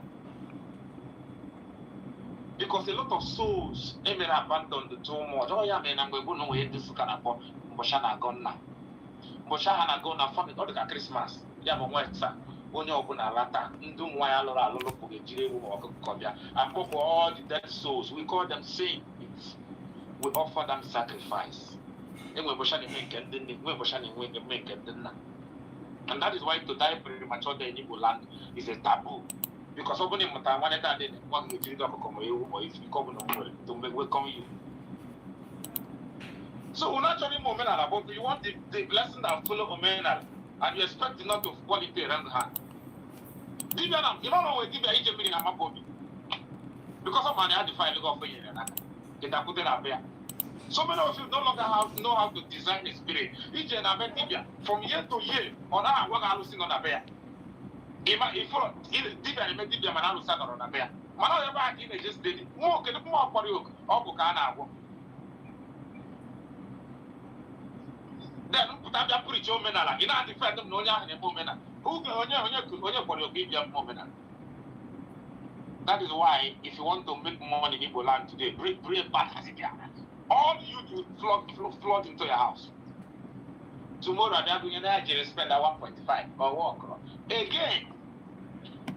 because a lot of souls emere abandoned too much. Ọ ya mere na mgbe gboo na onwe ndị Nsụka na-akpọ mbọchị a na-agọ nna, mbọchị ahụ na-agọ na family, ọ dị ka Christmas. Ya bụ nwa onye ọbụla lata, ndị ụmụ nwaanyị alụrụ alụlụ pụrụ ejiri ewu ma ọkụkọ bịa akpọkọ all the dead souls. We call them saints, we offer them sacrifice. Enwe mbọchị a na-eme nke ndị nne, nwe mbọchị a na-enwe eme nke ndị nna. And that is why to die premature in Igbo land is a taboo, because ọ bụrụ na ị mụtara nwanne dadị, nwa gị ga-ejiri gị ọkụkọ ma ewu ma ife nke ọbụla o nwere to welcome you. So unu achọrọ ime omenala, but you want the blessing that follow omenala, and you expect not to fall into a wrong hand. Dibịa na ịma na onwe dibịa ije mmiri na-amapụ obi, because ọ ma na ya defile gị ọfọ nyere n'aka ịdakwute na be ya. So many of you no longer know how to design a spirit. Ije na be dibịa from year to year, ọ naghị agwa gị alụsị nọ na be ya. Ịma ifụrụ dibịa na-eme dibịa, mana alụsị nọrọ na be ya, mana ọ ebe a ka ị na-eje steady. Nwa oke mmụọ kpọrọ ya oku, ọgwụ ka a na-agwọ. Then mpụta bịa preach omenala, ị na-adịfend m na onye ahụ na-eme omenala oge onye kpọrọ ya oku ịbịa mme omenala. That is why if you want to make money in Igbo land today, bring back dibia. All the youth will flood into your house. Tomorrow, abịa gụnye na ya jere spend that 1.5 or work. Again,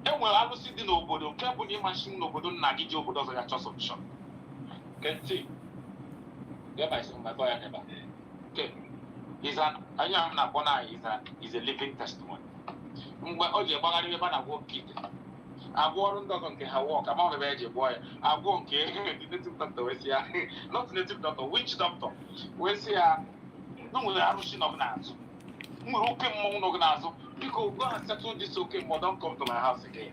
enwere alụsị dị n'obodo nke bụ na ịmachi n'obodo nna gị ji obodo ọzọ ya chọọ solution. Kenti, get my boy ebe a. Okay. Is an onye ahụ na-akpọ na is a living testimony. Mgbe o ji gbagharị ebe a na-agwọ oke ite, agwọ ọrụ ndị ọzọ nke ha wọk, amaghị ebe eji gwọọ ya, agwọ nke the native doctor wee sị ya, not native doctor, witch doctor wee sị ya na o nwere arụsị nọ gị n'azụ, m nwere oke mmọnwụ nọ gị n'azụ, biko go and settle this oke mmụọ, don't come to my house again.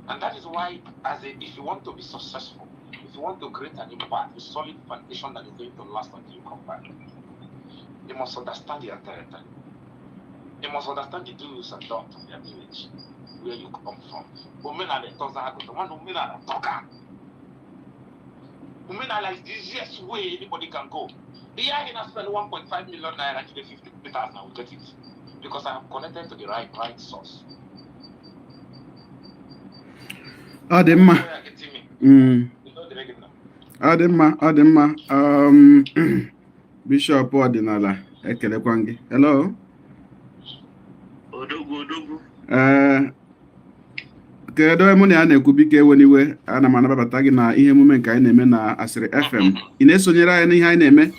And that is why, if you want to be successful, if you want to create an impact, a solid foundation that is going to last until you come back, you must understand your territory. You must understand the do's and don'ts of your village, where you come from. Omenala etoza agụta, nwanne, omenala tọka. Omenala is the easiest way anybody can go. The year I spend 1.5 million naira, today 50,000, I will get it. Because I am connected to the right source. Ọ dị mma. Where are you getting me? You know the regular. Ọ dị mma, ọ dị mma. Bishọp ọdịnala, ekelekwa gị. Hello. Odogwu, odogwu. Ee, kedu onye mụ na ya na-ekwu? Biko ewe n'iwe, ana m anabata gị na ihe emume nke anyị na-eme na Asịrị FM. Ị na-esonyere anyị n'ihe anyị na-eme?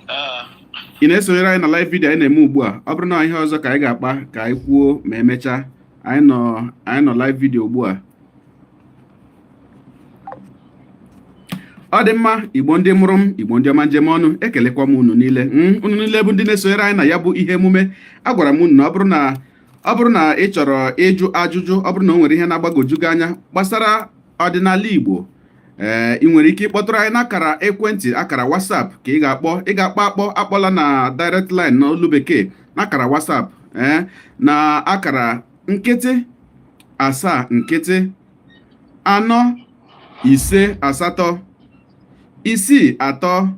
Ee. Ị na-esonyere anyị na live video anyị na-eme ugbu a? Ọ bụrụ na ihe ọzọ ka anyị ga-akpa, ka anyị kwuo ma emechaa. Anyị nọ live video ugbu a. Ọ dị mma. Igbo ndị mụrụ m, Igbo ndị ọma njem ọnụ, ekelekwa m unu niile. Unu niile bụ ndị na-esonyere anyị na ya bụ ihe emume. Agwara m unu na ọ bụrụ na ị chọrọ ịjụ ajụjụ, ọ bụrụ na o nwere ihe na-agbagwoju gị anya gbasara ọdịnala Igbo, ee, ị nwere ike ịkpọtụrụ anyị n'akara ekwentị, akara WhatsApp ka ị ga-akpọ. Ị ga-akpọ akpọ, akpọla na direct line n'olu bekee, n'akara WhatsApp, ee, na akara 070 458 63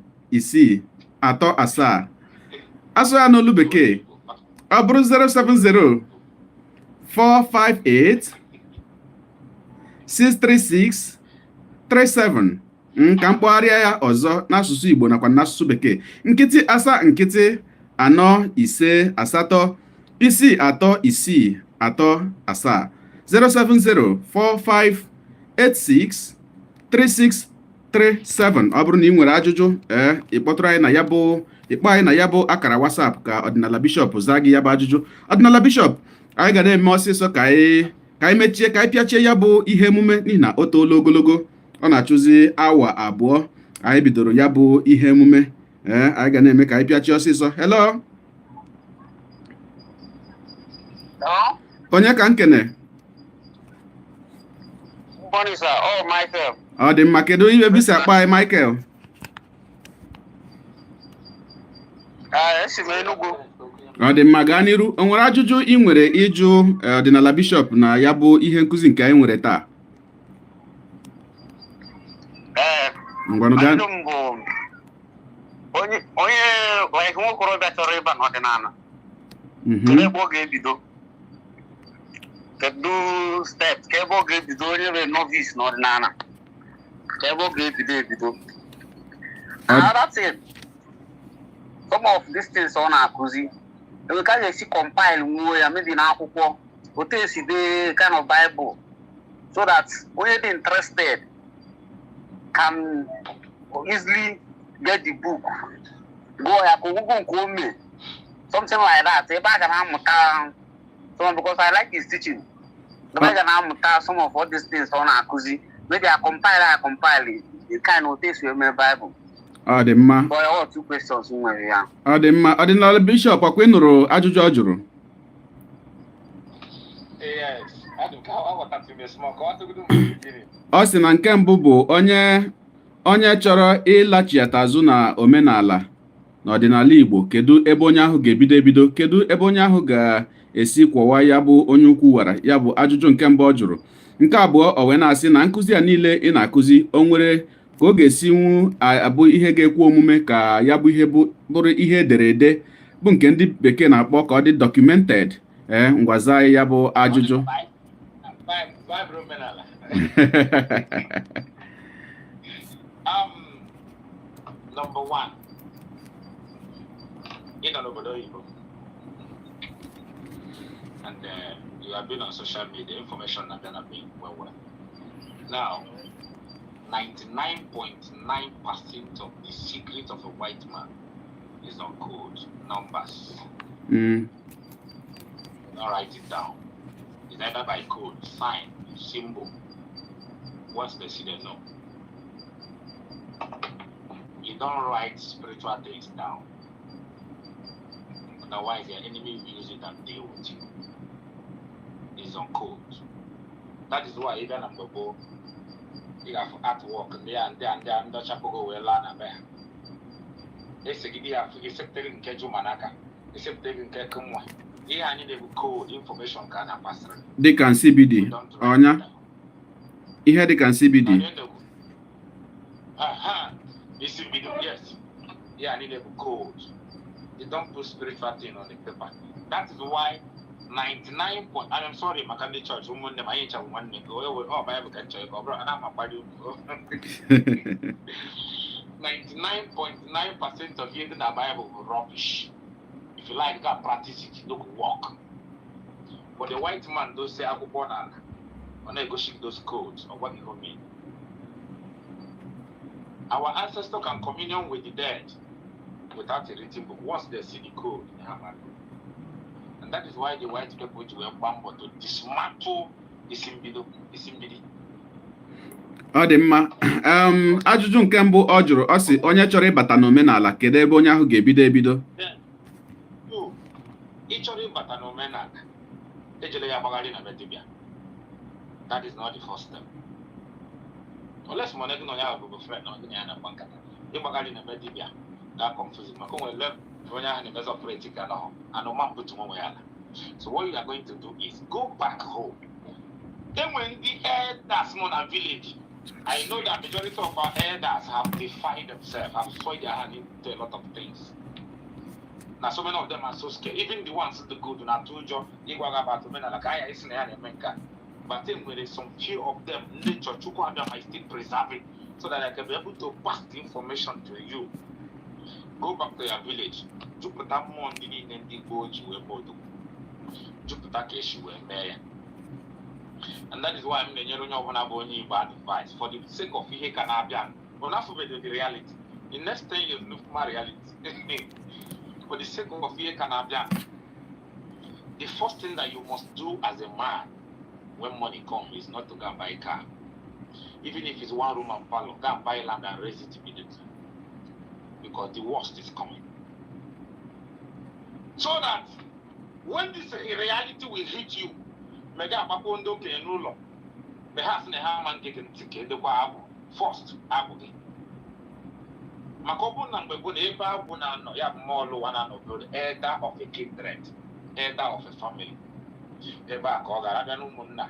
637. Asụ ya n'olu bekee, ọ bụrụ 070 458 636 37. Ka mkpọgharịa ya ọzọ n'asụsụ Igbo nakwa n'asụsụ bekee: 070 458 636 37, 07045863637. Ọ bụrụ na ị nwere ajụjụ, ee, ị kpọtụrụ anyị na ya bụ, ịkpọ anyị na ya bụ akara WhatsApp ka ọdịnala bishọp zaa gị ya bụ ajụjụ. Ọdịnala bishọp, anyị ga na-eme ọsịsọ ka anyị mechie, ka anyị pịachie ya bụ ihe emume, n'ihi na o toola ogologo, ọ na-achụzi awa 2 anyị bidoro ya bụ ihe emume. Ee, anyị ga na-eme ka anyị pịachie ọsịsọ. Hello. Hello? Onye ka nkene? Good morning, sir. Oh, Michael. Ọ dị mma. Kedu ihe bisi akpa anyị, Michael? Esi m Enugu. Ọ dị mma, gaa n'iru. O nwere ajụjụ ị nwere ịjụ ọdịnala bishọp na ya bụ ihe nkụzi nke anyị nwere taa? Ngwanụ, gaa. Ajụjụ m bụ onye like nwa okorobịa chọrọ ịba n'ọdịnala. Kedu ebe ọ ga-ebido? Kedu step ka ebe ọ ga-ebido, onye bụ novice n'ọdịnala? Ka ebe ọ ga-ebido ebido? Another thing, some of these things ọ na-akụzi, enwe ka a ga-esi compile nwuo ya, maybe n'akwụkwọ, otu esi dee kind of Bible, so that onye dị interested can easily get the book, gụọ ya ka ogwugwu nke o mee, something like that, ebe a ga na-amụta some, because I like his teaching, ebe a ga na-amụta some of all these things ọ na-akụzi, maybe I compile the kind otu esi eme Bible. Ọ dị mma. But all two questions m nwere ya. Ọ dị mma. Ọdịnala bishọp, ọkwa ị nụrụ ajụjụ ọ jụrụ? Yes, adị m ka aghọtatụ m small ka ọ tụgodo m beginning. Ọ sị na nke mbụ bụ onye chọrọ ịlachiata azụ na omenala na ọdịnala Igbo, kedu ebe onye ahụ ga-ebido ebido, kedu ebe onye ahụ ga-esi kwọwa ya bụ onye ukwu wara ya, bụ ajụjụ nke mbụ ọ jụrụ. Nke abụọ, o wee na-asị na nkụzi a niile ị na-akụzi, o nwere ka ọ ga-esi nwu abụ ihe ga-ekwe omume ka ya bụ ihe bụrụ ihe ederede, bụ nke ndị bekee na-akpọ ka ọ dị documented? Ee, ngwaza anyị ya bụ ajụjụ. Bible omenala. Number one, ị nọ n'obodo oyibo and you have been on social media, information na bịa na be well well. Now, 99.9% of the secret of a white man is on code, numbers. Don't write it down. It's either by code, sign, symbol. Once they see, they know. You don't write spiritual things down. Otherwise, your enemy will use it and deal with you. It's on code. That is why even mgbe gboo, ị ga-afụ artwork ndị a ndị a ndị a ndị ọcha kpogo wee laa na be ha. Esegide ya afụ, esepụta gị nke juma n'aka, esepụta gị nke nwa. Ihe anyị na-ebu code information ka a na-agbasịrị. Dịka nsibidi ọnya, ihe dịka nsibidi. Aha, isi mbido, yes. Yeah, I need a code. They don't put spiritual thing on the paper. That is why 99 point, and I'm sorry, maka ndị church, ụmụnne m, anyị ncha bụ nwanne gị. Onye ọ Bible ka m chọrọ ka ọ bụrụ, ana m akpali unu. 99.9% of ihe dị na Bible bụ rubbish. If you like, go practice it, no go work. But the white man do say akwụkwọ n'ala, ọ na-egosi those codes of what it mean. Our ancestors can communion with the dead without a written book. Once they see the code, they have it. And that is why the white people were gbaa mbọ to dismantle isimbido, isimbidi. Ọ dị mma. Ajụjụ nke mbụ ọ jụrụ, ọ sị onye chọrọ ịbata n'omenala, kedu ebe onye ahụ ga-ebido ebido? Then, two, ị chọrọ ịbata n'omenala, ejele ya agbagharị na be dibịa. That is not the first step. Unless ma ọ gị na onye ahụ bụ friend na ọ gị na ya na-akpa nkata. Ịgbagharị na be dibịa ga confuse, maka o nwere level onye ahụ na-emezi operate ka nọ anụma mbutu nwe ya ala. So what you are going to do is go back home. Enwere ndị elders nọ na village. I know that majority of our elders have defied themselves, have soiled their hand into a lot of things. Now, so many of them are so scared. Even the ones the good, na ụjọ ịgwa gị about omenala ka anya isi na ya na-eme nke a. But then there is some few of them, nature, Chukwu Abịama is still preserving so that I can be able to pass the information to you. Go back to your village. Jupụta mmụọ ndị niile ndị gboo ji wee mee odogwu. Jupụta ka esi wee mee ya. And that is why m na-enyere onye ọbụla bụ onye Igbo advice for the sake of ihe ka na-abịa. But not for the reality. The next 10 years, no reality. For the sake of ihe ka na-abịa, the first thing that you must do as a man when money comes is not to go and buy a car. Even if it's one room and parlor, go and buy land and raise it immediately. Because the worst is coming. So that when this reality will hit you, mega agbakpọ ndị okenye n'ụlọ mgbe ha sị na ha ama nke gị ntị ka edekwa agwụ first, agwụ gị, maka ọ bụrụ na mgbe gboo na ebe agwụ na-anọ ya bụ mmụọ ụwa na-anọ bụ elder of a kindred, elder of a family, ebe a ka ọ gara abịa na ụmụnna,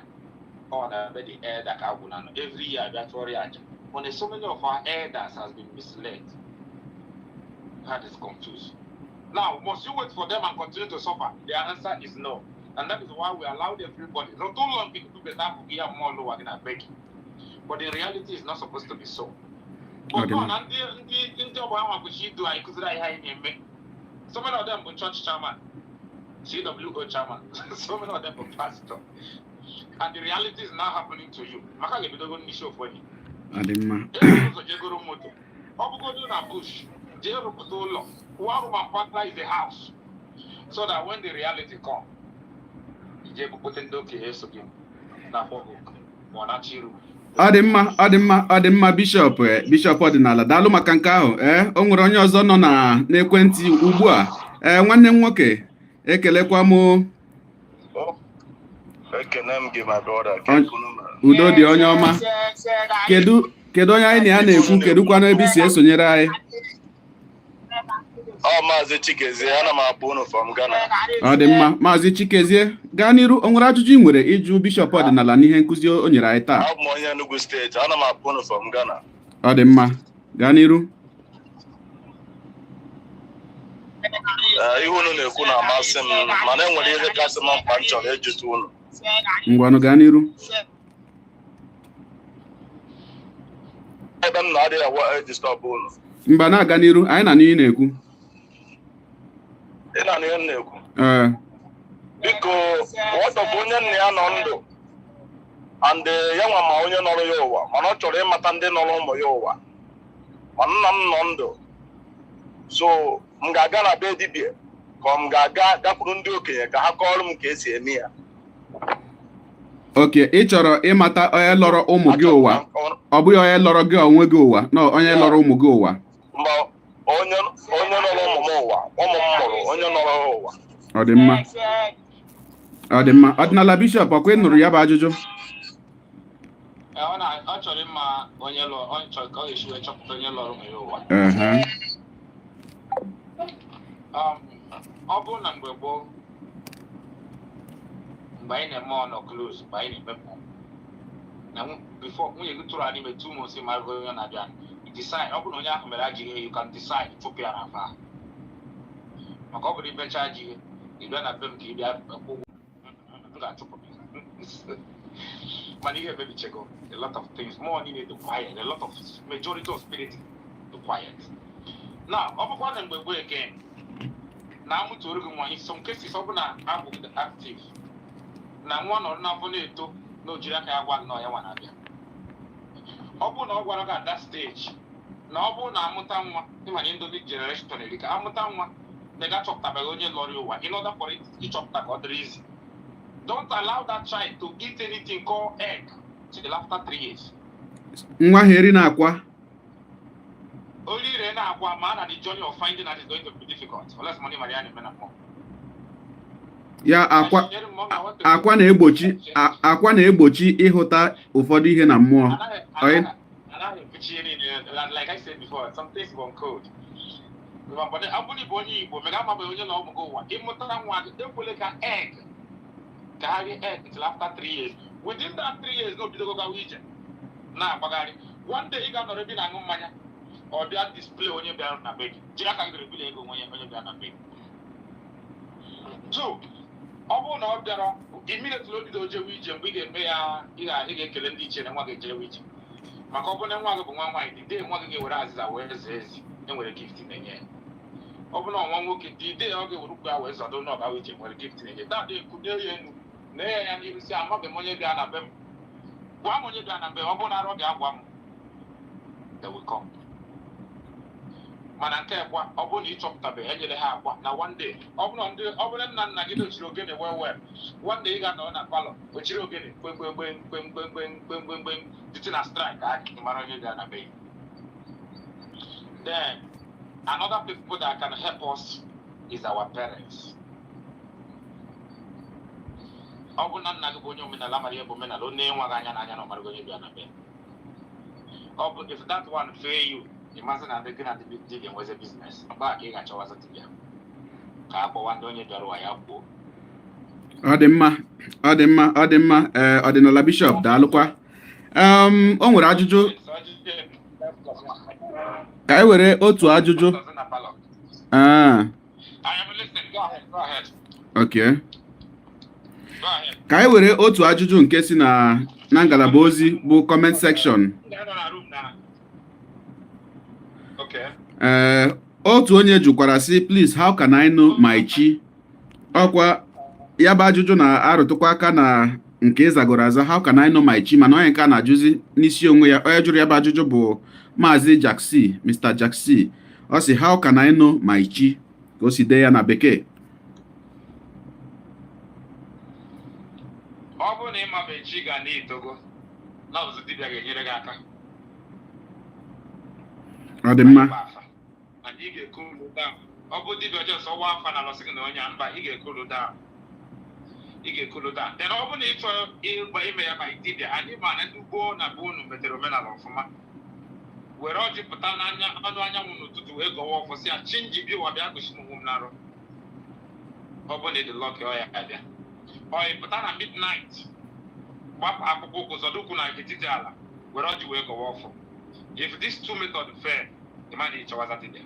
ọ na-ebe dị elder ka agwụ na-anọ. Every year abịa tụọrọ ya aja. But so many of our elders has been misled. That is confused. Now, must you wait for them and continue to suffer? The answer is no. And that is why we allowed everybody. Not too long people to better more lower than beg. But in reality, it's not supposed to be so. But no, na ndị ọgbọ ahụ kwesịrị idu anyị, kụziri anyị ihe anyị na-eme. So many of them bụ church chairman, CWO chairman. So many of them bụ pastor. And the reality is now happening to you. Maka ga-ebidogo n'isi ofu onye. Ọ dị mma. Ego ụzọ jegoro moto. Ọ bụgodu na bush, jee rụpụta ụlọ. One room and parlour is a house. So that when the reality come, ije bupụta ndị okenye eso gị na-akpọ gị oku ma ọ na-achọ iru. Ọ dị mma, ọ dị mma, ọ dị mma. Bishọp, bishọp ọdịnala, daalụ maka nke ahụ. Ee, o nwere onye ọzọ nọ na n'ekwentị ugbu a. Ee, nwanne m nwoke, ekelekwa m. Ekene m gị, my brother. Udo dị, onye ọma. Kedu onye anyị na ya na-ekwu? Kedu kwanụ ebe i si esonyere anyị? Ọ Maazị Chikezie, ana m akpọ unu from Ghana. Ọ dị mma, Maazị Chikezie, gaa n'iru. O nwere ajụjụ ị nwere ịjụ bishọp ọdịnala n'ihe nkụzi o nyere anyị taa? Abụ m onye Enugu Steeti, ana m akpọ unu from Ghana. Ọ dị mma, gaa n'iru. Ee, ihe unu na-ekwu na-amasị m, mana enwere ihe kasị m mkpa m chọrọ ịjụta unu. Ngwanụ, gaa n'iru. Ebe m na-adịghị awa edisturb unu. Mba, na-aga n'iru, anyị na n'ihe na-ekwu. Ị na-anụ ihe m na-ekwu? Ee. Biko, what of onye nna ya nọ ndụ and ya nwa ma onye nọrọ ya ụwa, mana ọ chọrọ ịmata ndị nọrọ ụmụ ya ụwa, ma nna m nọ ndụ, so m ga-aga na be dibịa ka m ga-aga gakwuru ndị okenye ka ha kọọrọ m ka esi eme ya? Okay, ị chọrọ ịmata onye lọrọ ụmụ gị ụwa, ọ bụghị onye lọrọ gị onwe gị ụwa, na onye lọrọ ụmụ gị ụwa. Mba, onye nọrọ ụmụ m ụwa, ụmụ m mụrụ, onye nọrọ ha ụwa. Ọ dị mma, ọ dị mma. Ọdịnala bishọp, ọkwa ị nụrụ ya bụ ajụjụ? Ọ chọrọ ịma onye lọ, ọ chọrọ ka ọ ga-esi wee chọpụta onye lọrọ ụmụ ya ụwa. Ọ bụrụ na mgbe gboo, mgbe anyị na-eme ọnọ close, mgbe anyị na-emepụ na before nwunye gị tụrụ anyị ime 2 months, ma onye na-abịa, you decide. Ọ bụrụ na onye ahụ mere ajọ ihe, you can decide chụpụ ya n'afọ ahụ, maka ọ bụrụ imecha ajọ ihe, ị bịa na be m ka ị bịa kwụ ụgwọ, m ga-achụpụ gị. Mana ihe emebichego a lot of things more niile dị quiet, a lot of majority of spirit dị quiet now. Ọ bụkwa na mgbe gboo again, na amụtụrụ gị nwa, in some cases, ọ bụ na abụ gị active na nwa nọrọ n'afọ na-eto, na o jiri aka ya gwa gị na ọ ya nwa na-abịa. Ọ bụrụ na ọ gwara gị at that stage, na ọ bụrụ na amụta nwa, ịma na Indomie generation erika, amụta nwa na ị ga-achọpụtabeghị onye lọrọ ya ụwa, in order for it ịchọpụta ka ọ dịrị easy, don't allow that child to eat anything called egg till after 3 years. Nwa ha eri na akwa. Only ire na akwa, ma na the journey of finding out is going to be difficult unless money Maria na-eme na mmụọ. Ya akwa, akwa na-egbochi akwa na-egbochi ịhụta ụfọdụ ihe na mmụọ. Anaghị ekwuchi ihe niile. Like I said before, some things bụ code. But ọ bụrụ ịbụ onye Igbo mega amabeghị onye na ọmụgwọ ụwa, ịmụta nwa gị, ekwele ka egg, ka ha rie egg till after 3 years. Within that 3 years na obidogo gawa ije na-agbagharị, one day ị ga-anọrọ ebe ị na-aṅụ mmanya, ọ bịa display onye bịara na be gị, jiri aka gị rebili ego onye bịara na be gị. Two, ọ bụrụ na ọ bịara immediately o bido jewe ije, mgbe ị ga-eme ya, ị ga-ekele ndị ichie na nwa gị ejewe ije, maka ọ bụrụ na nwa gị bụ nwa nwaanyị, the day nwa gị ga-ewere azịza wee zee ezi, enwere gift na-enye ya. Ọ bụrụ na nwa nwoke, the day ọ ga-ewere ụkwụ ya wee zọdo na ọgawa ije, nwere gift na-enye. That day, kunye ya enu na ya n'iru, si, "Amaghị m onye bịa na be m, gwa m onye bịa na be m. Ọ bụrụ na arọ bịa gwa m," they will come. Mana nke kwa, ọ bụrụ na ị chọpụtabeghị, enyere ha akwa na one day, ọ bụrụ na ndị, ọ bụrụ nna nna gị dochiri ogene well well, one day ị ga-anọ na parlour, ochiri ogene kpemkpemkpem kpemkpemkpem kpemkpemkpem titi na strike a, gị mara onye bịa na be gị. Then another people that can help us is our parents. Ọ bụ na nna gị bụ onye omenala, mara ihe bụ omenala, ọ na-enwe gị anya n'anya na ọ mara onye bịa na be. Ọ bụ if that one fail you, ị masị na ndị gị na ndị dibịa nweze business, mgbe a ka ị ga-achọwazi dibịa ka a kpọwa ndị onye bịara ụwa ya kwuo. Ọ dị mma, ọ dị mma, ọ dị mma. Ee, ọdịnala bishọp, daalụkwa. O nwere ajụjụ. Ka anyị were otu ajụjụ. Pastors na parlour. Ah, I am listening. Go ahead. Go ahead. okay. Go ahead. Ka anyị were otu ajụjụ nke si na ngalaba ozi bụ comment section. Ndị nọ na room na. Okay. Ee, otu onye jụkwara sị, "Please, how can I know my chi?" Ọkwa ya bụ ajụjụ na-arụtụkwa aka na nke ịzagoro aza, "How can I know my chi?" Mana onye nke a na-ajụzi n'isi onwe ya, onye jụrụ ya bụ ajụjụ bụ Maazị Jack C, Mr. Jack C. Ọ sị, "How can I know my chi?" ka o si dee ya na bekee. Ọ bụrụ na ị mabeghị chi ga na itogo na ọzụzụ dibịa ga-enyere gị aka. Ọ dị mma. Ịgba afa. And ị ga-ekulu down. Ọ bụ dibịa ọjọọ sọ wa afa na lọsị gị na onye a, mba, ị ga-ekulu down. Ị ga-ekulu down. Then ọ bụrụ na ị chọrọ ịgba ime ya by dibịa, anyị ma na ndị gboo na be unu metere omenala ọfụma. Were ọjị pụta n'anya ọnụ anyanwụ n'ụtụtụ wee gọwa ọfọ, sị ya, "Chi nji bi ụwa, bịa gosi m onwe m n'arụ." Ọ bụ na ịdị lucky, ọ ya abịa. Ọ ị pụta na midnight, gbapụ akpụkpọ ụkwụ, zọdọ ụkwụ na etiti ala, were ọjị wee gọwa ọfọ. If this two method fail, ị ma na ị chọwaza dibịa.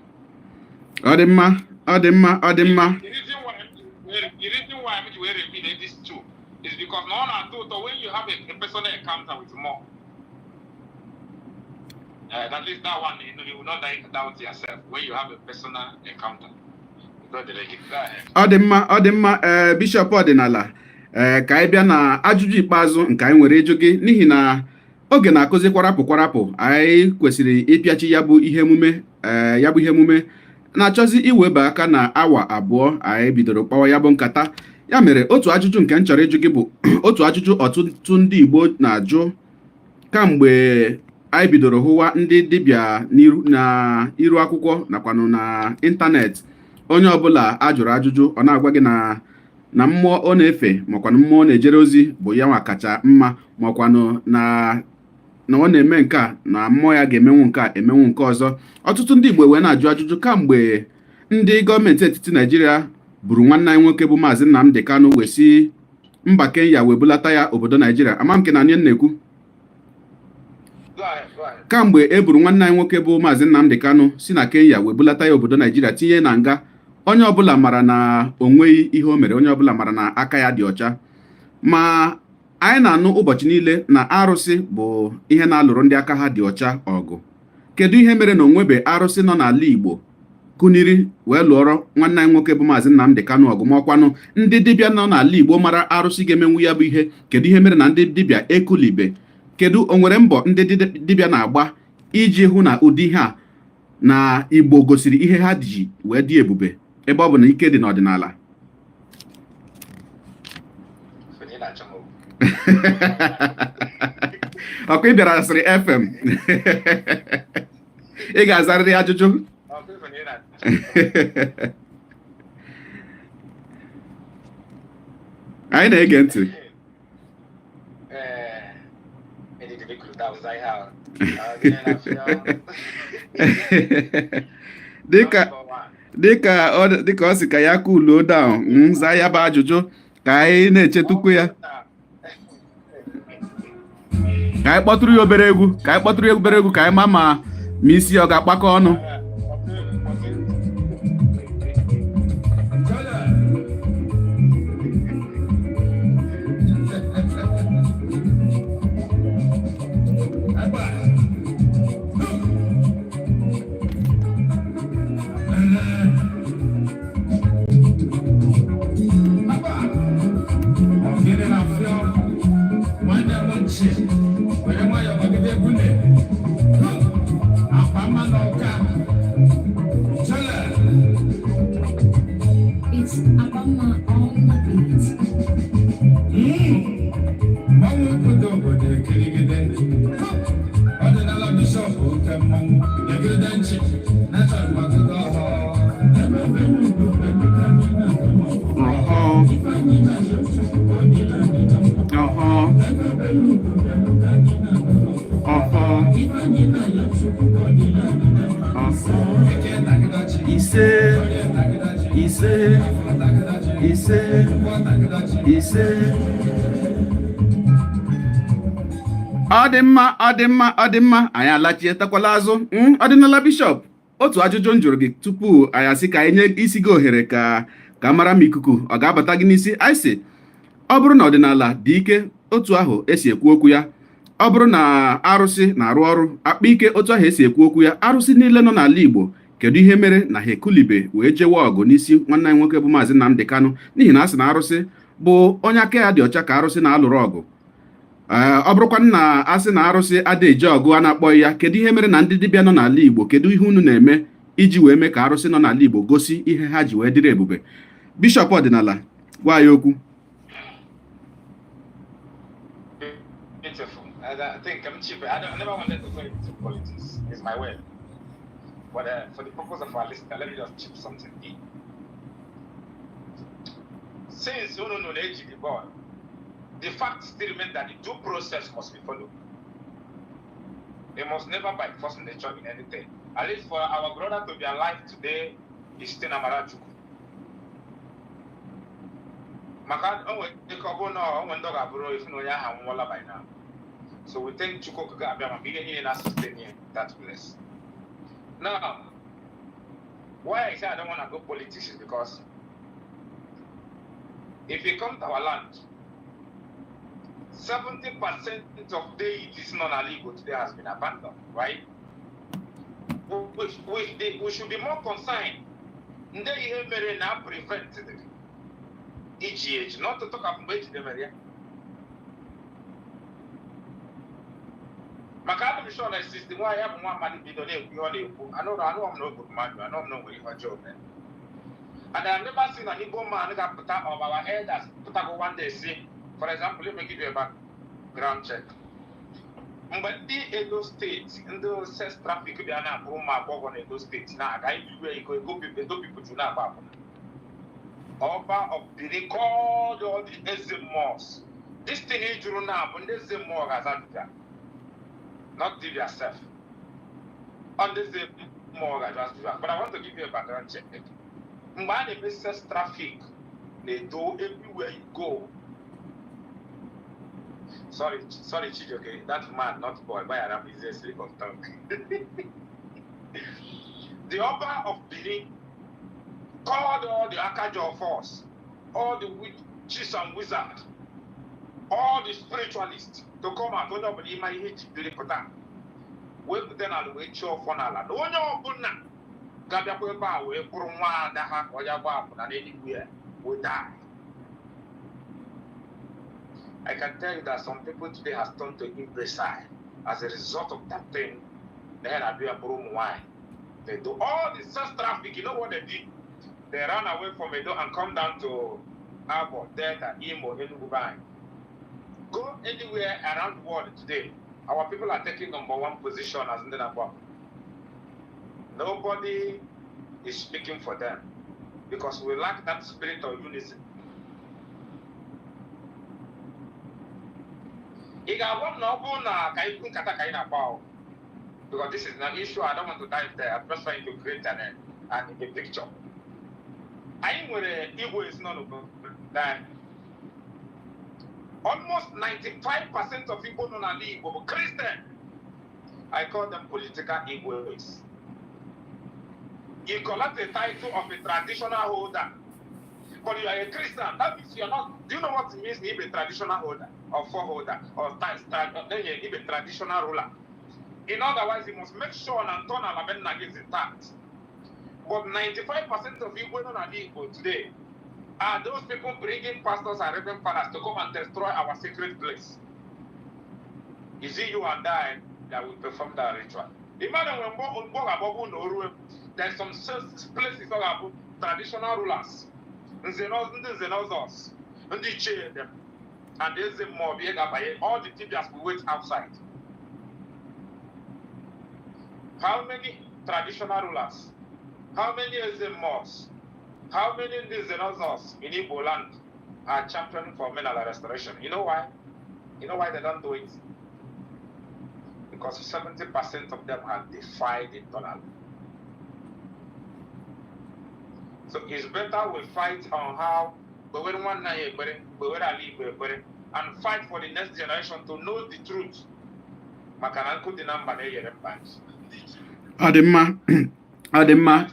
Ọ dị mma, ọ dị mma, ọ dị mma. The reason why m ji wee repeat these two is because na ọ na-atọ ụtọ when you have a personal encounter with more. At least that one, you will not doubt yourself when you have a personal encounter. Go ahead. Ọ dị mma, ọ dị mma. Ee, bishọp ọdịnala, ee, ka anyị bịa na ajụjụ ikpeazụ nke anyị nwere ịjụ gị, n'ihi na oge na-akụzi kwarapụ kwarapụ. Anyị kwesịrị ịpịachi ya bụ ihe emume. Ee, ya bụ ihe emume na-achọzi iweba aka na awa 2 anyị bidoro kpawa ya bụ nkata. Ya mere, otu ajụjụ nke m chọrọ ịjụ gị bụ otu ajụjụ ọtụtụ ndị Igbo na-ajụ kamgbe anyị bidoro hụwa ndị dibịa n'iru na iru akwụkwọ nakwanụ na ịntanetị. Onye ọbụla a jụrụ ajụjụ, ọ na-agwa gị na mmụọ ọ na-efe, makwanụ mmụọ ọ na-ejere ozi bụ ya nwa kacha mma, makwanụ na ọ na-eme nke a, na mmụọ ya ga-emenwu nke a, emenwu nke ọzọ. Ọtụtụ ndị Igbo wee na-ajụ ajụjụ kamgbe ndị gọọmenti etiti Naijiria buru nwanne anyị nwoke bụ Maazị Nnamdi Kanu wee si mba Kenya wee bulata ya obodo Naijiria. Ama m nke na anyị na-ekwu. Go ahead, go ahead. Kamgbe e buru nwanne anyị nwoke bụ Maazị Nnamdi Kanu si na Kenya wee bulata ya obodo Naijiria tinye na nga, onye ọbụla mara na o nweghị ihe o mere, onye ọbụla mara na aka ya dị ọcha. Ma anyị na-anụ ụbọchị niile na arụsị bụ ihe na-alụrụ ndị aka ha dị ọcha ọgụ. Kedu ihe mere na onwebe arụsị nọ n'ala Igbo kuniri wee lụọrọ nwanne anyị nwoke bụ Maazị Nnamdi Kanu ọgụ? Ma ọkwanụ ndị dibịa nọ n'ala Igbo mara arụsị ga-emenwu ya bụ ihe, kedu ihe mere na ndị dibịa ekulibe? Kedu o nwere mbọ ndị dibịa na-agba iji hụ na ụdị ihe a na Igbo gosiri ihe ha ji wee dị ebube, ebe ọ bụ na ike dị n'ọdịnala? Onye na-achọ m okwu. Ọkwa ị bịara asịrị FM, ị ga-azarịrị ajụjụ. Ọ bụ onye na-achọ m okwu. Anyị na-ege ntị. Ee, edidebe kwuru that ihe ahụ. Ọ gịnị na-afịa? Dịka Number one. dịka ọ sị ka ya cool down, zaa ya bụ ajụjụ ka anyị na-echetukwu ya, ka anyị kpọtụrụ ya obere egwu, ka anyị kpọtụrụ ya obere egwu, ka anyị ma isi ọ ga-akpakọ ọnụ. Nwanne m ochie were nwayọọ gbagide egwu akpa mma na ọka chele. It's Abama on the beat. Mmanwụ obodo obodo ekirigide ọdịnala, bishọp oke mmanwụ egide nchi natural magide ọhụụ ebe Ọhọ. Ọhọ. Ọhọ. Ọhọ. Ise, ise, ise, ise. Ọ dị mma, ọ dị mma, ọ dị mma. Anyị alachietakwala azụ. Ọdịnala bishọp, otu ajụjụ m jụrụ gị tupu anyị asị ka anyị nye isi gị ohere ka mara ma ikuku ọ ga-abata gị n'isi. Anyị sị, ọ bụrụ na ọdịnala dị ike otu ahụ esi ekwu okwu ya, ọ bụrụ na arụsị na-arụ ọrụ akpa ike otu ahụ esi ekwu okwu ya, arụsị niile nọ n'ala Igbo, kedu ihe mere na ha ekulibe wee jewe ọgụ n'isi nwanne anyị nwoke bụ Maazị Nnamdi Kanu? N'ihi na a sị na arụsị bụ onye aka ya dị ọcha ka arụsị na-alụrụ ọgụ. Ee, ọ bụrụkwa na asị na arụsị ada eje ọgụ a na-akpọghị ya, kedu ihe mere na ndị dibịa nọ n'ala Igbo, kedu ihe unu na-eme iji wee mee ka arụsị nọ n'ala Igbo gosi ihe ha ji wee dịrị ebube? Bishọp ọdịnala, gwa ya okwu. Beautiful. I think I'm cheap. I never wanted to go into politics. It's my way. But for the purpose of our listener, let me just chip something in. Since unu nọ na-eji the boy, the fact still remains that the due process must be followed. They must never by force nature in anything. At least for our brother to be alive today is still Amarachukwu. Maka o nwere ike ọ bụrụ na o nwere ndị ọ ga-abụrụ ifu na onye ahụ anwụọla by now. So we thank Chukwu Okike Abịama maka ihe niile na-sustain ya that place. Now, why I say I don't want to go politics is because if you come to our land, 70% of deities nọ n'ala Igbo today has been abandoned, right? Which we should be more concerned. Ndị ihe mere na prevent iji eji, not to talk of mgbe ejidemere ya. Maka adị m sure na sisti nwa ya bụ nwa mmadụ bido na-ekwu ihe ọ na-ekwu, anụrụ anụọ m na o gburu mmadụ, anụọ m na o nwere ihe ọjọọ mere. And I have never seen an Igbo man ga-apụta of our elders pụtago one day say, for example, let me give you a background check. Mgbe ndị Edo Steeti, ndị sex traffic bịa na-akpụrụ ụmụ agbọghọ na Edo Steeti na-aga everywhere you go, Edo people juru na-agba akwụna. Ọba of Benin called all the eze mmụọ. This thing ị jụrụ na bụ ndị eze mmụọ ga-aza dibịa, not dibịa sef. Ọ ndị eze mmụọ ga-aza dibịa. But I want to give you a background check. Mgbe a na-eme sex traffic na Edo, everywhere you go. Sorry, sorry, Chijioke, that man, not boy, gbaghara m, is a slip of tongue. The Oba of Benin called all the Akajo force, all the witches and wizards, all the spiritualists to come out. Onye ọbụla ịma ihe ji biri pụta wee pụta n'ala wee chụọ ọfọ n'ala na onye ọbụla ga-abịakwa ebe a wee kpụrụ nwa ada ha ka ọ ya gbaa akwụna n'eluigwe ya will die. I can tell you that some people today has turned to imbecile as a result of that thing. They had a bụrụ ụmụ nwanyị. They do all the sex traffic. You know what they did? They ran away from Edo and come down to Abo, Delta, Imo, Enugu Bay. Go anywhere around the world today, our people are taking number one position as ndị na-agba. Nobody is speaking for them because we lack that spirit of unison. Ị ga-agwa m na ọ bụrụ na ka anyị nkata ka anyị na-akpa ahụ, because this is an issue I don't want to dive there. I'm just trying to create an a picture. Anyị nwere igwe ezinụlọ n'obodo anyị. Almost 95% of Igbo nọ n'ala Igbo bụ Christian. I call them political Igbos. You collect the title of a traditional holder, but you are a Christian. That means you are not. Do you know what it means to be a traditional holder or foreholder or then you be a traditional ruler? In other words, you must make sure and turn Alabenna is intact. But 95% of Igbo nọ n'ala Igbo today are those people bringing pastors and reverend fathers to come and destroy our sacred place. Is it you and I that will perform that ritual? Imagine when Mbo na Oru, there's some places that have traditional rulers, ndị nze na ọzọ, ndị ichie them, and eze mmụọ bụ ihe ga-abanye. All the dibias will wait outside. How many traditional rulers? How many eze mmụọs? How many ndị nze na ọzọ in Igbo land are championing for Omenala restoration? You know why? You know why they don't do it? Because 70% of them have defied the tonal. So it's better we fight on how we want and fight for the next generation to know the truth. Maka na nkụ dị na mba na-eghere mba nchi. Ọ dị mma, ọ dị mma.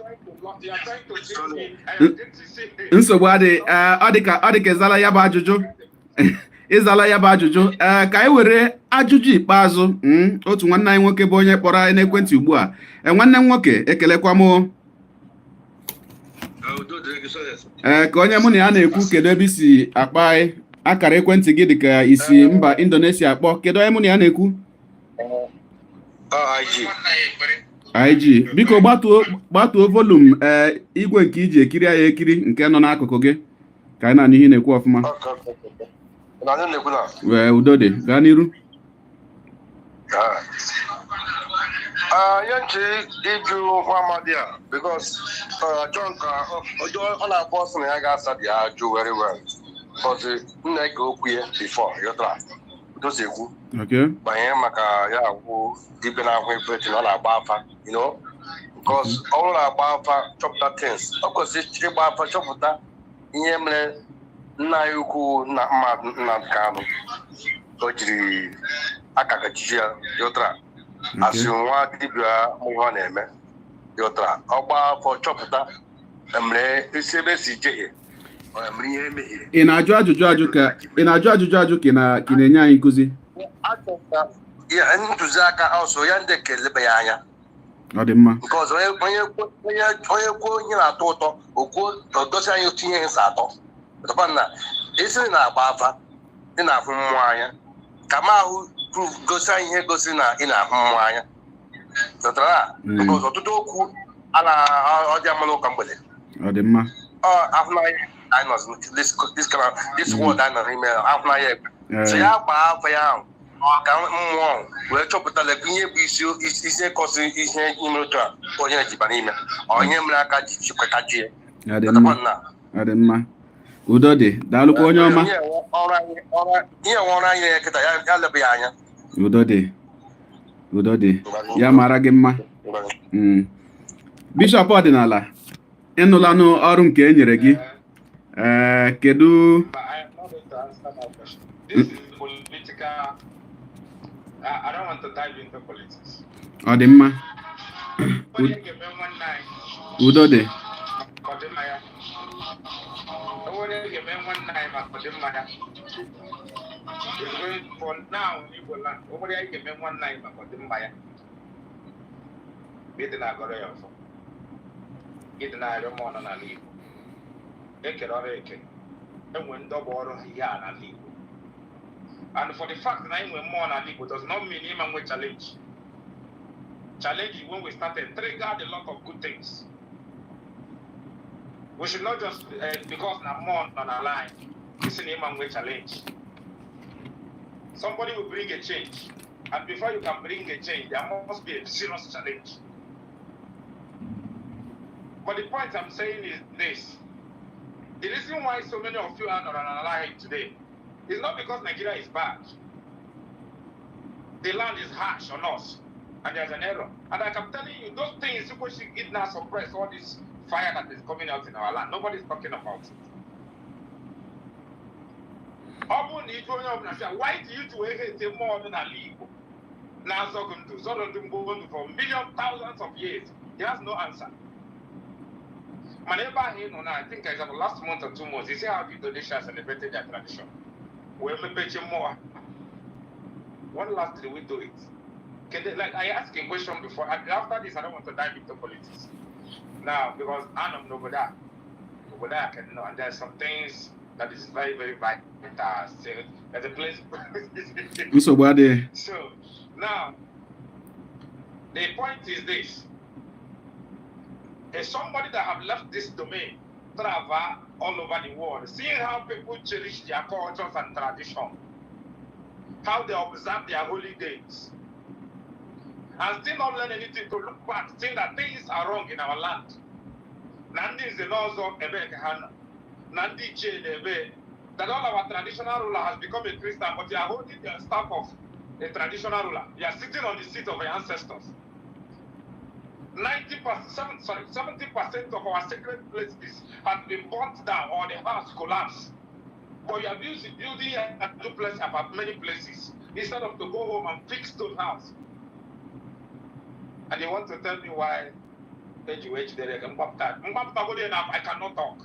You are trying to trick me. I am going to say. Nsogbu adị. Ee, ọ dị ka ịzala ya bụ ajụjụ, ịzala ya bụ ajụjụ. Ee, ka anyị were ajụjụ ikpeazụ. Otu nwanne anyị nwoke bụ onye kpọrọ anyị n'ekwentị ugbu a. Ee, nwanne m nwoke, ekelekwa m o. Udo dịrị gị, Sọles. Ee, ka onye mụ na ya na-ekwu, kedu ebe isi akpa anyị? Akara ekwentị gị dị ka isi mba Indonesia akpọ. Kedu onye mụ na ya na-ekwu? Ọ IG. IG, biko gbatuo volume ee igwe nke iji ekiri anyị ekiri nke nọ n'akụkụ gị, ka anyị na-anụ ihe ị na-ekwu ọfụma. Okay. Na anyị na-ekwu na Wee, udo dị, gaa n'iru. Ah. Ah, ihe nche ịjụ nwa amadi a, because achọ nka ọ na-akpọ ọsọ na ya ga-asa dị ajụ very well, because m na-ege okwu ya before yọtara dozi ekwu banyere maka ya agwụ dibịa na-ahụ everything, ọ na-agba afa, because ọ bụrụ na-agba afa chọpụta things, ọ kwesịrị ịgba afa chọpụta ihe mere nna anyị ukwu na mmadụ Nnamdi Kanu o jiri aka jiji ya yọtara asị nwa dibịa mụ ihe ọ na-eme yọtara. Ọ gbaa afọ chọpụta mere isi ebe esi jehie, ọ mere ihe emehiere. Ị na-ajụ ajụjụ ajụ ka ị na-ajụ ajụjụ ajụ ka ị na-enye anyị nkụzi? Achọpụta ya ntụziaka ọsọ ya ndị ka eleba ya anya. Ọ dị mma. Nke ọzọ, onye kwuo ihe na-atọ ụtọ, okwuo ogosi anyị otu ihe si atọ. Ọtọkwa na isi na-agba afa, ị na-ahụ mmụọ anya, ka m ahụ proof gosi anyị ihe gosi na ị na-ahụ mmụọ anya dọtara. Nke ọzọ, ọtụtụ okwu a na ọ dị ama n'ụka mgbede. Ọ dị mma. Ọ ahụnanya anyị nọzi this kind of this world anyị nọ n'ime ya, ahụnanya ekwe so ya gbaa afa ya ahụ ka mmụọ wee chọpụta lekwa ihe bụ isi isi kọsị ihe ime otu a onye jiba n'ime ọ ihe mere aka ji chikwa ka ji ya. Ọ dị mma. Na Ọ dị mma, udo dị, daalụkwa onye ọma. Ihe nwe ọrụ anyị ihe nwe ọrụ anyị ya kịta ya ya leba ya anya. Udo dị, udo dị, ya mara gị mma. Bishọp ọdịnala, ịnụlanụ ọrụ nke e nyere gị. Ee, kedu? But I am not going to answer that question. This is political. I don't want to dive into politics. Ọ dị mma. Onye ga-eme nwanne anyị Udo dị. maka ọdịmma ya. Onye ga-eme nwanne anyị maka ọdịmma ya. Is going for now in Igbo land. Onye anyị ga-eme nwanne anyị maka ọdịmma ya. Ịdị na-agọrọ ya ọfọ. Ịdị na-arịọ mmụọ nọ n'ala Igbo. Ekere ọrụ eke. Enwe ndị ọgba ọrụ ihe a n'ala Igbo. And for the fact na anyị nwe mmụọ n'ala Igbo does not mean ịma nwe challenge. Challenge when we started triggered a lot of good things. We should not just because na mmụọ nọ n'ala anyị, isi na ịma nwe challenge. Somebody will bring a change. And before you can bring a change, there must be a serious challenge. But the point I'm saying is this. The reason why so many of you are not alive today is not because Nigeria is bad. The land is harsh on us, and there's an error. And like I'm telling you, those things you should now suppress all this fire that is coming out in our land. Nobody's talking about it. Ọ bụrụ na ịjụ onye ọbụla sị, why do you do hate mmụọ ọdịnala Igbo na-azọ gị ndụ, zọrọ ndị mgbo ndụ for million thousands of years? He has no answer. Mana ebe ahụ ị nọ na, I think it's about last month or 2 months, you see how Indonesia celebrated their tradition wee mepechi mmụọ. One last thing, we do it. Can they, like I asked a question before, and after this I don't want to dive into politics now because anọ m n'obodo a, obodo a can know, and there's some things that is very, very vital. So there's a place. Nsogbu adịghị. So now the point is this: there's somebody that have left this domain, travel all over the world, seeing how people cherish their cultures and tradition, how they observe their holy days, and still not learn anything to look back, seeing that things are wrong in our land. Na ndị nze na ọzọ ebe ka ha nọ, na ndị ichie na ebe, that all our traditional ruler has become a Christian, but they are holding the staff of a traditional ruler. They are sitting on the seat of their ancestors. 90%, sorry, 70% of our sacred places have been burnt down or the house collapsed. But you are busy building a duplex about many places. Instead of to go home and fix those house. And they want to tell me why eji wee jidere gị mgbapụta mgbapụtagodi na I cannot talk.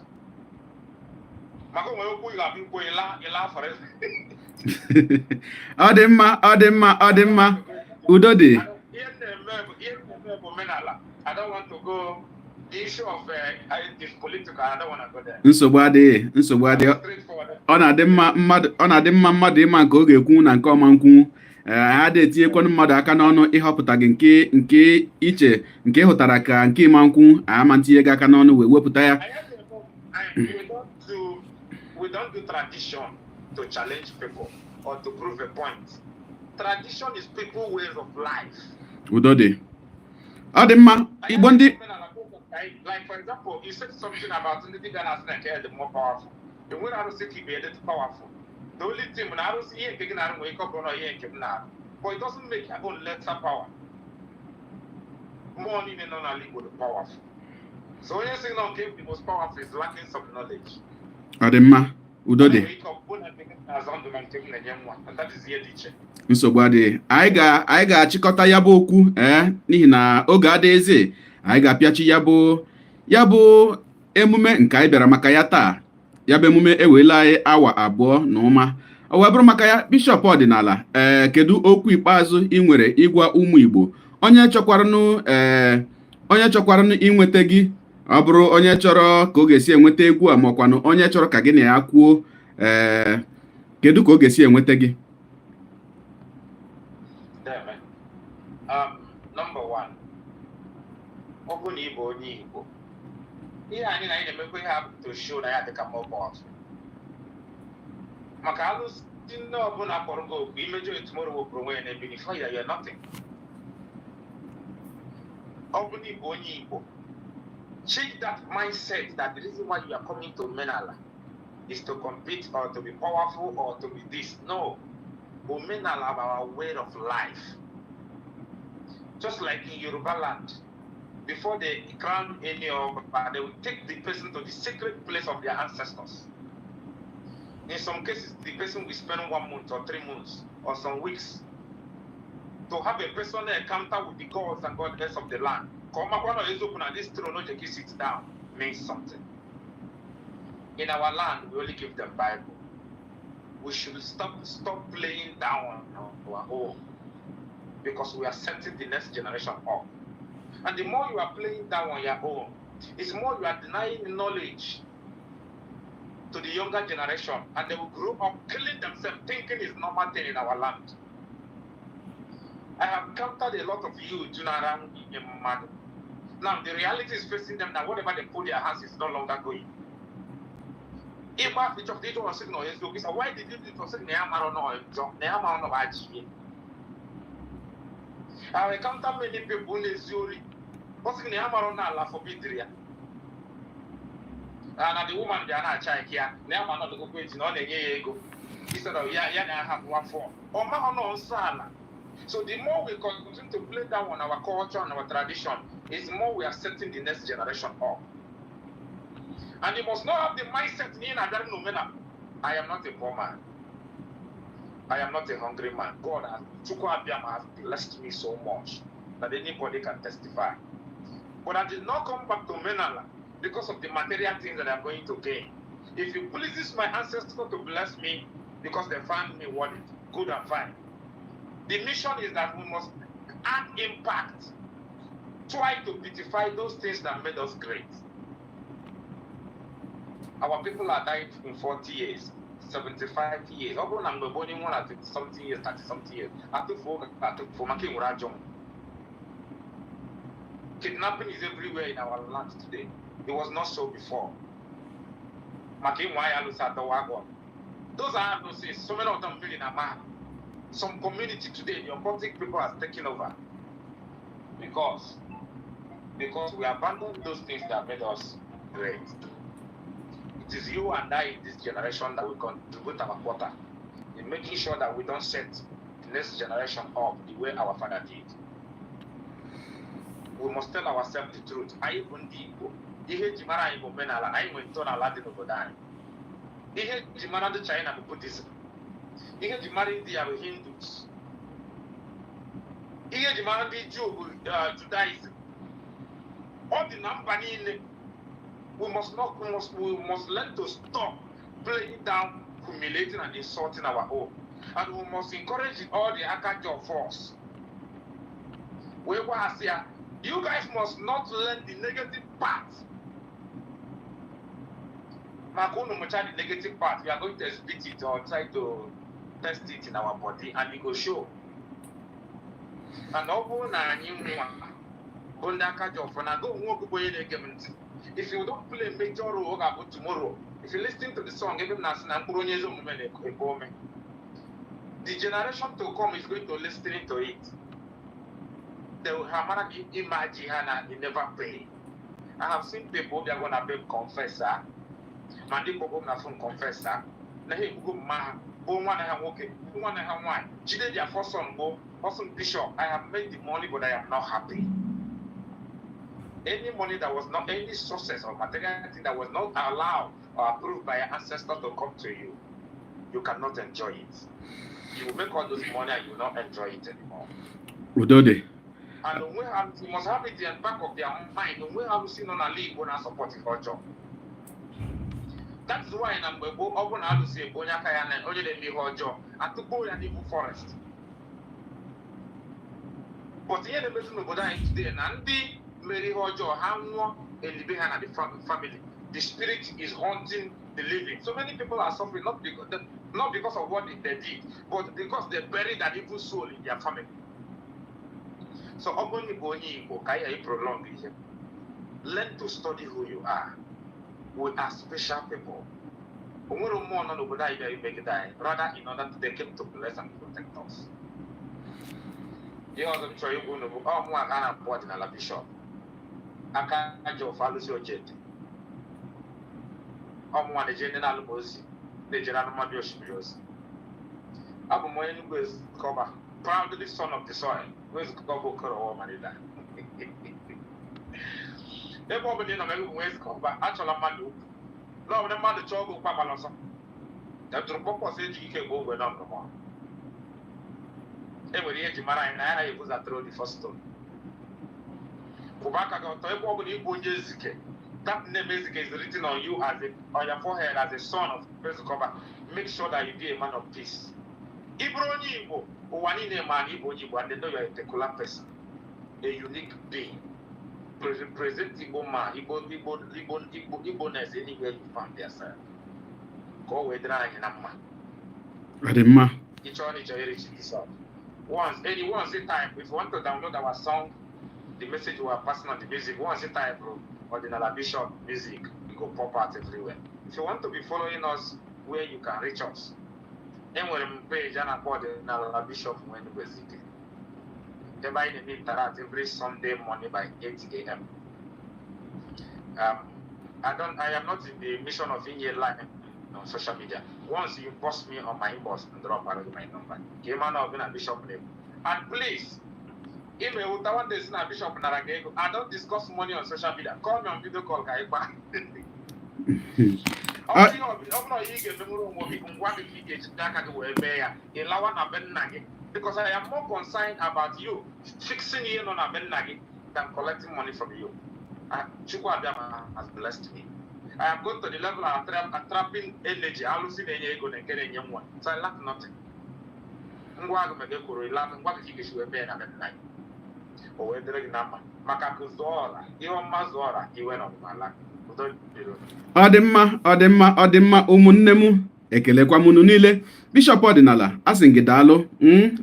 Maka onwere okwu ị ga-abịa ikwu ịla ịla forever. Ọ dị mma, ọ dị mma, ọ dị mma. Udo dị. Ihe m na-eme bụ omenala. I don't want to go the issue of this political. I don't want to go there. Nsogbu adịghị, nsogbu adịghị. Straightforward. Ọ na-adị mma mmadụ ịma nke ọ ga-ekwu na nke ọma nkwunwu. Ee, ha dị etinyekwanụ mmadụ aka n'ọnụ ịhọpụta gị nke iche nke ị hụtara ka nke ịma nkwụ ama ntinye gị aka n'ọnụ wee wepụta ya. I have to know, we don't do tradition to challenge people or to prove a point. Tradition is people ways of life. Udo dị, ọ dị mma. Igbo ndị Like, for example, you said something about ndị dibịa na-asị na nke ya dị more powerful. Enwere arụsị ka ibe ya dị powerful. The only thing bụ na arụsị ihe nke gị na-arụ nwere ike ọ bụrụ na ihe nke m na-arụ. But it doesn't make your own lesser power. Mmụọ niile nọ n'ala Igbo dị powerful. So onye sị na nke the most powerful is lacking some knowledge. Ọ dị mma, udo dị. Nwere ike ọ bụrụ na nke gị na-azọ ndụ na nke m na-enye nwa. And that is ihe dị iche. Nsogbu adịghị. Anyị ga-achịkọta ya bụ okwu, ee, n'ihi na oge adịghịzị. Anyị ga-apịachi ya bụ emume nke anyị bịara maka ya taa. Ya bụ emume eweela anyị awa 2 na ụma. O wee bụrụ maka ya, bishọp ọdịnala, ee, kedu okwu ikpeazụ ị nwere ịgwa ụmụ Igbo, onye chọkwaranụ, ee, onye chọkwaranụ inweta gị, ọ bụrụ onye chọrọ ka ọ ga-esi enweta egwu a, makwanụ onye chọrọ ka gị na ya kwuo, ee, kedu ka ọ ga-esi enweta gị? Deme. Number one, ọ bụrụ na ị bụ onye Igbo, ihe anyị na anyị na-emekwa ihe a bụ to show na ya dịka more powerful. Maka alụsị nne ọbụla kpọrọ gị oku imejọ tomorrow wepụrụ onwe ya n'ebe before you are nothing. Ọ bụrụ na ị bụ onye Igbo, change that mindset that the reason why you are coming to Omenala is to compete or to be powerful or to be this. No. Omenala bụ our way of life. Just like in Yoruba land, before they crown any Oba, they will take the person to the sacred place of their ancestors. In some cases, the person will spend one month or 3 months or some weeks to have a personal encounter with the gods and goddess of the land. Ka ọ makwa na eziokwu na this throne o ji sit down means something. In our land, we only give them Bible. We should stop playing down on our own because we are setting the next generation up. And the more you are playing down on your own, it's more you are denying knowledge to the younger generation, and they will grow up killing themselves, thinking it's normal thing in our land. I have encountered a lot of youth around in Mmadụ. Now the reality is facing them that whatever they put their hands is no longer going. Ịgba ịchọpụta ịchọ ọsị na eziokwu sị, why did you do it? Ọsị na ya mara na njọ na ya mara na ọ bụ ajọ ihe. I have encountered many people na-ezi ori. Ọ sị na ya mara na ala forbidiri ya. Na the woman bịa na-acha ike ya na ya ma na ọdụgokwa echi na ọ na-enye ya ego instead of ya ya na-ahapụ afọ ọ maghị nọ nsọ ala. So the more we continue to play down on our culture and our tradition, is more we are setting the next generation up. And you must not have the mindset na ị na-abịara n'omenala. I am not a poor man. I am not a hungry man. God has, Chukwu Abiama has blessed me so much that anybody can testify. But I did not come back to Omenala because of the material things that I'm going to gain. If it pleases my ancestors to bless me because they found me worth it, good and fine. The mission is that we must add impact, try to beautify those things that made us great. Our people are dying in 40 years, 75 years. Ọ bụrụ na mgbe gboo onye nwụrụ na 20 something years, 30 something years, atụfuo oge atụfuo maka ịnwere ajọ nwụ. Kidnapping is everywhere in our land today. It was not so before. Maka ịnwe anyị alụsị adọwa agụ. Those are alụsị, so many of them mmiri na ama. Some community today, the occultic people has taken over. Because we abandoned those things that made us great. It is you and I in this generation that will contribute our quota in making sure that we don't set the next generation up the way our father did. We must tell ourselves the truth. Anyị bụ ndị Igbo. Ihe eji mara anyị bụ omenala na anyị nwere ntọala dị n'obodo anyị. Ihe eji mara ndị China bụ Buddhism. Ihe eji mara India bụ Hindus. Ihe eji mara ndị Juu bụ Judaism. Ọ dị na mba niile. We must not we must learn to stop playing down, humiliating and insulting our own, and we must encourage all the aka of us wee gwa ha sị ya, you guys must not learn the negative part, maka unu mụcha the negative part, we are going to exhibit it or try to test it in our body and it go show. And ọ bụrụ na anyị nwa bụ ndị aka ji ọfọ na go onwe ogugbo, onye na-ege m ntị, if you don't play major role, ọ ga-abụ tomorrow. If you listen to the song ebe m na-asị na mkpụrụ onye ezi omume na-ekwe ome, the generation to come is going to listen to it. They will have mara gị imaji ha na they never pay. I have seen people bịa go na be m confess ha, ma ndị kpọgo m na phone confess ha na ha egbugo mma ha bụ nwanne ha nwoke, bụ nwanne ha nwaanyị, jide their first son, bụ ọsọ, "Bishop, I have made the money, but I am not happy." Any money that was not, any success or material thing that was not allowed or approved by your ancestor to come to you, you cannot enjoy it. You will make all those money and you will not enjoy it anymore. Udo dị. And onwe ha, you must have it in the back of their mind, onwe ha si nọ n'ala Igbo na-support ihe ọjọọ. That is why na mgbe gboo, ọ bụrụ na alụsị egbu onye aka ya na onye na-eme ihe ọjọọ, atụkpuo ya n'ihu forest. But ihe na-emezi n'obodo anyị today na ndị mere ihe ọjọọ, ha nwụọ, elibe ha na the family, the spirit is haunting the living. So many people are suffering not because of what they did, but because they buried an evil soul in their family. So ọ bụrụ na ị bụ onye Igbo, ka anyị ghara prolong ihe, learn to study who you are. We are special people. O nwere mmụọ nọ n'obodo anyị bịara imegide anyị. Rather, in order to, they came to bless and protect us. Ihe ọzọ m chọrọ ikwu unu bụ ọ mụnwa ka a na-akpọ Ọdịnala Bishop, aka aja ofe alụsị ojete. Ọ mụnwa na-eje ndị na-alụ m ozi, na-ejere anụmanụ osimiri ozi. Abụ m onye Enugu Ezukọba, proudly son of the soil. Ezukọba Okorowo Manila. Ebe ọ bụla ị nọ ma ebe bụ Ezukọba, achọla mmadụ okwu na ọ bụla mmadụ chọọ gị okwu, agbala ọsọ. Dọtụrụ pọpọs ejighị ike gba ogwe nọ ndụmọdụ. E nwere ihe eji mara anyị na anyị anaghị ebuza throw the first stone. Kwụba aka gị ọtọ. Ebe ọ bụla ịbụ onye Ezike, that name Ezike is written on you as a on your forehead as a son of Ezukọba. Make sure that you be a man of peace. Ị bụrụ onye Igbo, ụwa niile ma na ịbụ onye Igbo, and they know you are a particular person, a unique being. Represent Igbo man, Igbo, Igbo, Igbo, Igbo, Igbo-ness anywhere you find yourself, ka o wee dịrị anyị na mma. Ọ dị mma. Ịchọ na ịchọ reach this out. Once, any once a time, if you want to download our song, the message we are passing on the music, once a time, bro, Ordinala Bishop music, it go pop out everywhere. If you want to be following us, where you can reach us, enwere m page a na-akpọ Ọdịnala Bishop Nwenugwu Ezike, ebe anyị na-eme interact every Sunday morning by 8 a.m. I don't I am not in the mission of inye line on social media. Once you post me on my inbox and drop out my number, ka ị ma na ọ bụ na Bishop na-ekwu. And please, ime wụta one day si na Bishop nara gị ego. I don't discuss money on social media. Call me on video call ka anyị kpa. Ọ bụrụ ihe ọ bụrụ na ihe ị ga-emenwuru onwe gị, ngwa gị ka ị ga-eji aka gị wee mee ya, ị lawa na be nna gị, because I am more concerned about you fixing ihe nọ na be nna gị than collecting money from you. Chukwu Abịama has blessed me. I am going to the level of trapping energy, alụsị na-enye ego na nke na-enye nwa, so I lack nothing. Ngwa agụ mega ekwuru ịla ngwa gị ka ị ga-esi wee mee ya na be nna gị, o wee dịrị gị na mma, maka akụ zụọ ọra, ihe ọma zụọ ọra, iwe na ọdịnala. Udo dịrị unu. Ọ dị mma, ọ dị mma, ọ dị mma. Ụmụnne m, ekelekwa m unu niile. Bishọp Ọdịnala, a sị gị daalụ,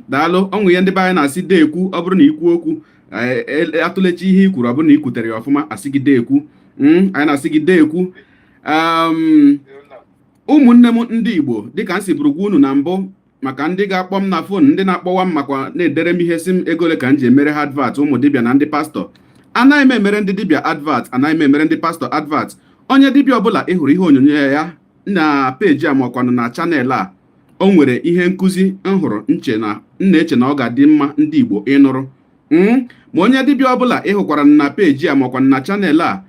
daalụ. Ọnwụ ihe ndị be anyị na-asị deekwu, ọ bụrụ na ikwu okwu, atụlechi ihe i kwuru, ọ bụrụ na i kwutere ya ọfụma, asị gị deekwu. Anyị na-asị gị deekwu. Ụmụnne m ndị Igbo, dịka m si bụrụ gwa unu na mbụ, maka ndị ga-akpọ m na phone, ndị na-akpọwa m makwa na-edere m ihe, si m ego ole ka m ji emere ha advert, ụmụ dibịa na ndị pastọ. Anaghị m emere ndị dibịa advert, anaghị m emere ndị pastọ advert. Onye dibịa ọbụla ị hụrụ ihe onyonyo ya na peji a makwanụ na channel a, o nwere ihe nkụzi m hụrụ nche na m na-eche na ọ ga-adị mma ndị Igbo ịnụrụ. Ma onye dibịa ọbụla ị hụkwara na peji a makwanụ na channel a,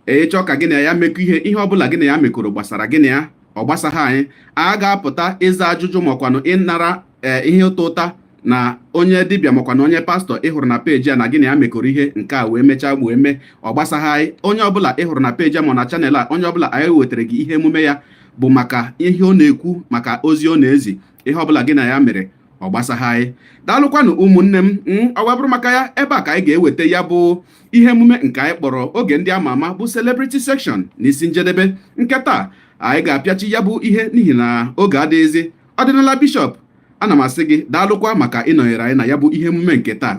ịchọ ka gị na ya mekọ ihe, ihe ọbụla gị na ya mekọrọ gbasara gị na ya. Ọ gbasaghị anyị. A ga-apụta ịza ajụjụ makwanụ ịnara ihe ụta ụta na onye dibịa makwanụ onye pastọ ị hụrụ na peji a na gị na ya mekọrọ ihe nke a wee mechaa wee mee. Ọ gbasaghị anyị. Onye ọbụla ị hụrụ na peji a ma na channel a, onye ọbụla anyị wetara gị ihe emume ya bụ maka ihe ọ na-ekwu, maka ozi ọ na-ezi. Ihe ọbụla gị na ya mere, ọ gbasaghị anyị. Daalụkwanụ, ụmụnne m. Ọ wee bụrụ maka ya, ebe a ka anyị ga-eweta ya bụ ihe emume nke anyị kpọrọ Oge Ndị Ama Ama, bụ Celebrity Section, n'isi njedebe. Nke taa, anyị ga-apịachi ya bụ ihe n'ihi na oge adịghịzi. Ọdịnala Bishọp, ana m asị gị daalụkwa maka ịnọnyere anyị na ya bụ ihe emume nke taa.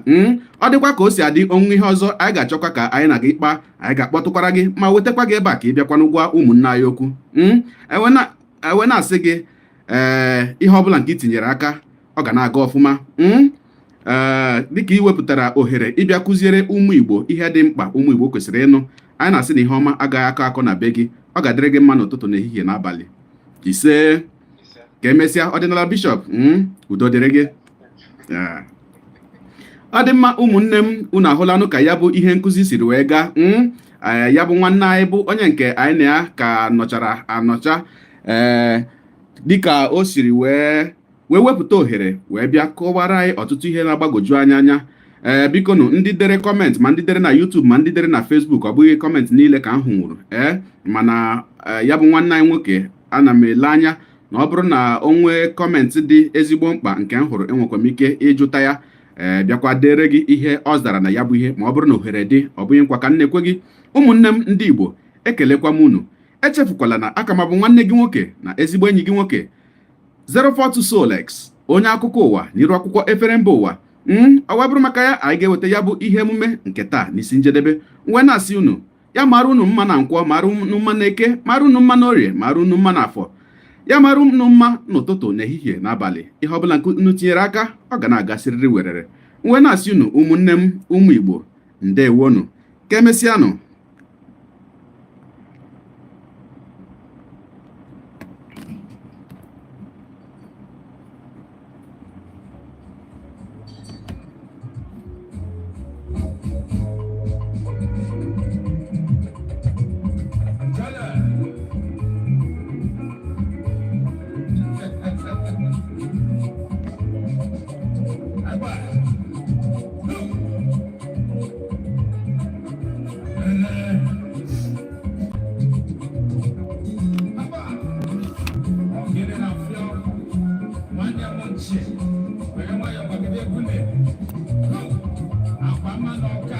Ọ dịkwa ka o si adị, onwe ihe ọzọ anyị ga-achọkwa ka anyị na gị kpaa, anyị ga-akpọtụkwara gị ma wetakwa gị ebe a ka ị bịakwanụ gwa ụmụnne anyị okwu. Ewe na-asị gị, ee, ihe ọbụla nke i tinyere aka, ọ ga na-aga ọfụma. Ee, dịka ị wepụtara ohere ịbịa kụziere ụmụ Igbo ihe dị mkpa ụmụ Igbo kwesịrị ịnụ, anyị na-asị na ihe ọma agaghị akọ akọ na be gị. Ọ ga-adịrị gị mma n'ụtụtụ, n'ehihie, n'abalị. Ise. Ise. Ka emesịa, Ọdịnala Bishọp. Udo dịrị gị. Yeah. Ọ dị mma, ụmụnne m. Unu ahụlanụ ka ya bụ ihe nkụzi siri wee gaa. Ya bụ nwanne anyị bụ onye nke anyị na ya ka nọchara anọcha, ee, dịka o siri wee wepụta ohere wee bịa kọwara anyị ọtụtụ ihe na-agbagwoju anya anya. Ee, biko nụ, ndị dere comment, ma ndị dere na YouTube, ma ndị dere na Facebook, ọ bụghị comment niile ka m hụnwuru. Ee, mana ya bụ nwanne anyị nwoke, ana m ele anya na ọ bụrụ na o nwee comment dị ezigbo mkpa nke m hụrụ, enwekwa m ike ịjụta ya, ee, bịakwa dere gị ihe ọ zara na ya bụ ihe, ma ọ bụrụ na ohere dị. Ọ bụghị nkwa ka m na-ekwe gị. Ụmụnne m ndị Igbo, ekelekwa m unu. Echefukwala na aka m bụ nwanne gị nwoke na ezigbo enyi gị nwoke, 042 Solex, onye akụkọ ụwa n'iru akwụkwọ efere mba ụwa. Ọ wee bụrụ maka ya, anyị ga-eweta ya bụ ihe emume nke taa n'isi njedebe, wee na-asị unu ya mara unu mma na Nkwọ, mara unu mma na Eke, mara unu mma na Orie, mara unu mma na Afọ, ya mara unu mma n'ụtụtụ, n'ehihie, n'abalị. Ihe ọbụla nke unu tinyere aka, ọ ga na-agasịrịrị werere. Wee na-asị unu, ụmụnne m, ụmụ Igbo, ndewonu. Ka emesịanụ. Nwanne m nchi were nwayọọ gbagide egwu na akwa mma n'ọka.